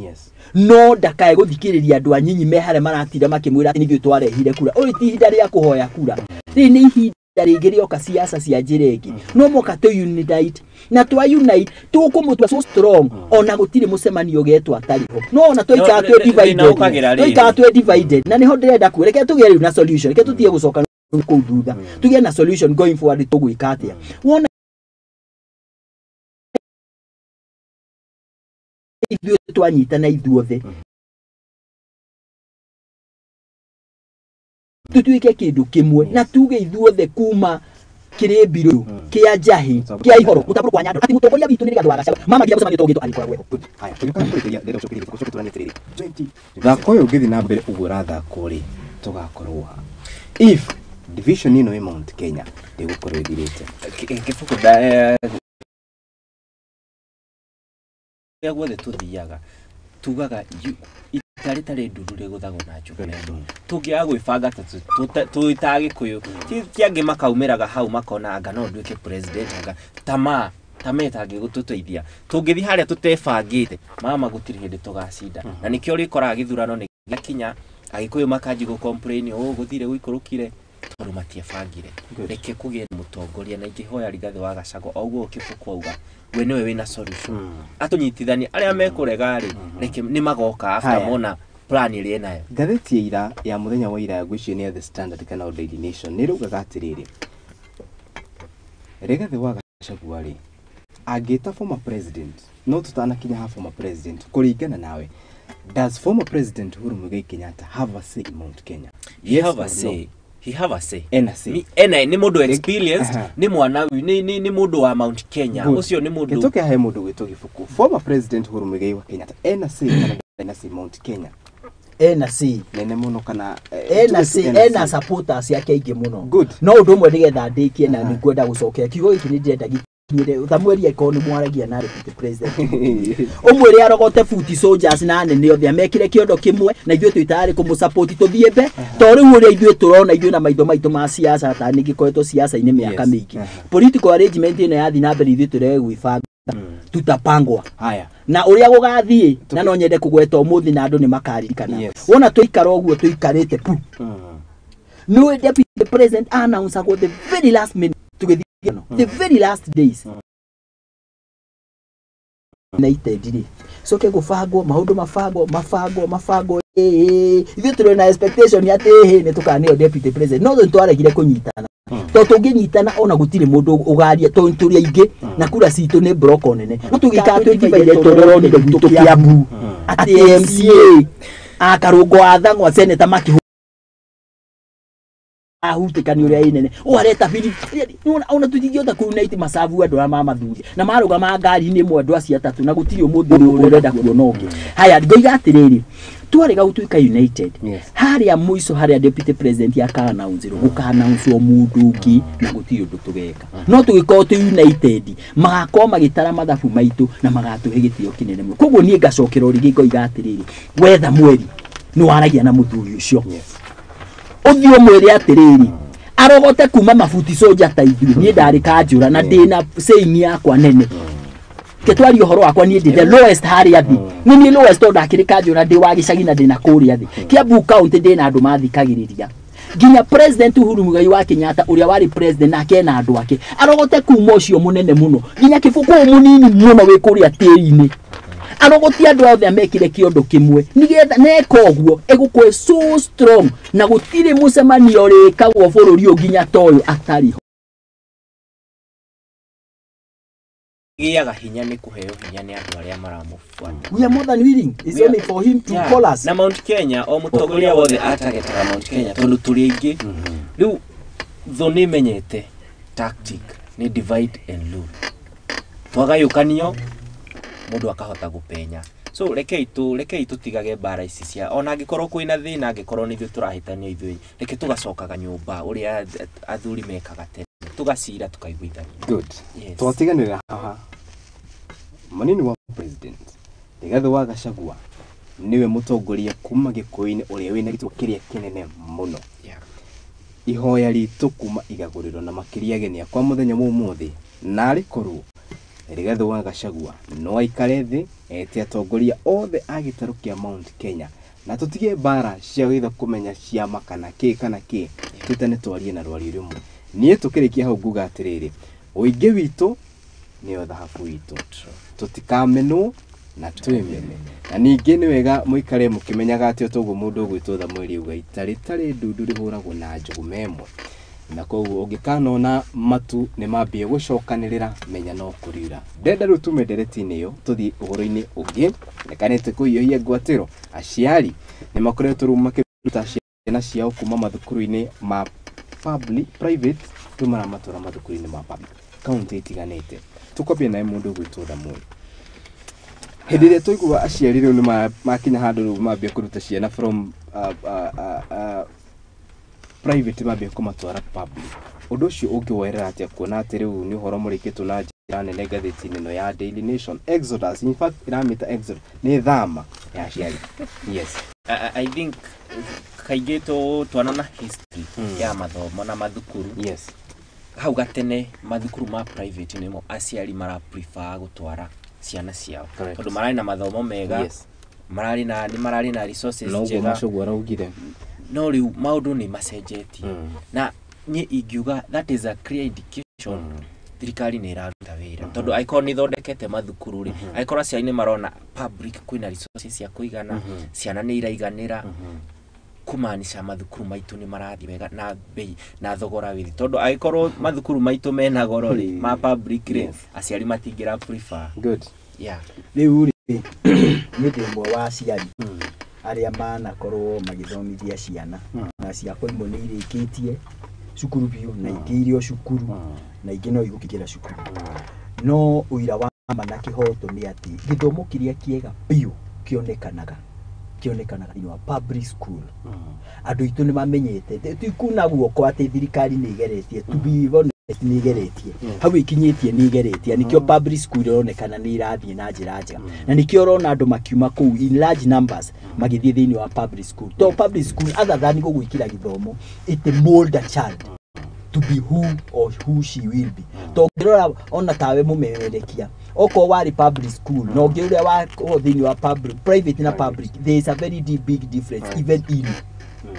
no ndakae gũthikĩrĩria andũ anyinyi me harĩa maratinda makĩmwĩra atĩ nithuĩ twarehire kura. Ũrĩ ti ihinda rĩa kũhoya kura, rĩrĩ nĩ ihinda rĩngĩ rĩoka siasa cia njĩra ĩngĩ, no moka tũ unite, na twa unite tũkũmũtua so strong ona gũtirĩ mũcemanio ũgetwo atarĩ ho, no ona twaikara twĩ divided, twaikara twĩ divided, na nĩho ndĩrenda kuo. Reke tũgĩe rĩu na solution, reke tũtige gũcoka kũu thutha, tũgĩe na solution going forward. Tũgwĩka atĩa wona ithuĩ twanyitana ithuothe tutuike kindu kimwe na tuge ithuothe kuma kirĩmbirũ kĩa njahi kĩa ihoro gũtambũrwo kwa Nyandarua atĩ mũtongoria witũ nĩ Rigathĩ wa Gachagua mama nginya mũcemanio tũgĩtwo arĩkoragwo ho. Haya, tũgĩũka kũrĩkĩria ndĩrenda gũcokeria gũcoke tũranie atĩrĩrĩ, 20 thako ũyũ ũngĩthiĩ na mbere ũguo ũrathakwo rĩ, tũgakorwo ha if division ĩno ĩ Mount Kenya ndĩgũkorwo ĩthirĩte? Kĩbũkũ, kũrĩa guothe tũthiaga tugaga ita rĩtarĩ ndundu rĩgũthagwo na njũgũma ĩno. Tũngĩaga gwĩbanga ta twĩ ta Agĩkũyũ, ti angĩ makaumĩraga hau makona anga no nduĩke president, anga tamaa tama ĩtangĩgũtũteithia. Tũngĩthiĩ harĩa tũtebangĩte, mama, gũtirĩ hĩndĩ tũgacinda, na nĩkĩo ũrĩkoraga gĩthurano nĩ gĩakinya Agĩkũyũ makanji gũ complain ũ gũthire gũikũrũkire tondũ matiebangire. Reke kũgĩe na mũtongoria, na ingĩhoya Rigathĩ wa Gachagua o ũguo Kĩbũkũ auga, we nĩwe wĩna solution, atũnyitithanie. Arĩa mekũrega rĩ, reke nĩ magoka after Haya. mona plan ĩrĩa enayo. Ngathĩti ya ira ya mũthenya wa ira, ngwĩciria nĩ ya The Standard kana Daily Nation, nĩ ĩraugaga atĩrĩrĩ, Rigathĩ wa Gachagua rĩ angĩta former president, no tũtanakinya ha former president, kũringana nawe, does former President Uhuru Muigai Kenyatta have a say in Mount Kenya? He have or a no? say. He have a say. Ena say. Ena nĩ mũndũ experienced, nĩ mwana nĩ mũndũ wa Mount Kenya. Good. Ũcio nĩ mũndũ Gĩtũke he mũndũ gwĩtwo Gĩbuku, former President Uhuru Muigai wa Kenyatta ena say kana ena say Mount Kenya? Ena say nene mũno kana ena tuge say tu ena ena say. Supporters yake aingĩ mũno. Good. No ũndũ ũmwe nĩgetha ndĩkie na nĩ ngwenda gũcokera kiugo gĩkĩ, nĩ ndĩrenda gĩkinyĩre Thamueli, angĩkorwo nĩ mwaragia na deputy president, ũmwĩre arogote foot soldiers na anene othe amekĩre kĩondo kĩmwe na ithuĩ twĩ tayarĩ kũmũsupport tũthiĩ mbe, to rĩu ũrĩa ithuĩ tũrona ithuĩ na maitho maitũ ma siasa, ta nĩ ngĩkoretwo siasa-inĩ mĩaka mĩingĩ, political arrangement ĩno yathiĩ na mbere ithuĩ tũrege gwĩbanga, tutapangwa. Haya. Na ũrĩa gũgathiĩ, na no nyende kũgweta ũmũthĩ na andũ nĩ makaririkana, wona tũikara ũguo tũikarĩte pu, nĩ deputy president announceagwo the very last minute tũgĩthiĩ, the very last days. United rĩ, coke gũbangwo maũndũ, mabangwo mabangwo mabangwo, ithuĩ tũrĩ na expectation atĩ nĩ tũkaneo deputy president, no twaregire kũnyitana, tondũ tũngĩnyitana ona gũtirĩ mũndũ ũgaria, tondũ tũrĩ aingĩ na kura citũ nĩ block nene. No tũgĩikara twĩ divided, tondũ ũronire gwitũ Kiambu atĩ MCA a Karũngo wa Thang'wa, senator, makĩhũ ahutĩka nĩ ũrĩa ĩnene ũũ areta biri ona tũtingĩhota kũ-unite macabu andũ arĩa mamathuria na marũgama ngari-inĩ ĩmwe, andũ acio atatũ, na gũtirĩ ũmũthĩ ũrenda kuona ũngĩ. Haya, ngoiga atĩrĩrĩ, twarega gũtuĩka united harĩa mũico harĩa deputy president aka-announce-rwo, gũka-announce-wo mũndũ ũngĩ na gũtirĩ ũndũ tũgeka. No tũgĩkorwo twĩ united, magakorwo magĩtara mathabu maitũ na magatũhe gĩtĩo kĩnene mũno. Koguo niĩ ngacokera o rĩngĩ ngoiga atĩrĩrĩ, wetha mweri nĩ waragia na mũthuri ũcio, ũthiĩ ũmwĩre atĩrĩrĩ, arogote kuma mabuti soja ta ithuĩ. Niĩ ndarĩ kanjũra na ndĩna saying yakwa nene ke twarie ũhoro wakwa, niĩ ndĩ the lowest harĩa thĩ, nĩ niĩ lowest tondũ ndakĩrĩ kanjũra, ndĩ wa gĩcagi na ndĩna kũrĩa thĩ Kiambu County, ndĩna andũ mathikagĩrĩria nginya President Uhuru Muigai wa Kenyatta ũrĩa warĩ president, nake ena andũ ake. Arogote kuma ũcio mũnene mũno nginya kĩbũkũ mũnini mũno wĩ kũrĩa tĩri-inĩ, arogotie andũ othe amekire kĩondo kĩmwe, nĩgetha neka ũguo ĩgũkorwo so strong na gũtirĩ mũcemanio ũrĩkagwo bũrũri ũyũ nginya ta ũyũ atarĩ ho. Gĩaga hinya nĩ kũheo hinya nĩ andũ arĩa maramũbuata. We are more than willing. It's only for him to call us. Na Mount Kenya, o mũtongoria wothe atagetaga Mount Kenya tondũ tũrĩ aingĩ. Rĩu thũ nĩ ĩmenyete tactic nĩ divide and rule, twagayũkanio mũndũ akahota gũpenya. So rekei tũtigage mbara ici cia, ona angĩkorwo kwĩna thĩna, angĩkorwo nĩ ithuĩ tũrahĩtania ithuĩ, reke tũgacokaga nyũmba ũrĩa athuri mekaga tene, tũgacira, tũkaiguithania. Good. Yes. Twatiganĩra haha. Mũnini wa president Rigathĩ wa Gachagua nĩwe mũtongoria kuma Gĩkũyũ-inĩ ũrĩa wĩna gĩturwa kĩrĩa kĩnene mũno. Ihoya ritũ kuma igagũrĩro na makĩria ageni akwa mũthenya wa ũmũthĩ, narĩ korwo Rigathĩ wa Gachagua no aikare thĩ ete atongoria othe a gĩtarũ kĩa Mount Kenya na tũtige mbara cia gũitha kũmenya ciama kana kĩ kana kĩ, twĩtane twarie na rwario rũmwe. Niĩ tũkĩrĩkia hau nguga atĩrĩrĩ, ũingĩ witũ nĩyo thahabu witũ, tũtikamenwo na twĩmene. Na ningĩ nĩ wega mũikare mũkĩmenyaga atĩ o toguo mũndũ ũgwĩtwo Thamweri auga, ita rĩtarĩ ndundu rĩhũragwo na njũgũma ĩmwe, na koguo ũngĩkanona matu nĩ mambie gũcokanĩrĩra, menya no kũriura. Ndenda rĩu tume ndereti-inĩ ĩyo tũthiĩ ũhoro-inĩ ũngĩ rekanĩte kũhiũhia ngwatĩro. Aciari nĩ makoretwo rĩu makĩruta ciana ciao kuma mathukuru-inĩ ma public, private, rĩu maramatwara mathukuru-inĩ ma public kaunti itiganĩte. Tũkwambia nawe mũndũ ũgwĩtwo Thamweri. Hĩndĩ ĩrĩa twaigua aciari rĩu nĩ makinya handũ rĩu mambia kũruta ciana from private mambia kũmatwara public, ũndũ ũcio ũngĩwoerera atĩa, kuona atĩ rĩu nĩ ũhoro mũrĩkĩtwo na njĩra nene ngathĩti-inĩ ĩno ya Daily Nation? Exodus, in fact ĩramĩta exodus, nĩ thama ya aciari. Yes. I think kaingĩ twanona history ya mathomo na mathukuru. Hau gatene mathukuru ma private nĩmo aciari mara prefer gũtwara ciana ciao tondũ mararĩ na mathomo mega, mararĩ na nĩ mararĩ na resources Noguo njega. Macoguo araugire. No rĩu maũndũ nĩ macenjetie na niĩ ingiuga that is a clear indication thirikari nĩ ĩraruta wĩra, tondũ angĩkorwo nĩ ĩthondekete mathukuru rĩ, angĩkorwo aciari nĩ marona public kwĩna resources cia kũigana, ciana nĩ iraiganĩra, kumaanisha mathukuru maitũ nĩ marathiĩ wega na bei na thogora wĩ thĩ, tondũ angĩkorwo mathukuru maitũ mena goro rĩ, ma public rĩ, aciari matingĩra prefer. Good. Yeah. Rĩu rĩ, niĩ ndĩ ũmwe wa aciari arĩa manakorwo magĩthomithia ciana, na ciakwa imwe nĩ irĩkĩtie cukuru biũ na ingĩ irĩ o cukuru na ingĩ no igũkĩingĩra cukuru. No ũira wa ma na kĩhoto nĩ atĩ gĩthomo kĩrĩa kĩega biũ kĩonekanaga thĩinĩ wa public school. Andũ aitũ nĩ mamenyete, ti kuna guoko atĩ thirikari nĩ ĩgeretie, to be honest, nĩ ĩgeretie hau ĩkinyĩtie, nĩ ĩgeretie. Nĩkĩo public school ĩronekana nĩ irathiĩ na njĩra njega, na nĩkĩo ũrona andũ makiuma kũu in large numbers magĩthiĩ thĩinĩ wa public school, to public school, other than gũgwĩkĩra gĩthomo, it mold a child to be who or who she will be. To ũngĩrora ona tawe mũmemerekia, okorwo warĩ public school na ũngĩ ũrĩa wa thĩinĩ wa public, private na public, there is a very deep, big difference even in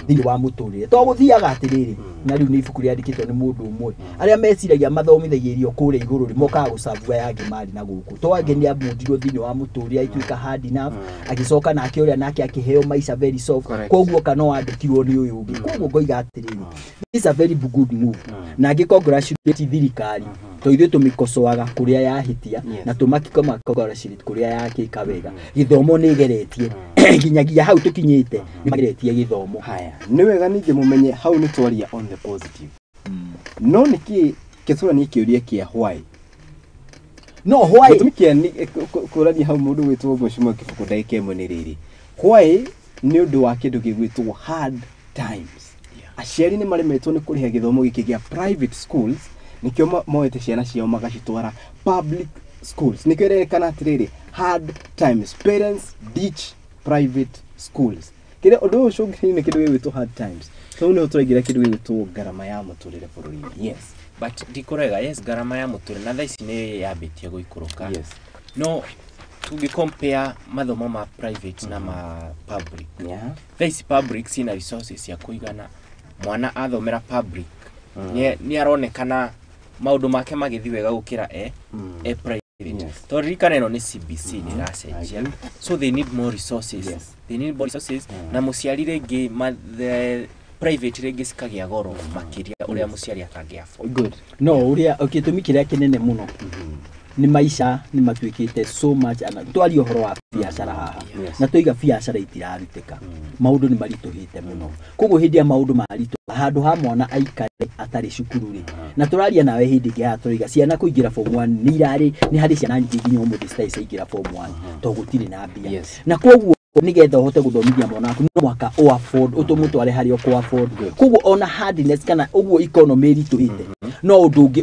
Thĩinĩ wa mũtũrĩre to gũthiaga atĩrĩrĩ, na rĩu nĩ ibuku rĩandĩkĩtwo nĩ mũndũ ũmwe, arĩa meciragia mathomithagĩrio kũrĩa igũrũ rĩ, mokaga gũcabua yangĩ marĩ na gũkũ to angĩ nĩ amundirwo thĩinĩ wa mũtũrĩre, agĩtuĩka hard enough, agĩcoka nake ũrĩa nake akĩheo maica very soft. Koguo kana wandĩkirwo nĩ ũyũ ũngĩ. Koguo ngoiga atĩrĩrĩ, this is a very good move, na ngĩ congratulate thirikari, to ithuĩ tũmĩkocoaga kũrĩa yahĩtia na tũmakikoma congratulate kũrĩa yakĩka wega. Gĩthomo nĩ ĩgeretie nginyagia hau tũkinyĩte, nĩ mageretie gĩthomo. Haya, nĩ wega ningĩ mũmenye hau nĩ twaria on the positive, no nĩkĩ kĩtũranie kĩũria kĩa why? No why? Gĩtũmi kĩa kũrania hau mũndũ gwĩtwo Mheshimiwa Kĩbũkũ ndagĩka ĩmwe nĩ rĩrĩ, why? Nĩ ũndũ wa kĩndũ gĩgwĩtwo hard times. Aciari nĩ maremetwo nĩ kũrĩha gĩthomo gĩkĩ gĩa private schools, nĩkĩo moete ciana ciao magacitwara public schools. Nĩkĩo ĩrerĩkana atĩrĩrĩ, hard times, parents ditch private schools. Kĩrĩa ũndũ ũyũ ũcũngĩrĩirio nĩ kĩndũ gĩgwĩtwo hard times. So nĩho tũraingĩra kĩndũ gĩgwĩtwo ngarama ya mũtũrĩre bũrũri-inĩ. Yes. But ndikũrega, yes, ngarama ya mũtũrĩre na thaa ici nĩ yambĩtie gũikũrũka. No tũngĩ compare mathomo ma private na ma public, thaa ici public ciĩna resources cia kũigana. Mwana athomera public nĩ aronekana maũndũ make magĩthiĩ wega gũkĩra e private. Tondũ ririkana ĩno nĩ CBC, nĩ ĩracenjia, so they need more resources. They need more resources. Na mũciari rĩngĩ the private rĩngĩ cikagĩa goro makĩria ũrĩa mũciari atangĩ afford. Good. No ũrĩa gĩtũmi kĩrĩa kĩnene mũno nĩ maica nĩ matuĩkĩte so much, ana twaria ũhoro wa biacara haha na tũiga biacara itirarutĩka, maũndũ nĩ maritũhĩte mũno. Koguo hĩndĩ ya maũndũ maritũha, handũ ha mwana aikare atarĩ cukuru rĩ, na tũraria nawe hĩndĩ ĩngĩ haha, tũraiga ciana kũingĩra form 1 nĩ irarĩ, nĩ harĩ ciana nyingĩ nginya ũmũthĩ citarĩ ciaingĩra form 1 tondũ gũtirĩ na mbia. Na koguo nĩgetha ũhote gũthomithia mwana waku no mũhaka ũ afford, ũtũmũtware harĩa ũkũ afford. Koguo ona hardness kana ũguo economy ĩritũhĩte, no ũndũ ũngĩ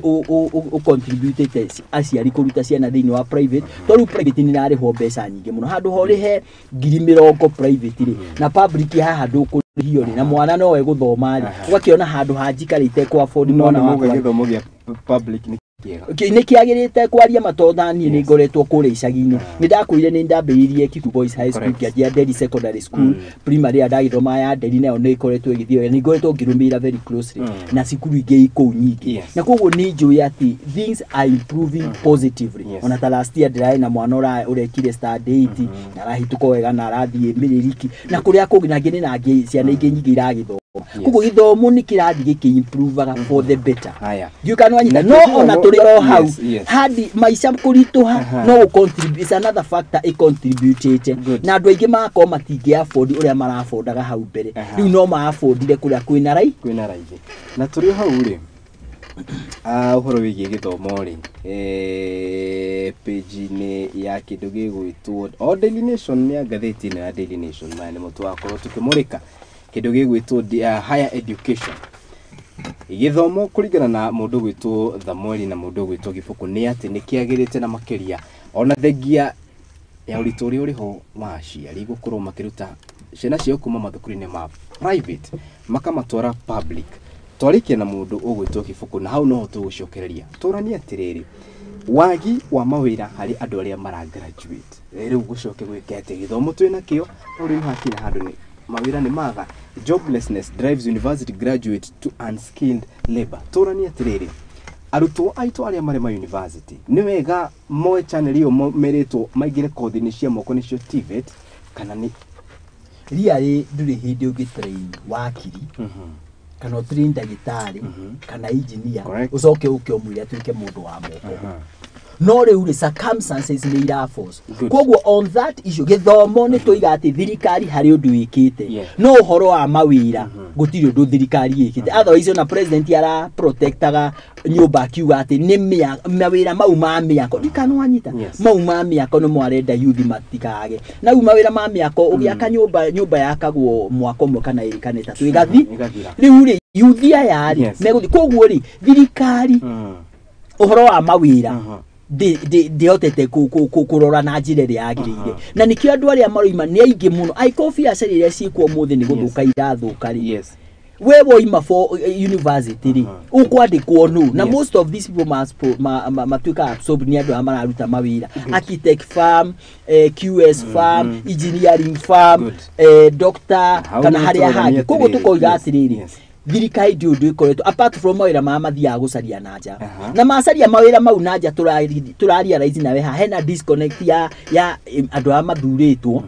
ũ-contributĩte aciari kũruta ciana thĩinĩ wa private, tondũ private nĩ irarĩhwo mbeca nyingĩ mũno. Handũ ha ũrĩhe 20,000 private rĩ, na public haha ndũkũrĩhio rĩ, na mwana no egũthoma rĩ, ũgakĩona handũ ha njikarĩte kũ afford No mwana nĩ wakwa. muga gĩthomo gĩa public nĩ kĩega? Nĩ kĩagĩrĩte kwaria matotha. Niĩ nĩ ngoretwo kũrĩa icagi-inĩ, nĩ ndakwĩrire nĩ ndambĩrĩirie Kikuyu Boys High School, ngĩanjia Nderi Secondary School primary, ĩrĩa ndagĩthoma ya Nderi nayo nĩ ĩkoretwo ĩgĩthiĩ wega. Nĩ ngoretwo ngĩrũmĩrĩra very closely na cukuru ingĩ kũu nyingĩ, na koguo nĩ njũĩ atĩ things are improving positively. Ona ta last year ndĩrarĩ na mwana ũrekire standard 8 na arahĩtũka wega na arathiĩ Mĩrĩriki na kũrĩa kũngĩ, na ngĩ na ngĩ ciana ingĩ nyingĩ iragĩthoma. Koguo gĩthomo nĩ kĩrathiĩ gĩkĩ-improvaga for the better. Haya. Ndiũĩ kana wanyita. Na No kĩgĩthomo- ona tũrĩ o hau, hadi maica kũritũha no gũ contribute, is another factor ĩ contributĩte, na andũ aingĩ magakorwo matingĩ afford ũrĩa maraaffordaga hau mbere. Rĩu no maaffordire kũrĩa kwĩna rai Kwĩna raithi. Na tũrĩ o hau rĩ, ũhoro wĩgiĩ gĩthomo rĩ, page-inĩ ya kĩndũ gĩgwĩtwo o Daily Nation, nĩ ya ngathĩti ĩno ya Daily Nation, maya nĩmo tũgakorwo tũkĩmũrĩka kĩndũ gĩgwĩtwo higher education, gĩthomo. Kũringana na mũndũ gwĩtwo Thamueli na mũndũ gwĩtwo Gĩbũkũ, nĩ atĩ nĩ kĩagĩrĩte na makĩria ona thengia ya ũritũ ũrĩa ũrĩho wa aciari gũkorwo makĩruta ciana ciao kuma mathukuru-inĩ ma private makamatwara public. Twarĩkia na mũndũ ũgwĩtwo Gĩbũkũ, na hau noho tũgũcokereria tũranie atĩrĩrĩ, wagi wa mawĩra harĩ andũ arĩa mara graduate. Rĩu gũcoke gwĩke atĩ gĩthomo twĩna kĩo, no rĩu hakinya handũ nĩ mawĩra nĩ maga. Joblessness drives university graduate to unskilled labor. Tũranie atĩrĩrĩ, arutwo aitũ arĩa marĩ ma university, nĩ wega moe channel ĩyo merĩtwo maingĩre kothi-inĩ cia moko, nĩcio TVET, kana nĩ Riarĩ ndũrĩ hĩndĩ ũngĩ train wakiri kana ũ train ndagĩtarĩ kana engineer, ũcoke ũke ũmwĩre atuĩke mũndũ wa moko. No rĩu rĩ, circumstances nĩ ira force. Koguo on that issue, gĩthomo nĩ tũiga atĩ thirikari harĩ ũndũ ĩkĩte, no ũhoro wa mawĩra gũtirĩ ũndũ thirikari ĩkĩte. Otherwise ona president ara protectaga nyũmba akiuga atĩ nĩ mawĩra mau ma mĩako, ndikana wanyita, mau ma mĩako nĩmo arenda youth matikage. Na rĩu mawĩra ma mĩako, ũgĩaka nyũmba, nyũmba yakagwo mwaka ũmwe kana ĩrĩ kana ĩtatũ ĩgathi. Ĩgathira. Rĩu rĩ, youth aya rĩ megũthiĩ. Koguo rĩ, thirikari ũhoro wa mawĩra ndĩhotete kũrora na njĩra ĩrĩa yagĩrĩire, na nĩkĩo andũ arĩa maroima nĩ aingĩ mũno. Angĩkorwo biacara iria ciĩkuo ũmũthĩ nĩ gũthũka irathũka rĩ, We woima for university rĩ, ũkwandĩkwo nũ? Na most of these people matuĩka absorbed nĩ andũ arĩa mararuta mawĩra, architect firm, QS firm, engineering firm, doctor kana harĩa hangĩ. Koguo tũkoiga atĩrĩrĩ, thirikari ndĩ ũndũ ĩkoretwo apart from mawĩra marĩa mathiaga gũcaria na nja, na macaria mawĩra mau na nja, tũrarealize nawe haha hena disconnect ya andũ arĩa mathurĩtwo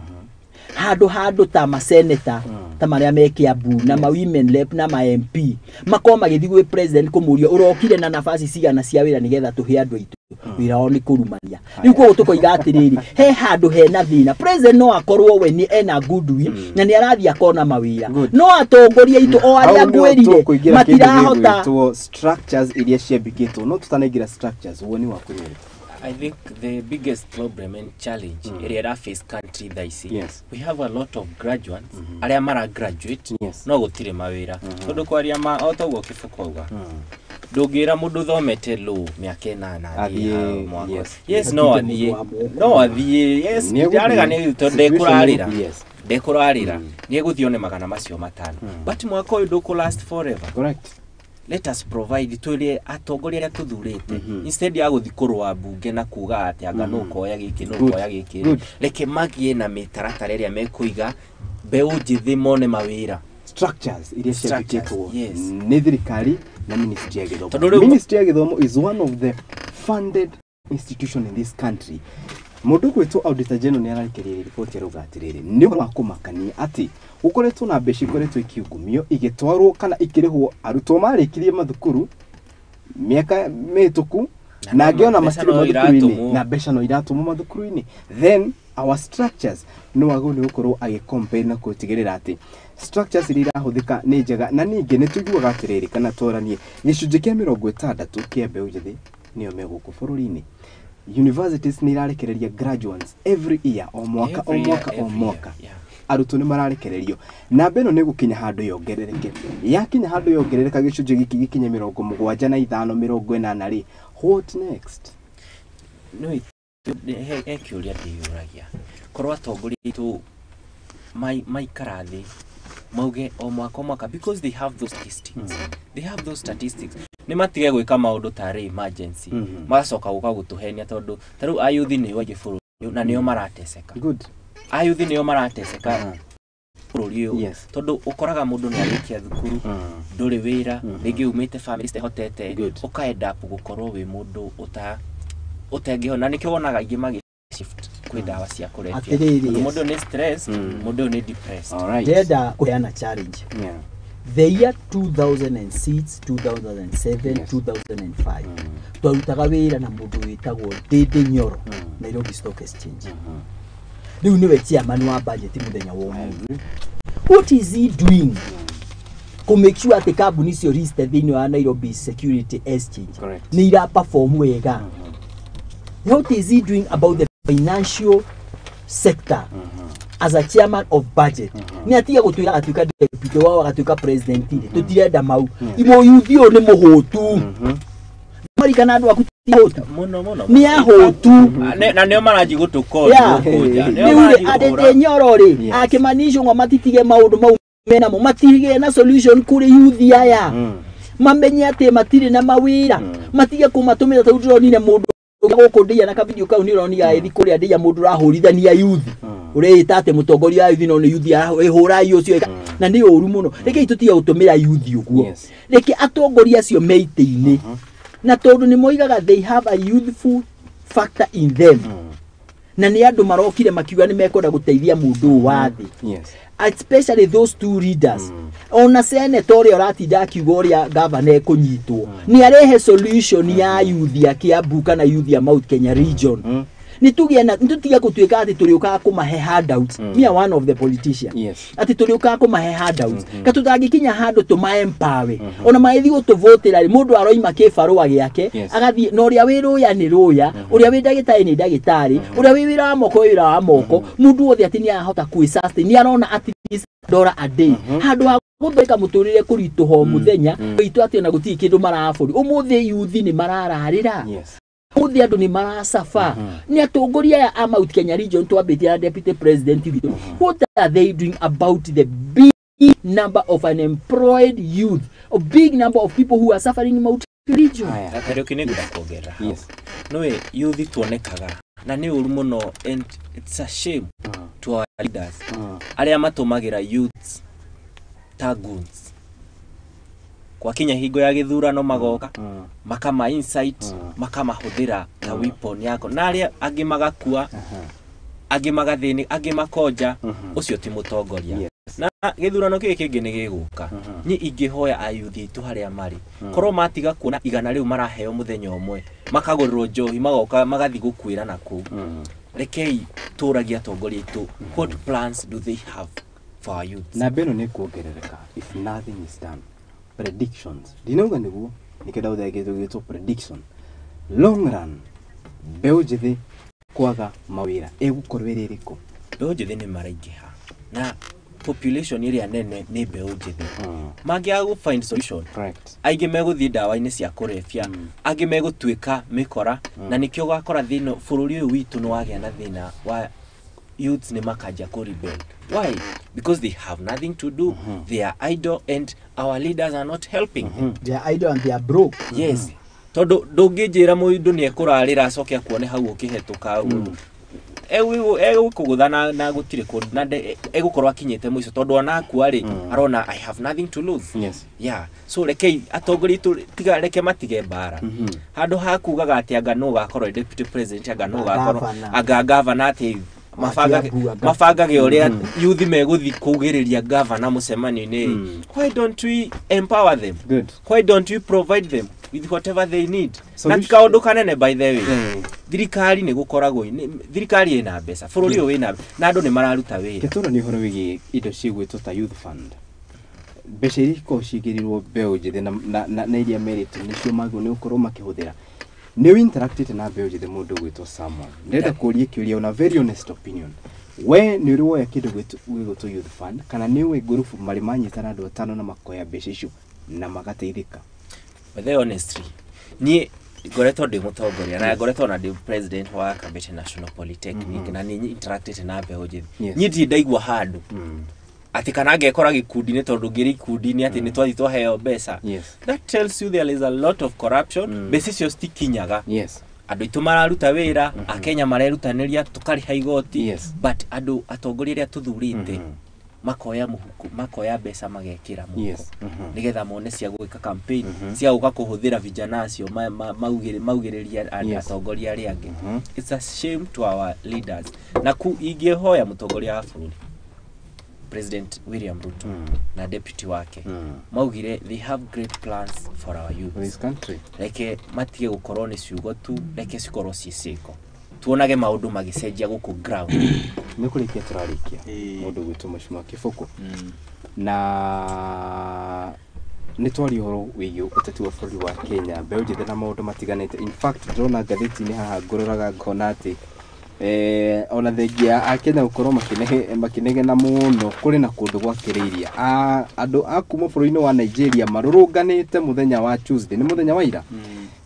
handũ ta maseneta ta marĩa me Kiambu na ma women rep na ma MP, makorwo magĩthiĩ gwĩ president kũmũria ũrokire na nafasi cigana cia wĩra nĩgetha tũhe andũ aitũ wĩra wao nĩ kũrumania. Rĩu koguo tũkoiga atĩrĩrĩ, he handũ hena thĩna. President no akorwo we nĩ ena goodwill na nĩ arathiĩ akona mawĩra, no atongoria aitũ o arĩa ngwĩrire matirahota. Structures iria ciambikĩtwo, no tũtanaingĩra structures, woni waku nĩ ũrĩkũ? I think the biggest problem and challenge ĩrĩa face country thaa ici, we have a lot of graduates arĩa mara graduate no gũtirĩ mawĩra. Tondũ kwaria ma o toguo Kĩbũkũ auga, ndũngĩra mũndũ thomete law mĩaka 8 athiĩ mwaka. Yes, no athiĩ, no athiĩ, yes, ndarega nĩ tondũ ndekũrarĩra, ndekũrarĩra nĩ egũthiĩ one 500. But mwaka ũyũ ndũkũ last forever. Correct. Let us provide twĩre atongoria arĩa tũthurĩte, instead ya gũthiĩ kũrũa mbunge na kuga atĩ anga nũ ũkoya gĩkĩ, nũ ũkoya gĩkĩ, reke magĩe na mĩtaratara ĩrĩa mekũiga mbeũ njĩthĩ mone mawĩra. Structures iria ciambĩkĩtwo nĩ thirikari na ministry ya gĩthomo. Ministry ya gĩthomo is one of the funded institution in this country. Mũndũ gwĩtwo Auditor General nĩ ararekereirie riboti arauga atĩrĩrĩ, nĩ ũhoro wa kũmakania atĩ gũkoretwo na mbeca ikoretwo ikiungumio igĩtwarwo kana ikĩrĩhwo arutwo marĩkirie mathukuru mĩaka mĩhĩtũku na angĩ ona matirĩ mathukuru-inĩ, na mbeca no iratũmwo mathukuru-inĩ. Then our structures no wagĩrĩirwo nĩ gũkorwo agĩcompare na gũtigĩrĩra atĩ structures iria irahũthĩka nĩ njega. Na ningĩ nĩ tũiguaga atĩrĩrĩ, kana twaranie, gĩcunjĩ kĩa 60 kĩa mbeũ njĩthĩ nĩo me gũkũ bũrũri-inĩ. Universities nĩ irarekereria graduates every year, o mwaka o mwaka o mwaka, arutwo nĩ mararekererio. Namba ĩno nĩ gũkinya handũ yongerereke, yakinya handũ yongerereka gĩcunjĩ gĩkĩ gĩkinye 75, 80 rĩ, what next? No he kĩũria ndĩyũragia, korwo atongoria aitũ maikara thĩ mauge o mwaka o mwaka, because they have those statistics, they have those statistics, nĩ matige gwĩka maũndũ tarĩ emergency, magacoka gũka gũtũhenia, tondũ ta rĩu ayuthi nĩo aingĩ bũrũri na nĩo marateseka. Good. Ayuthi nĩo marateseka bũrũri ũyũ, tondũ ũkoraga mũndũ nĩ arĩkia thukuru, ndũrĩ wĩra, rĩngĩ umĩte family citehotete, ũka end up gũkorwo wĩ mũndũ ũtengĩhona. Nĩkĩo wonaga aingĩ magĩ shift kwĩ ndawa cia kũrebia, tondũ mũndũ nĩ stress, mũndũ nĩ depressed. Ndĩrenda kũheana challenge. The year 2006, 2007, 2005, twarutaga wĩra na mũndũ wĩtagwo Ndĩndĩ Nyoro, Nairobi Stock Exchange. Rĩu nĩwe chairman wa budget mũthenya wa ũmũthĩ. What is he doing to make sure atĩ kambuni icio listed thĩinĩ wa Nairobi Security Exchange nĩ ira perform wega? What is he doing about the financial sector as a chairman of budget? Nĩ atige gũtwĩra agatuĩka deputy wao, agatuĩka president rĩ, tũtirenda mau. Mũyuthi ũyũ nĩ mũhũtu. Marikana andũ aku ti ahũtu. Mũno mũno. Nĩ ahũtu. Na nĩo maranji gũtũkondi gũkũ nja. Rĩu rĩ, Ndĩndĩ Nyoro rĩ, akĩmanicwo ngo matitige maũndũ mau menamo, matige na solution kũrĩ yuthi aya. Mamenye atĩ matirĩ na mawĩra, matige kũmatũmĩra. Tondũ ndĩronire mũndũ gũkũ ndĩia na kavideo kau nĩ ũronire agĩthiĩ kũrĩa ndĩia mũndũ ũrahũrithania yuthi, ũreĩta atĩ mũtongoria wa yuthi, no nĩ yuthi ĩhũra ũcio, na nĩ ũru mũno. Rekei tũtige gũtũmĩra yuthi ũguo, reke atongoria acio me itĩ-inĩ, na tondũ nĩ moigaga they have a youthful factor in them, na nĩ andũ marokire makiuga nĩ mekwenda gũteithia mũndũ ũyũ wa thĩ, especially those two leaders. Ona senator ũrĩa ũratinda akiuga ũrĩa governor ekũnyitwo, nĩ arehe solution ya youth ya Kiambu kana youth ya Mount Kenya region. Nĩ tũgĩe na, nĩ tũtige gũtuĩka atĩ tũrĩũkaga kũmahe handouts. Me are one of the politicians atĩ tũrĩũkaga kũmahe handouts, ka tũtangĩkinya handũ tũma empower ona magĩthiĩ gũtũvotĩra rĩ, mũndũ aroima kĩbarũa gĩake agathiĩ na ũrĩa wĩ rũya nĩ rũya, ũrĩa wĩ ndagĩtarĩ nĩ ndagĩtarĩ, ũrĩa wĩ wĩra wa moko wĩ wĩra wa moko, mũndũ wothe atĩ nĩ arahota kwĩ sustain, nĩ arona at least dollar a day, handũ ha gũthondeka mũtũrĩre kũritũha o mũthenya witũ atĩ ona gũtirĩ kĩndũ marabũri. Ũmũthĩ yuthi nĩ marararĩra, ũmũthĩ andũ nĩ maracaba. Nĩ atongoria aya a Mount Kenya region twambĩtie na deputy president witũ, what are they doing about the big number of unemployed youth, a big number of people who are suffering in Mount Region. Kariũki nĩ ngwenda kuongerera hau. Nĩũĩ youth tuonekaga na nĩ ũru mũno, and it's a shame to our leaders arĩa matũmagĩra youths ta goons. Gwakinya hingo ya gĩthurano magoka makama insight, makamahũthĩra ta weapon yako, na arĩa angĩ magakua, angĩ magathĩnĩ, angĩ makonja. Ũcio ti mũtongoria. Na gĩthurano gĩkĩ kĩngĩ nĩ gĩgũka. Niĩ ingĩhoya ayuthi aitũ harĩa marĩ, korwo matiga kuona igana rĩu maraheo mũthenya ũmwe, makagũrĩrwo njohi, magoka magathiĩ gũkuĩra na kũu. Rekei tũragie atongoria aitũ, what plans do they have for our youth? Namba ĩno nĩ kuongerereka if nothing is done. Predictions, ndinauga nĩguo nĩkĩo ndauga kĩndũ gĩtwo prediction. Long run, mbeũ njĩthĩ kwaga mawĩra ĩgũkorwo ĩrĩ ĩrĩkũ? Mbeũ njĩthĩ nĩ maraingĩha, na population ĩrĩa nene nĩ mbeũ njĩthĩ. Mangĩaga gũ find solution, aingĩ megũthiĩ ndawa-inĩ cia kũrebia, angĩ megũtuĩka mĩkora, na nĩkĩo ũgakora thĩna bũrũri ũyũ witũ nĩ wagĩa na thĩna wa youths nĩ makanja kũ rebel. Why? Because they have nothing to do. They are idle and our leaders are not helping them. They are idle and they are broke. Yes. Tondũ ndũngĩnjĩra mũndũ nĩ ekũrarĩra acoke akuone hau ũkĩhetũka, egũkũgũtha na gũtirĩ kũndũ, na egũkorwo akinyĩte mũico, tondũ ona akua rĩ, arona I have nothing to lose. Yeah. So rekei atongoria aitũ tiga reke matige mbara. Handũ ha kugaga atĩ anga nũ ũgakorwo deputy president, anga nũ ũgakorwo anga governor, atĩ mabangage ũrĩa youth megũthiĩ kũugĩrĩria governor mũcemanio-inĩ. Why don't we empower them? Good. Why don't we provide them with whatever they need? Na ti kaũndũ kanene, by the way. Thirikari nĩ gũkoragwo, thirikari ĩna mbeca, bũrũri ũyũ wĩna, na andũ nĩ mararuta wĩra. Gĩtũra nĩ ũhoro wĩgiĩ indo cigwĩtwo ta youth fund. Mbeca iria ikoragwo cigĩrĩirwo mbeũ njĩthĩ na iria merĩtwo nĩcio magĩrĩirwo nĩ gũkorwo makĩhũthĩra. Nĩ interactĩte na mbeũ njĩthĩ mũndũ ũgwĩtwo Samuel. Ndĩrenda kũũria kĩũria on a very honest opinion. We nĩ ũrĩ woya kĩndũ gĩgwĩtwo youth fund, kana nĩ ũĩ ngurubu marĩ manyitana andũ atano na makoya mbeca icio na magateithĩka? By honestly, niĩ ngoretwo ndĩ mũtongoria na ngoretwo na ndĩ president wa Kabete National Polytechnic, na nĩ interactĩte na mbeũ njĩthĩ. Niĩ ndirĩ ndaigua handũ atĩ kana ngekora gĩkundi-inĩ, tondũ ngĩrĩ ikundi-inĩ atĩ nĩ twathiĩ twaheo mbeca. That tells you there is a lot of corruption. Mbeca icio citikinyaga. Andũ aitũ mararuta wĩra, Akenya marerutanĩria, tũkarĩha igoti, but andũ atongoria arĩa tũthurĩte makoya mũhuko, makoya mbeca magekĩra mũhuko nĩgetha mone cia gwĩka campaign, cia gũka kũhũthĩra vijana acio maugĩrĩria atongoria arĩa angĩ. It's a shame to our leaders. Na ku ingĩhoya mũtongoria wa bũrũri President William Ruto na deputy wake maugire they have great plans for our youth this country. Reke matige gũkorwo nĩ ciugo tu, reke cikorwo ciĩ ciĩko, tuonage maũndũ magĩcenjia gũkũ ground. Nĩ kũrĩkia tũrarĩkia mũndũ gwĩtwo Mheshimiwa Kĩbũkũ, na nĩ twaria ũhoro wĩgiĩ ũteti wa bũrũri wa Kenya, mbeũ njĩthĩ na maũndũ matiganĩte. In fact, ndĩrona ngathĩti-inĩ haha ngũroraga ngona atĩ ona thengia a Kenya gũkorwo makĩnegena mũno kũrĩ na kũndũ gwakĩrĩirie andũ a kuma bũrũri-inĩ wa Nigeria marũrũnganĩte mũthenya wa Tuesday, nĩ mũthenya wa ira.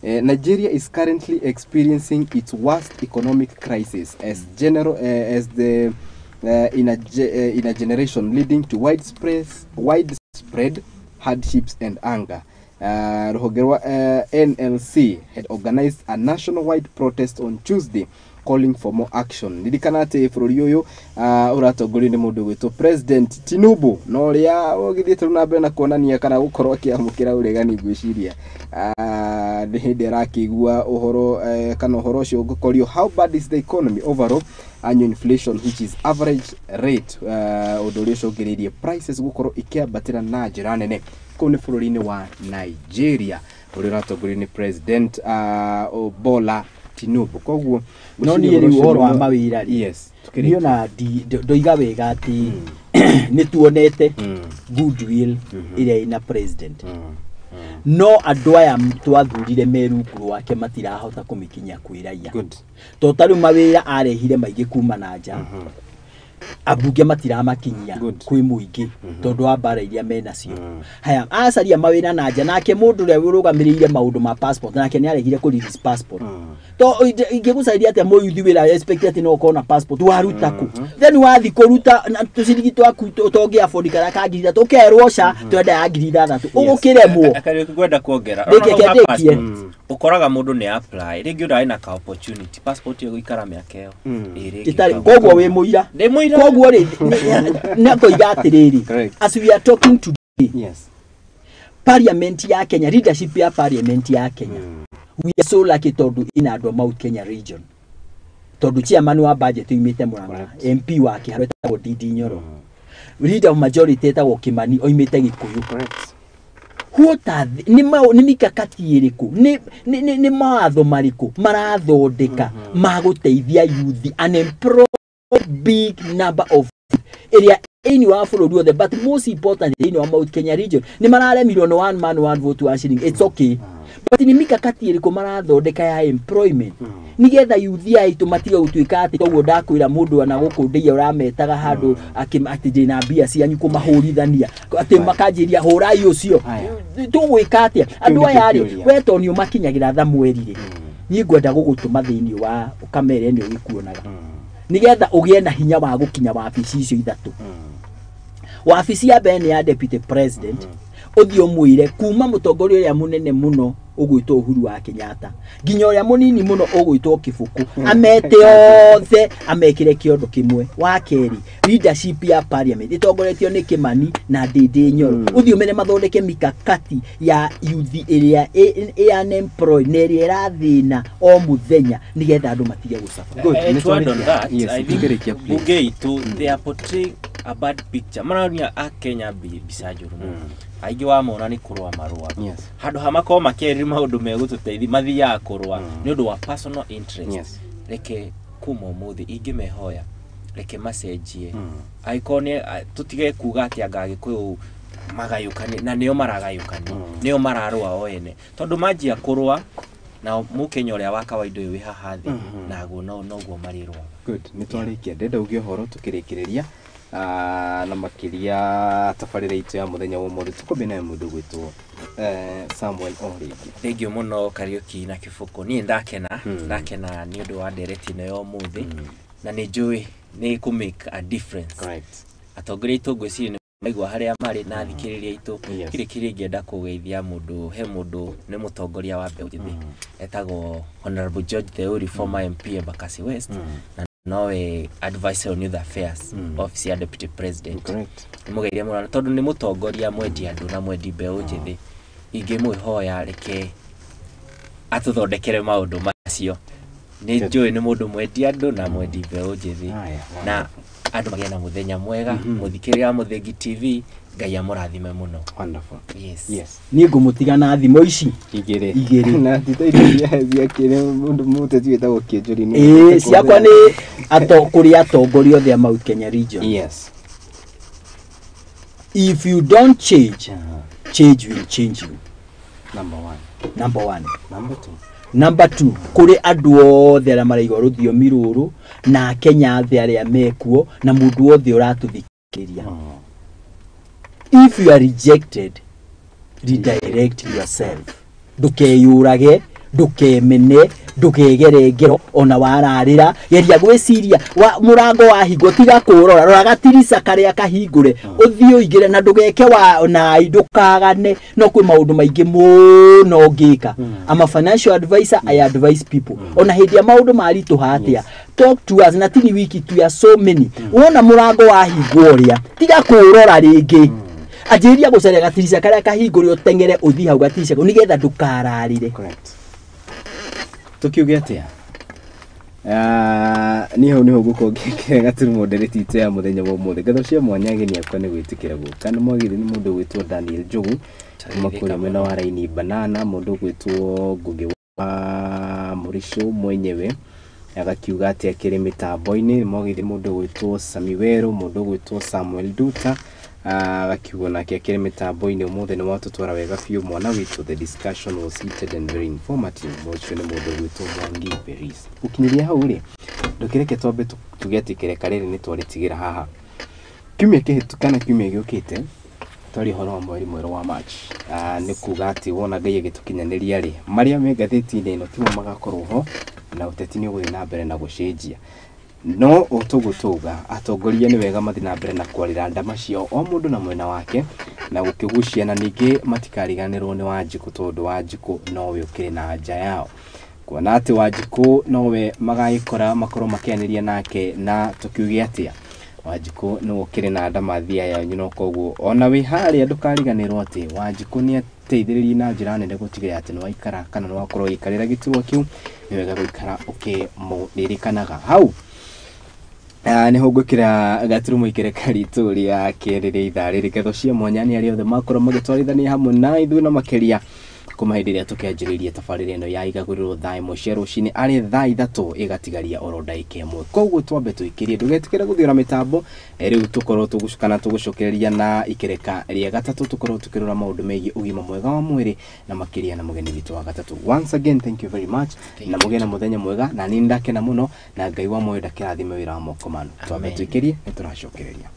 Nigeria is currently experiencing its worst economic crisis as general as the in a generation, leading to widespread hardships and anger. Rũhonge rwa NLC had organized a nationwide protest on Tuesday calling for more action. Ririkana atĩ bũrũri ũyũ ũratongorio nĩ mũndũ ũgwĩtwo President Tinubu, na ũrĩa ũgĩthiĩte na mbere na kuonania kana gũkorwo akĩamũkĩra ũregani, ngwĩciria nĩ hĩndĩ arakĩigua ũhoro kana ũhoro ũcio ũgũkorio how bad is the economy overall, annual inflation which is average rate, ũndũ ũrĩa ũcũngĩrĩirie prices gũkorwo ikĩambatĩra na njĩra nene kũu nĩ bũrũri-inĩ wa Nigeria ũrĩa ũratongorio nĩ President Bola Tinubu. Koguo no niĩ rĩu ũhoro wa mawĩra rĩ, yes, niĩ ona ndoiga wega atĩ nĩ tuonete goodwill ĩrĩa ĩna president, no andũ aya twathurire me rungu rwake matirahota kũmĩkinyia kwĩ raia. Tondũ ta rĩu mawĩra arehire maingĩ kuma na nja, Ambunge matiramakinyia kwĩ mũingĩ tondũ wa mbara iria menacio. Haya, acaria mawĩra na nja, nake mũndũ ũrĩa ũrũgamĩrĩire maũndũ ma passport nake nĩ aregire kũ release passport. To ingĩgũcaria atĩa mũyuthi wĩra expect atĩ no ũkorwo na passport waruta kũ? Then wathi kũruta tũciringi twaku tũngĩ afford karĩa ka 3,000 ũkerwo ca twenda ya 6,000 ũgũkĩremwo. Kariũki ngwenda kuongera. Ndĩkie. Ũkoraga mũndũ nĩ apply rĩngĩ ũrarĩ na ka opportunity passport ĩgũikara mĩaka ĩyo ĩrĩ. Ĩtarĩ koguo wĩ mũira. Ndĩ mũira. Koguo rĩ nĩ ngoiga atĩrĩrĩ, as we are talking today, yes, parliament ya Kenya, leadership ya parliament ya Kenya, we are so lucky tondũ ina andũ a Mount Kenya region, tondũ chairman wa budget oimĩte Murang'a, MP wa Kĩharo etagwo Ndindi Nyoro, leader of majority etagwo Kimani oimĩte Gĩkũyũ. What are nĩ mikakati ĩrĩkũ, nĩ mawatho marĩkũ marathondeka ma gũteithia youth unemployed big number of area thĩinĩ wa bũrũri wothe, but most important thĩinĩ wa Mount Kenya region nĩ mararemirwo nĩ one man one vote one shilling. It's okay, but nĩ mikakati ĩrĩkũ marathondeka ya employment nĩgetha youth aitũ matige gũtuĩka atĩ koguo ndakwĩra mũndũ ona gũkũ ndĩia ũrametaga handũ atĩ ndĩna mbia cianyu kũmahũrithania atĩ makanjĩria hũrai ũcio tũgwĩka atĩa andũ aya rĩ we to nĩ ũmakinyagĩra Thamweri rĩ niĩ ngwenda gũgũtũma thĩinĩ wa kamera ĩno ĩgĩkuonaga nĩgetha ũgĩe na hinya wa gũkinya wabici icio ithatũ. Wabici ya mbere nĩ ya deputy president, ũthiĩ ũmwĩre kuma mũtongoria ũrĩa mũnene mũno ũgwĩtwo Uhuru wa Kenyatta nginya ũrĩa mũnini mũno ũgwĩtwo Kĩbũkũ, amete othe amekĩre kĩondo kĩmwe. Wa kerĩ, leadership ya parliament ĩtongoretio nĩ Kimani na Ndindi Nyoro, ũthiĩ ũmere mathondeke mikakati ya youth ĩrĩa ĩ unemployed na ĩrĩa ĩrathĩna o mũthenya nĩgetha andũ matige gũcaba. To add on that, I think bunge itũ they are portraying a bad picture. Maraonia a Kenya mbica njũru mũno. Aingĩ wamona nĩ kũrũa marũa. Handũ ha makorwo makĩarĩria maũndũ megũtũteithia mathiaga kũrũa nĩ ũndũ wa personal interest. Reke kuma ũmũthĩ ingĩmehoya reke macenjie, angĩkorwo nĩ tũtige kuga atĩ anga Agĩkũyũ magayũkane na nĩo maragayũkania, nĩo mararũa o ene, tondũ manjia kũrũa na mũkenya ũrĩa wa kawaida ũyũ wĩ haha thĩ naguo noguo marĩrũaga. Good, nĩ twarĩkia. Ndĩrenda uge ũhoro tũkĩrĩkĩrĩria na makĩria tabarĩra itũ ya mũthenya wa ũmũthĩ tũkũmbia nayo mũndũ gwĩtwo Samuel Orĩngĩ. Thengiũ mũno Kariũki na Kĩbũkũ, niĩ ndakena nĩ ũndũ wa ndereti ĩno ya ũmũthĩ na nĩ njũĩ nĩ kũ make a difference. Atongoria aitũ ngwĩciria nĩ maigua harĩa marĩ na athikĩrĩria aitũ. Kĩrĩ kĩrĩa ingĩenda kũgeithia mũndũ, he mũndũ nĩ mũtongoria wa mbeũ njĩthĩ etagwo Honorable George Theuri, former MP Embakasi West, na nowe advisor on youth affairs office ya deputy president. Nĩmũgeithie mũno tondũ nĩ mũtongoria mwendi andũ na mwendi mbeũ njĩthĩ. Ingĩmwĩhoya reke atũthondekere maũndũ macio. Nĩ njũĩ nĩ mũndũ mwendi andũ na mwendi mbeũ njĩthĩ, na andũ magĩe na mũthenya mwega. Mũthikĩrĩria wa Mũthingi TV, Ngai amũrathime mũno. Wonderful. Yes. Yes. Niĩ ngũmũtiga na thimũ ici igĩrĩ. Igĩrĩ. Na titaithia ciakĩrĩ mũndũ mũteti wĩtagwo Kĩnjũri. Ĩĩ, ciakwa nĩ kũrĩ atongoria othe a Mount Kenya region. Yes. If you don't change, change will change you. Number one. Number one. Number two. Number two, kũrĩ andũ othe arĩa maraigua rũthiomi rũrũ na Kenya othe arĩa mekuo na mũndũ wothe ũratũthikĩrĩria. If you are rejected, redirect yourself. Ndũkeyũrage, ndũkemene, ndũkegere ngero ona wararĩra, geria gwĩciria mũrango wahingwo tiga kũrora, rora gatirica karĩa kahingũre ũthiĩ ũingĩre na ndũgeke wa nai, ndũkagane, no kwĩ maũndũ maingĩ mũno ũngĩka. I'm a financial advisor, I advise people. Ona hĩndĩ ya maũndũ maritũha atĩa, talk to us na tini wiki tu ya so many. Wona mũrango wahingwo ũrĩa, tiga kũrora rĩngĩ. Anjĩrĩria gũcaria gatirica karĩa kahingũre ũteng'ere ũthiĩ hau gatirica kau nĩgetha ndũkararĩre. Tukiuge atia niĩ hau nĩho ngũkorwo ngĩkĩra gaturumo ndereti itũ ya mũthenya wa ũmũthĩ. Ngatho cia mwanya ageni akwa nĩ gwĩtĩkĩra gũka. Nĩ mwagĩrĩire nĩ mũndũ ũgwĩtwo Daniel Njogu kuma kũrĩa mwena wa Raini Banana, mũndũ ũgwĩtwo Ngũgĩ wa Mũricũ mwenyewe agakiuga atĩ akĩrĩ mĩtambo-inĩ. Nĩ mwagĩrĩire mũndũ ũgwĩtwo Sami Werũ, mũndũ ũgwĩtwo Samuel Nduta agakiuga nake akĩrĩ mĩtambo-inĩ. Ũmũthĩ nĩ watũtwara wega biũ mwana witũ. The discussion was heated and very informative. Ũcio nĩ mũndũ ũgwĩtwo Mwangi Beris. Gũkinyĩria hau rĩ, Ndũkĩreke twambe tuge atĩ ikereka rĩrĩ nĩ twarĩtigĩra haha. Kiumia kĩhĩtũku kana kiumia gĩũkĩte twaria ũhoro wa mweri mwerũ wa March. Nĩ kuga atĩ wona Ngai agĩtũkinyanĩria rĩ, marĩa me ngathĩti-inĩ ĩno timo magakorwo ho, na ũteti nĩ ũgũthiĩ na mbere na gũcenjia. No o toguo tauga, atongoria nĩ wega mathiĩ na mbere na kwarĩra ndama ciao o mũndũ na mwena wake na gũkĩgucia, na ningĩ matikariganĩrwo nĩ Wanjikũ, tondũ Wanjikũ nowe ũkĩrĩ na nja yao, kuona atĩ Wanjikũ nowe magagĩkora makorwo makĩanĩria nake, na tũkiuge atĩa, Wanjikũ nĩwe ũkĩrĩ na ndamathia yanyu, no koguo ona wĩ harĩa ndũkariganĩrwo atĩ Wanjikũ nĩ ateithĩrĩirie na njĩra nene gũtigĩrĩra atĩ nĩwaikara kana nĩwakorwo ũgĩikarĩra gĩturwa kĩu. Nĩ wega gũikara ũkĩmũririkanaga. Hau nĩho ngwĩkĩra gaturumo ikereka ritũ rĩa kerĩ rĩa ithaa rĩrĩ. Ngatho cia mwanya nĩ arĩa othe makorwo magĩtwarithania hamwe na ithuĩ, na makĩria kuma hĩndĩ ĩrĩa tũkĩanjĩrĩirie tabarĩra ĩno ya igagũrĩrwo thaa 1 cia rũcinĩ, arĩ thaa 3 ĩgatigaria oro ndagĩka 1. Koguo twambe tũikĩrie, ndũgetĩkĩre gũthiũra mĩtambo. Rĩu tũkorwo tũgũcukana tũgũcokereria na ikereka rĩa gatatũ, tũkorwo tũkĩrora maũndũ megiĩ ũgima mwega wa mwĩrĩ, na makĩria na mũgeni witũ wa gatatũ. Once again, thank you very much, na mũgĩe na mũthenya mwega, na niĩ ndakena mũno, na Ngai wa muoyo ndakĩrathime wĩra wa moko manu. Twambe tũikĩrie, nĩ tũracokereria.